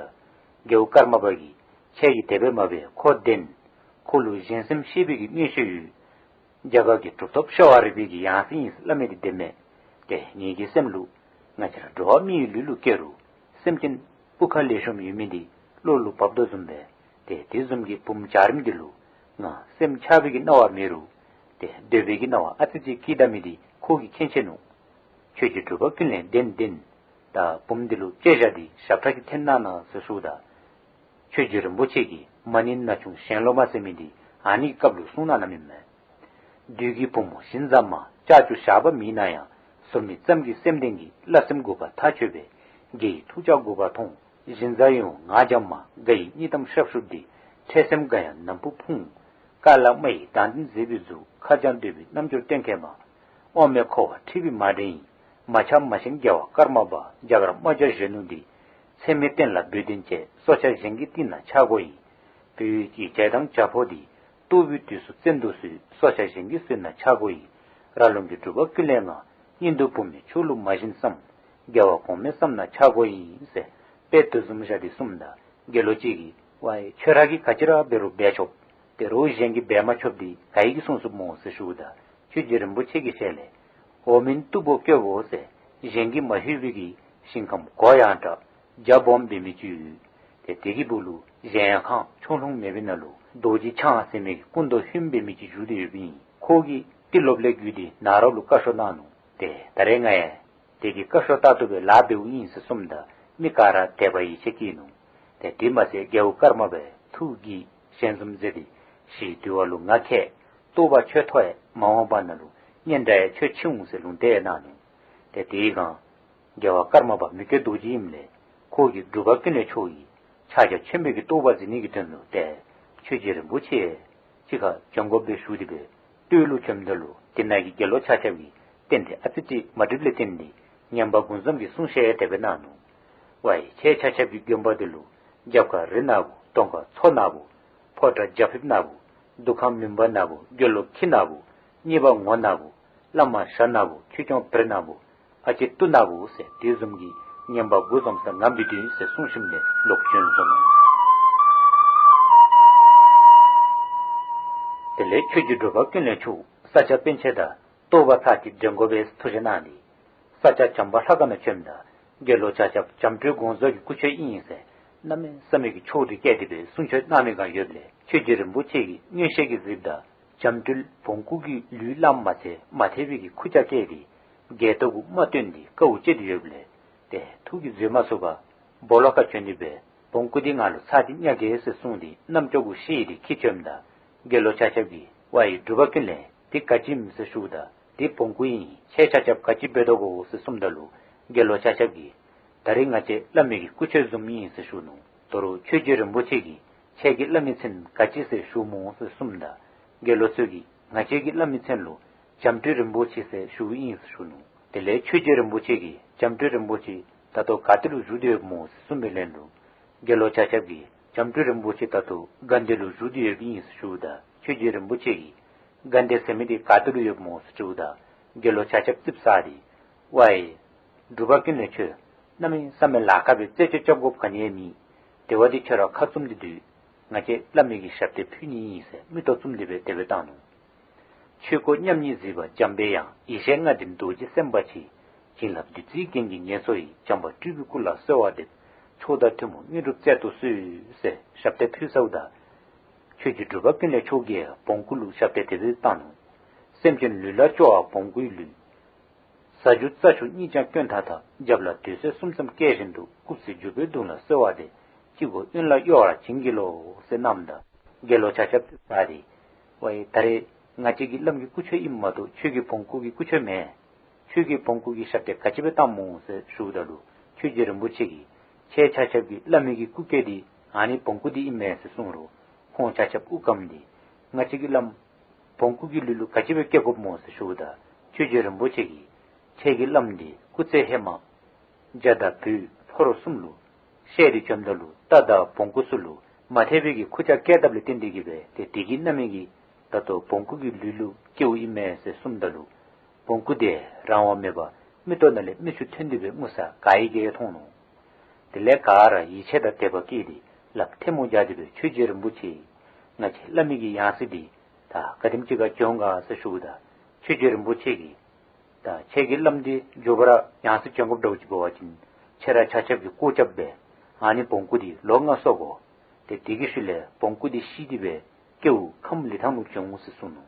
རྒྱལ་བ་ཀརྨ་པ་གིས་ཁྱེད་ཀྱིས་དེ་སྦེ་མ་འབད། ཁོ་བདེན། ཁོ་ལུ་གཞན་སེམས་ཤེས་པའི་གི་མངོན་ཤེས་ཡོད། རྒྱ་གར་གྱི་གྲུབ་ཐོབ་ཤ་བ་རི་པའི་གི་ཡང་སྲིད་ཨིན་ཟེར་སླབ་མི་དེ་བདེན་མས། ཏེ་ངེ་གི་སེམས་ལུ་ང་བཅས་ར་འགྲོ་བ་མིའི་ལུས་ལུ་སྐྱེ་རུང་སེམས་ཅན་སྤུ་ཁ་ལེགས་ཤོམ་ཡོད་མི་དེ་བློ་ལུ་བབས་དོ་བཟུམ་སྦེ་ཏེ་དེ་བཟུམ་གྱི་བུམོ་འཇའ་རིསམོ་དེ་ལུ་ང་སེམས་ཆགས་པའི་གི་སྣང་བ་མེད་རུང་ཏེ་འདོད་པའི་གི་སྣང་བ་ཨ་ཙི་ཅིག་སྐྱེས་ད་མི་དེ་ཁོ་གིས་མཁྱེན་ཆེ་ནུག། ཆོས་རྗེ་འབྲུག་པ་ཀུན་ལེགས་བདེན་བདེན། ད་བུམོ་དེ་ལུ་དཔེ་བཞག་སྟེ་ཞབས་ཁྲ་ཅིག་འཐེན་གནང་གནང་ཟེར་ཞུཝ་ད་ཆོས་རྗེ་རིན་པོ་ཆེ་གིས་མ་ཎི་ན་ཆུང་ཞལ་ལོ་མ་ཟེར་མི་དེ་ཨ་ནི་གི་སྐབས་ལུ་གསུངས་གནང་གནངམ་ཨིན་མས། བདུད་ཀྱི་བུ་མོ་བཞིན་ཙམ་མ། ལྕགས་ཀྱུ་ཞགས་པ་མེད་ན་ཡང་། ཟུར་མིག་ཙམ་གྱིས་སེམས་ལྡན་གྱི། བླ་སེམས་དགུ་པ་མཐའ་ཆོད་པའི། དགེ་ཡི་ཐུགས་ལྕགས་དགུ་པ་མཐོང་། བཞིན་བཟང་ཡིད་འོང་ངག་འཇམ་མ། དགའ་ཡི་གཉིད་དམ་ཤབ་ཤུབ་འདི། འཕྲལ་སེམས་དགའ་ཡང་ནམ་ཕུགས་ཕུང་། ཀ་ལ་རྨ་ཡི་མདངས་ལྡན་མཛེས་པའི་གཟུགས། ཁ་བྱང་དོད་པའི་རྣམ་འགྱུར་གཏན་འཁེལ་མ། དབང་མེད་འཁོར་བ་འཁྲིད་པའི་མ་འདྲེན་ཡིན། མ་ཆགས་མ་ཞེན་རྒྱལ་བ་ཀརྨ་པ། རྒྱ་གར་རྨ་བྱ་གཞོན་ནུ་འདི། མཚན་མེད་བསྟན་ལ་འབོད་དོན་བཅས། སྲོག་ཆགས་གཞན་གྱི་རྟིང་ན་ཆགས་དགོས་ཡིན། བོད་ཡུལ་གྱི་བྱ་དང་བྱ་ཕོ་འདི། ལྟོ་བའི་དུས་སུ་བཙན་དུག་ཟོས། སྲོག་ཆགས་གཞན་གྱིས་ཟོས་ན་ཆགས་དགོས་ཡིན། ར་ལུང་གི་འབྲུག་པ་ཀུན་ལེགས་ང་། གཉེན་དུ་བུ་མེད་ཁྱོད་ལུ་མ་བྱིན་བསམ། རྒྱལ་བ་གོང་མས་བསམ་ན་ཆགས་དགོས་ཡིན་ཟེར་དཔེ་དེ་བཟུམ་བཞག་སྟེ་གསུངམ་ད་དགེ་སློང་ཅིག་གིས་ཝའི་ཁྱོད་ར་གིས་ག་ཅི་ར་འབད་རུང་འབད་ཆོག། དེ་རུང་གཞན་གྱིས་འབད་མ་ཆོགཔ་འདི་ག་ཡི་གིས་གསུངས་གསུངསམ་སྨོ་ཟེར་ཞུཝ་ད་ཆོས་རྗེ་རིན་པོ་ཆེ་གི་ཞལ་ལས། འོག་མིན་སྟུག་པོ་སྐྱོ་བོ་ཟེར། གཞན་གྱིས་མ་ལྷོད་པའི་གི་ཞིང་ཁམས་གོ་ཡངས་དྲགས་རྒྱ་སྦོམ་འབད་མི་ཅིག་ཡོད། ཏེ་དེ་གི་སྦུག་ལུ་གཞལ་ཡས་ཁང་ཆུང་ལུང་མེད་པའི་ནང་ལུ་རྡོ་རྗེ་འཆང་ཟེར་མི་གི་སྐུ་མདོག་ཧོནམ་འབད་མི་ཅིག་བཞུགས་ཏེ་ཡོདཔ་ཨིན། ཁོ་གིས་ཏེ་སློབ་ལས་བརྒྱུད་དེ་ནཱ་རོ་ལུ་བཀའ་ཤོག་གནང་ནུག། ཏེ་ད་རེས་ང་ཡང་དེ་གི་བཀའ་ཤོག་ལྟར་དུ་སྦེ་ལཱ་འབདཝ་ཨིན་ཟེར་གསུངམ་ད་མི་ག་ར་དད་པ་ཡིད་ཆེས་སྐྱེས་ནུག། ཏེ་དེ་མ་ཚད་རྒྱལ་བ་ཀརྨ་པའི་ཐུགས་དགྱེས་ཞལ་འཛུམ་མཛད་དེ་ཞི་དུལ་བ་ལུ་ང་མཁས། རྟོགས་པ་ཆོས་ཐོབ་ཡང་མ་འོངས་པ་ནང་ལུ་སྙན་གྲགས་ཡང་ཁྱོད་ཆེ་འོང་ཟེར་ལུང་བསྟན་གནང་ནུག། ཏེ་དེའི་སྒང་རྒྱལ་བ་ཀརྨ་པ་མི་བསྐྱོད་རྡོ་རྗེ་ཨིནམ་ལས་ཁོ་གིས་འབྲུག་པ་ཀུན་ལེགས་མཆོག་གི་ཕྱག་རྒྱ་ཆེན་པོའི་གི་རྟོགས་པ་འཛིན་ནི་གི་དོན་ལུ་ཏེ་ཆོས་རྗེ་རིན་པོ་ཆེ་གཅིག་ཁར་བྱོན་དགོཔ་སྦེ་ཞུ་སྟེ་སྦེ་སྟོད་ལུ་བྱོནམ་ད་ལུ་དེ་ནང་གི་དགེ་སློང་ཆ་ཁྱབ་ཀྱིས་རྟེན་འབྲེལ་ཨ་ཙི་ཅིག་མ་འགྲིགཔ་ལས་བརྟེན་ཏེ་ངན་པ་དགུ་འཛོམས་ཀྱིས་གསུང་བཤད་དེ་སྦེ་གནང་ནུག། ཝའི་ཁྱེད་ཆ་ཁྱབ་ཀྱི་དགོན་པ་འདི་ལུ་རྒྱབ་ཁར་རི་ནག་པོ། གདོང་ཁར་མཚོ་ནག་པོ། ཕོ་བྲང་རྒྱ་ཕིབས་ནག་པོ། འདུ་ཁང་མུན་པ་ནག་པོ། དགེ་སློང་ཁྱི་ནག་པོ། གཉེར་པ་ངོ་ནག་པོ། བླ་མ་ཞྭ་ནག་པོ། ཆོས་སྐྱོང་བེར་ནག་པོ། ཨ་ཅེ་སྟུ་ནག་པོ་ཟེར་དེ་བཟུམ་གྱི་ངན་པ་དགུ་འཛོམས་ས་ང་འབད་དོ་ཨིན་ཟེར་གསུངས་ཞིནམ་ལས་ལོག་བྱོན་སོ་ནུག། དེ་ལས་ཆོས་རྗེ་འབྲུག་པ་ཀུན་ལེགས་མཆོག་ས་སྐྱ་པཎ་ཆེན་དང་རྟོགས་པ་ཐག་གཅིག་འགྲན་དགོ་པའི་ཐུགས་བཞེད་གནང་ནི། ས་སྐྱ་བྱམས་པ་ལྷ་ཁང་ནང་བྱོནམ་ད་དགེ་སློང་ཆ་ཁྱབ་བྱམས་སྤྲུལ་དགོངས་རྫོགས་ཀྱི་སྐུ་མཆོད་ཨིན་ཟེར་གནམ་མེད་ས་མེད་ཀྱི་ཕྱོགས་སྒྲིག་བཀལ་ཏེ་སྦེ་གསུང་ཆོས་གནང་མི་གང་ཡོདཔ་ལས་ཆོས་རྗེ་རིན་པོ་ཆེ་གིས་མངོན་ཤེས་ཀྱིས་གཟིགསཔ་ད་བྱམས་སྤྲུལ་བོང་ཀུ་གི་ལུས་བླངམ་མ་ཚད་མ་ཐེག་པའི་གི་ཁུར་ཆ་བཀལ་ཏེ་རྒྱལ་ཏོ་གུ་རྨ་བཏོན་ཏེ་དཀའཝ་སྤྱད་དེ་ཡོདཔ་ལས་ཏེ་ཐུགས་ཀྱིས་བཟོད་མ་ཚུགས་པར་སྦོ་ལོགས་ཁར་བྱོན་ཏེ་སྦེ་བོང་ཀུ་འདི་ང་ལུ་ཚར་ཅིག་བརྙ་གེ་ཟེར་གསུངས་ཏེ་རྣམ་ཅོ་གུ་བཤེད་དེ་འཁྱིད་བྱོནམ་ད་དགེ་སློང་ཆ་ཁྱབ་ཀྱིས་ཝའི་འབྲུག་པ་ཀུན་ལེགས་འདི་ག་ཅི་ཨིནམ་ཟེར་ཞུཝ་ད་འདི་བོང་ཀུ་ཨིན། ཁྱེད་ཆ་ཁྱབ་ག་ཅི་འབད་དོ་གོ་ཟེར་གསུངམ་ད་ལུ་དགེ་སློང་ཆ་ཁྱབ་ཀྱིས་ད་རིས་ང་བཅས་བླ་མའི་གི་སྐུ་མཆོད་བཟུམ་ཨིན་ཟེར་ཞུ་ནུག། དོ་རུང་ཆོས་རྗེ་རིན་པོ་ཆེ་གིས་ཁྱེད་ཀྱི་བླ་མའི་མཚན་ག་ཅི་ཟེར་ཞུཝ་སྨོ་ཟེར་གསུངམ་ད་དགེ་སློང་ཚུ་གིས་ང་བཅས་ཀྱི་བླ་མའི་མཚན་ལུ་བྱམས་སྤྲུལ་རིན་པོ་ཆེ་ཟེར་ཞུཝ་ཨིན་ཟེར་ཞུ་ནུག། དེ་ལས་ཆོས་རྗེ་རིན་པོ་ཆེ་གིས་བྱམས་སྤྲུལ་རིན་པོ་ཆེ་ད་ལྟོ་ག་ཏེ་ལུ་བཞུགས་ཏེ་ཡོདཔ་སྨོ་ཟེར་གསུངས་པའི་ལན་ལུ་དགེ་སློང་ཆ་ཁྱབ་ཀྱིས་ བྱམས་སྤྲུལ་རིན་པོ་ཆེ་ད་ལྟོ་དགའ་ལྡན་ལུ་བཞུགས་ཏེ་ཡོདཔ་ཨིན་ཟེར་ཞུཝ་ད་ཆོས་རྗེ་རིན་པོ་ཆེ་གིས་དགའ་ལྡན་ཟེར་མི་འདི་ག་ཏེ་ལུ་ཡོདཔ་སྨོ་ཟེར་ཞུཝ་ད་དགེ་སློང་ཆ་ཁྱབ་ཙིགཔ་ཟ་སྟེ་ཝའི་སྒྲུབ་པ་ཀུན་ལེགས་ཁྱོད་གནམ་མེད་ས་མེད་ལཱ་ཁག་སྦེ་རྩད་གཅོད་རྐྱབ་དགོཔ་ག་ནི་ཡང་མེད། དེ་བ་འདི་ཁྱོད་ར་ཁ་བཙུམ་སྟེ་སྡོད། ང་བཅས་བླ་མའི་གི་ཞབས་སྟེགས་ཕུལ་ནི་ཨིན་ཟེར་མིག་ཏོ་བཙུམ་སྟེ་སྦེ་དེ་སྦེ་བཏང་ནུག། ཆོས་སྐུ་མཉམ་ཉིད་གཟིགས་པ་འཇམ་པའི་དབྱངས། ཡེ་ཤེས་ལྔ་ལྡན་རྡོ་རྗེ་སེམས་དཔའ་ཆེ། བྱིན་རླབས་བདུད་རྩིའི་རྒྱན་གྱིས་ཉེར་གསོ་ཡི། བྱམས་པ་སྤྲུལ་པའི་སྐུ་ལ་གསོལ་བ་འདེབས། མཆོག་དང་ཐུན་མོང་དངོས་གྲུབ་སྩལ་དུ་གསོལ་ཟེར་ཞབས་སྟེགས་ཕུལ་ཚརཝ་ད་ཆོས་རྗེ་འབྲུག་པ་ཀུན་ལེགས་མཆོག་གིས་བོང་ཀུ་ལུ་ཞབས་སྟེགས་དེ་སྦེ་བཏང་ནུག། སེམས་ཅན་ལུས་ལ་བཅོལ་བ་བོང་ཀུའི་ལུས། ཟ་རྒྱུ་རྩྭ་ཆུ་གཉིས་ཀྱང་སྐྱོན་མཐའ་དག། རྒྱབ་ལ་དུས་ཚོད་གསུམ་ཙམ་བཀལ་བཞིན་དུ། སྐུ་ཚེ་འཇུག་པའི་གདུང་ལ་གསོལ་བ་འདེབས། སྤྱི་སྒོ་གཡོན་ལ་གཡོ་བར་བྱིན་གྱིས་རློབས་ཟེར་གནངམ་ད་དགེ་སློང་ཆ་ཁྱབ་ཙིགཔ་ཟ་སྟེ་ཝའི་ད་རེས་ང་བཅས་ཀྱི་བླམ་གྱི་སྐུ་མཆོད་ཨིནམ་མ་གཏོགས་ཁྱོད་ཀྱི་བོང་ཀུ་གི་སྐུ་མཆོད་མེན། ཁྱོད་ཀྱི་བོང་ཀུ་གི་ཞབས་སྟེགས་ག་ཅི་སྦེ་བཏངམ་སྨོ་ཟེར་ཞུཝ་ད་ལུ་ཆོས་རྗེ་རིན་པོ་ཆེ་གིས་ཁྱེད་ཆ་ཁྱབ་ཀྱི་བླ་མའི་གི་སྐུ་སྐལ་འདི་ཨ་ནི་བོང་ཀུ་འདི་ཨིན་མས་ཟེར་གསུངས་རུང་ཁོང་ཆ་ཁྱབ་དབུགས་སྐམ་སྟེ་ང་བཅས་ཀྱི་བླམ་བོང་ཀུ་གི་ལུས་ལུ་ག་ཅི་སྦེ་སྐྱེ་དགོཔ་སྨོ་ཟེར་ཞུཝ་ད་ཆོས་རྗེ་རིན་པོ་ཆེ་གིས་ཁྱེད་ཀྱི་བླམ་འདི་སྐུ་ཚེ་ཧེ་མ་རྒྱ་དང་བོད་ཕོ་རོག་གསུམ་ལུ་བཤལ་ཏེ་བྱོནམ་ད་ལུ་རྟ་དང་བོང་ཀུ་ཚུ་ལུ་མ་ཐེག་པའི་གི་ཁུར་ཆ་བཀལ་དཔ་ལས་བརྟེན་ཏེ་གིས་སྦེ་ཏེ་དེ་གིས་རྣམ་སྨིན་གྱིས་ད་ལྟོ་བོང་ཀུ་གི་ལུས་ལུ་སྐྱེཝ་ཨིན་མས་ཟེར་གསུངམ་ད་ལུ་བོང་ཀུ་དེ་རང་དབང་མེད་པར་མིག་ཏོ་ནང་ལས་མིག་ཆུ་ཐོན་ཏེ་སྦེ་ངུ་ས་ག་ཡི་གེ་མཐོང་ནུག། དེ་ལས་ག་ར་ཡིད་ཆེས་དང་དད་པ་སྐྱེས་ཏེ་ལགཔ་ཐལ་མོ་སྦྱར་ཏེ་སྦེ་ཆོས་རྗེ་རིན་པོ་ཆེ་ང་བཅས་བླ་མའི་གི་ཡང་སྲིད་འདི་ད་ག་དེམ་ཅིག་ཁར་འབྱོན་ག་ཟེར་ཞུཝ་ད་ཆོས་རྗེ་རིན་པོ་ཆེ་གིས་ད་ཁྱེད་ཀྱི་བླམ་འདི་མགྱོགས་པ་ར་ཡང་སྲིད་བྱོན་དགོཔ་འདྲཝ་ཅིག་འབད་བ་ཅིན་ཁྱེད་ར་ཆ་ཁྱབ་ཀྱིས་སྐོར་རྐྱབ་སྦེ་ཨ་ནི་བོང་ཀུ་འདི་ལོ་ལྔ་གསོ་དགོ། ཏེ་དེ་གི་ཤུལ་ལས་བོང་ཀུ་འདི་ཤི་སྟེ་སྦེ་སྐྱེ་བོ་ཁམས་ལི་ཐང་ལུ་བྱོན་འོང་ཟེར་གསུངས་ནུག།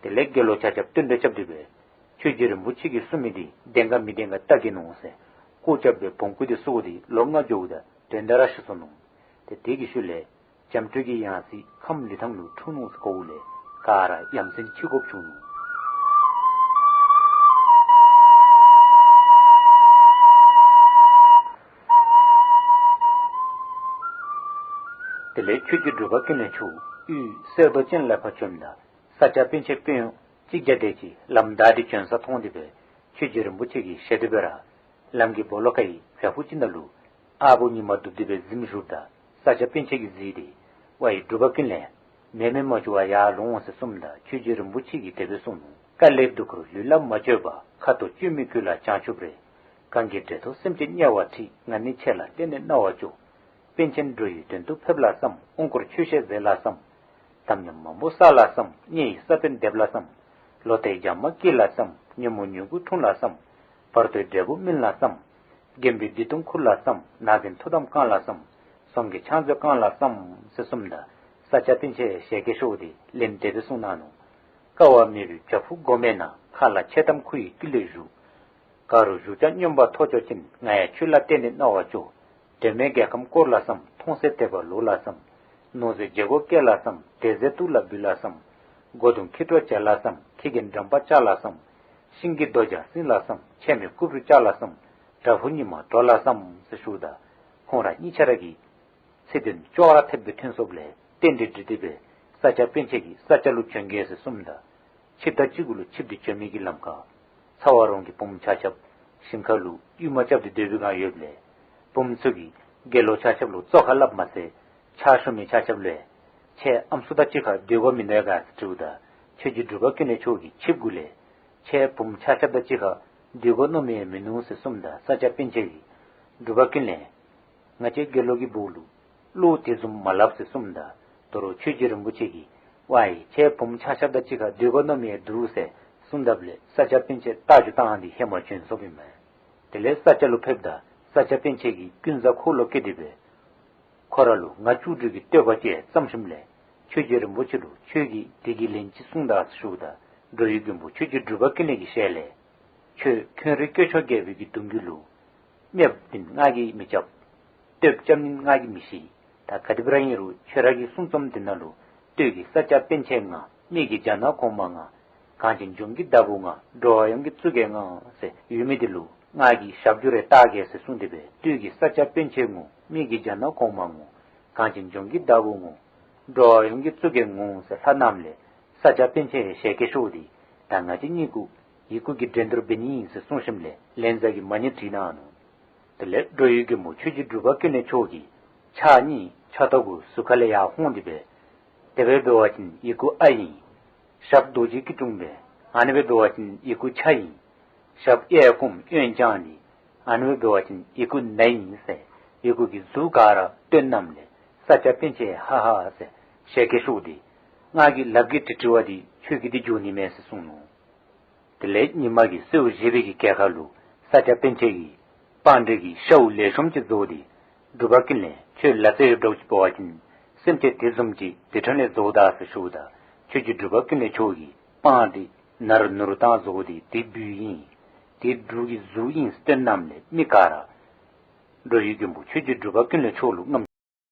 དེ་ལས་དགེ་སློང་ཆ་ཁྱབ་བསྟུན་གྲོས་རྐྱབ་སྟེ་སྦེ་ཆོས་རྗེ་རིན་པོ་ཆེ་གིས་གསུངས་མི་འདི་བདེན་ག་མི་བདེན་ག་བལྟ་གེ་མནོ་ཟེར་སྐོར་རྐྱབ་སྦེ་བོང་ཀུ་འདི་གསོཝ་ད་ལོ་ལྔ་འགྱོཝ་ད་དོན་དག་ར་ཤི་སོ་ནུག། ཏེ་དེ་གི་ཤུལ་ལས་བྱམས་སྤྲུལ་གྱི་ཡང་སྲིད་ཁམས་ལི་ཐང་ལུ་འཁྲུངས་ནུག་ཟེར་གོཝ་ལས་ག་ར་ཡ་མཚན་ཆེ་དགོཔ་བྱུང་ནུག། དེ་ལས་ཆོས་རྗེ་འབྲུག་པ་ཀུན་ལེགས་མཆོག་དབུས་གསེར་མདོག་ཅན་ལས་ཕར་བྱོནམ་ད་ས་སྐྱ་པཎ་ཆེན་དཔོན་གཅིག་བརྒྱ་དེ་ཅིག་ལམ་བདའ་སྟེ་བྱོན་ས་མཐོང་སྟེ་སྦེ་ཆོས་རྗེ་རིན་པོ་ཆེ་གིས་ཞལ་དུ་སྦེ་ར་ལམ་གྱི་སྦོ་ལོགས་ཁའི་བྱག་ཕུག་ཅིག་ནང་ལུ་ཨ་བོ་ཉི་མ་བརྡུབས་ཏེ་སྦེ་གཟིམས་བཞུགསཔ་ད་ས་སྐྱ་པཎ་ཆེན་གྱིས་གཟིགས་ཏེ་ཝའི་འབྲུག་པ་ཀུན་ལེགས་མེད་མེད་མ་བྱུང་བར་ཡར་ལོངས་ཟེར་གསུངམ་ད་ཆོས་རྗེ་རིན་པོ་ཆེ་གིས་དེ་སྦེ་གསུངས་ནུག། དཀའ་ལས་སྡུག་ཁུར་ལུས་ལ་མ་བཅོལ་བར། ཁ་དོག་བཅོས་མིན་གོས་ལ་བྱང་ཆུབ་རེ། གང་གིས་འདྲེ་ཐོག་སེམས་ཅན་དམྱལ་བར་ཁྲིད། ང་ནི་ཁྱེད་ལ་བརྟེན་ནས་སྣང་བ་སྐྱོ། པཎ་ཆེན་འགྲོ་བའི་དོན་དུ་ཕེབས་ལ་བསམ། དབང་བསྐུར་ཆོས་བཤད་མཛད་ལ་བསམ། དམ་ཉམས་མང་པོ་བསགས་ལ་བསམ། མཉེས་ཡིན་ས་པཎ་འདེབས་ལ་བསམ། ལོ་ལྟའི་རྒྱ་མ་བསྐྱེད་ལ་བསམ། ཉོན་མོངས་མྱུ་གུ་འཁྲུངས་ལ་བསམ། བར་དོའི་འབྲས་བུ་སྨིན་ལ་བསམ། དགེ་འདུན་སྡིག་ལྟུང་ཁུར་ལ་བསམ། ནག་ཟིན་ཐུགས་དམ་བསྐང་ལ་བསམ། ཟོམ་གྱི་ཕྱག་མཛོད་བསྐང་ལ་བསམ་ཟེར་གསུངམ་ད་ས་སྐྱ་པཎ་ཆེན་ཞལ་གྱིས་ཤོར་ཏེ་ལན་དེ་སྦེ་གསུངས་གནང་ནུག། དཀའ་བ་མེད་པའི་བྱག་ཕུག་སྒོམ་པའི་ནང་། མཁའ་ལ་ཆེ་ཐབས་ཁུ་ཡི་ཀི་ལས་བཞུགས། ག་རུ་བཞུགས་ཀྱང་སྨྱོན་པ་ཐོ་ཅོ་ཅན། ང་ཡང་ཆོས་ལ་བརྟེན་ནས་སྣང་བ་སྐྱོ། དྲན་མེད་རྒྱལ་ཁམས་བསྐོར་ལ་བསམ། མཐོང་ཚེ་དད་པ་ལོག་ལ་བསམ། ནོར་རྫས་བརྗེ་པོ་བཀལ་ལ་བསམ། དད་རྫས་དུག་ལ་འབུལ་ལ་བསམ། སྒོ་གདོང་ཁྱི་གྲོགས་བྱེད་ལ་བསམ། ཁྱི་རྒན་འགྲམ་པ་བཅག་ལ་བསམ། ཤིང་གི་རྡོ་རྒྱ་བསྲིང་ལ་བསམ། ཕྱེ་མའི་རྐུབ་རུ་བཅག་ལ་བསམ། དྲག་ཕུག་ཉི་མ་འགྲོ་ལ་བསམ་ཟེར་ཞུཝ་ད་ཁོང་ར་གཉིས་ཆ་ར་གིས་ཚིག་དོན་ཅོག་ར་འཐདཔ་སྦེ་ཐོན་སོཔ་ལས་རྟེན་འབྲེལ་འགྲིག་སྟེ་སྦེ་ས་སྐྱ་པཎ་ཆེན་གྱིས་ས་སྐྱ་ལུ་བྱོན་གེ་ཟེར་གསུངམ་ད་ཆིབས་རྟ་གཅིག་གུ་ལུ་ཆིབས་ཏེ་བྱོན་མི་གི་ལམ་ཁར་ཚ་བ་རོང་གི་བུམོ་ཆ་ཁྱབ་ཞིང་ཁ་ལུ་ཡུར་མ་རྐྱབ་སྟེ་སྡོད་པའི་སྒང་ཡོདཔ་ལས་བུམོ་ཚུ་གིས་དགེ་སློང་ཆ་ཁྱབ་ལུ་བཙོག་ཁ་སླབ་མ་ཚད་ཕྱག་ཞུ་མི་ཆ་ཁྱབ་ལུ་ཡང་ཁྱེད་ཨམ་སྲུ་དང་གཅིག་ཁར་སྡོད་དགོ་མི་ནུས་ག་ཟེར་དྲིཝ་ད་ཆོས་རྗེ་འབྲུག་པ་ཀུན་ལེགས་མཆོག་གིས་ཆིབས་གུ་ལས་ཁྱེད་བུམོ་ཆ་ཁྱབ་དང་གཅིག་ཁར་སྡོད་དགོ་མནོ་མི་ཡང་མིན་ནུག་ཟེར་གསུངམ་ད་ས་སྐྱ་པཎ་ཆེན་གྱིས་འབྲུག་པ་ཀུན་ལེགས་ང་བཅས་དགེ་སློང་གི་སྦུག་ལུ་བློ་དེ་བཟུམ་མ་སླབ་ཟེར་གསུངམ་ད་དོ་རུང་ཆོས་རྗེ་རིན་པོ་ཆེ་གིས་ཝའི་ཁྱེད་བུམོ་ཆ་ཁྱབ་དང་གཅིག་ཁར་སྡོད་དགོ་མནོ་མི་ཡང་འདུག་ཟེར་གསུངམ་ད་ལས་ས་སྐྱ་པཎ་ཆེན་རྟ་རྒྱུག་བཏང་སྟེ་ཧེ་མ་བྱོན་སོཔ་ཨིན་མས། དེ་ལས་ས་སྐྱ་ལུ་ཕེབསཔ་ད་ས་སྐྱ་པཎ་ཆེན་གྱིས་ཀུན་བཟང་འཁོར་ལོ་བསྐོར་ཏེ་སྦེ་ཁོ་ར་ལུ་ང་བཅུ་དྲུག་གི་བསྟོད་པ་ཅིག་བརྩམས་ཞིནམ་ལས་ཆོས་རྗེ་རིན་པོ་ཆེ་ལུ་ཁྱོད་ཀྱིས་དེ་གི་ལན་ཅིག་གསུངས་དང་ཟེར་ཞུཝ་ད་འགྲོ་བའི་མགོན་པོ་ཆོས་རྗེ་འབྲུག་པ་ཀུན་ལེགས་ཀྱི་ཞལ་ལས། ཁྱོད་འཁོན་རིགས་སྐྱེས་མཆོག་རྒྱལ་པོའི་གི་གདུང་རྒྱུད་ལུ། སྨྱོ་བ་འདི་ང་གིས་མི་རྐྱབ། བསྟོདཔ་རྐྱབ་ནི་ང་གིས་མི་ཤེས། ད་ག་དེ་སྦེ་ར་ཨིན་རུང་ཁྱོད་ར་གི་གསུང་རྩོམ་འདི་ནང་ལུ་སྟོད་ཀྱི་ས་སྐྱ་པཎ་ཆེན་ང་། སྨད་ཀྱི་རྒྱ་ནག་གོང་མ་ང་། གངས་ཅན་ལྗོངས་ཀྱི་ཟླ་ཕོགས་ང་། འགྲོ་བ་ཡོངས་ཀྱི་གཙུག་རྒྱན་ང་ཟེར་ཡོད་མི་འདི་ལུ་ང་གིས་ཞབས་ཀྱུ་རེ་བཏགས་གེ་ཟེར་གསུངས་ཏེ་སྦེ་སྟོད་ཀྱི་ས་སྐྱ་པཎ་ཆེན་ངོ་། སྨད་ཀྱི་རྒྱ་ནག་གོང་མ་ངོ་། གངས་ཅན་ལྗོངས་ཀྱི་ཟླ་ཕོགས་ངོ་། འགྲོ་བ་ཡོངས་ཀྱི་གཙུག་རྒྱན་ངོ་ཟེར་ལྷག་གནངམ་ལས་ས་སྐྱ་པཎ་ཆེན་ཡང་ཞལ་གྱིས་ཤོར་ཏེ་ད་ང་བཅས་གཉིས་ཀྱིས་ཡི་གུ་གི་འགྲན་བསྡུར་འབད་ནི་ཨིན་ཟེར་གསུངས་ཞིནམ་ལས་ལན་ཟ་གི་མ་ཎི་བྲིས་གནང་ནུག། དེ་ལས་འགྲོ་བའི་མགོན་པོ་ཆོས་རྗེ་འབྲུག་པ་ཀུན་ལེགས་མཆོག་གིས་ཕྱག་གཉིས་ ཕྲག་དོག་གུ་ཟུར་ཁ་ལས་ཡར་ཧོང་སྟེ་སྦེ། དེ་སྦེ་འབད་བ་ཅིན་ཡི་གུ་ཨ་ཨིན། ཞབས་རྡོ་རྗེ་སྐྱིལ་ཀྲུང་སྦེ། ཨ་ནི་སྦེ་འབད་བ་ཅིན་ཡི་གུ་ཆ་ཨིན། ཞབས་གཡས་བསྐུམ་གཡོན་བརྐྱང་སྟེ། ཨ་ནི་སྦེ་འབད་བ་ཅིན་ཡི་གུ་ན་ཨིན་ཟེར། ཡི་གུ་གི་ཟུར་ག་ར་སྟོནམ་ལས་ས་སྐྱ་པཎ་ཆེན་ཧ་ཧ་ཟེར་ཞལ་གྱིས་ཤོར་ཏེ། ང་གིས་ལགཔ་གིས་དྲི་དྲི་བ་འདི་ཁྱོད་ཀྱི་འདི་འགྱོ་ནི་མས་ཟེར་གསུངས་ནུག། དེ་ལས་ཉི་མ་གི་གསོལཝ་བཞེས་པའི་གི་གྱལ་ཁ་ལུ་ས་སྐྱ་པཎ་ཆེན་གྱིས་པང་འགྲོས་ཀྱི་ཤཝ་ལེགས་ཤོམ་ཅིག་བཟོ་སྟེ། འབྲུག་པ་ཀུན་ལེགས་ཁྱོད་ལ་རྩེ་ཡོདཔ་འདྲཝ་ཅིག་འབད་བ་ཅིན་སེམས་ཅན་དེ་བཟུམ་ཅིག་དེ་འཕྲོ་ལས་བཟོ་ད་ཟེར་ཞུཝ་ད། ཁྱོད་ཀྱིས་འབྲུག་པ་ཀུན་ལེགས་མཆོག་གི་པང་འདི་ནར་ནུར་བཏང་བཟོ་སྟེ་དེ་སྦུལ་ཨིན། དེ་འབྲུག་གི་གཟུགས་ཨིན་སྟོནམ་ལས་མི་ག་ར་འགྲོ་བའི་མགོན་པོ་ཆོས་རྗེ་འབྲུག་པ་ཀུན་ལེགས་མཆོག་ལུ་རྔམ་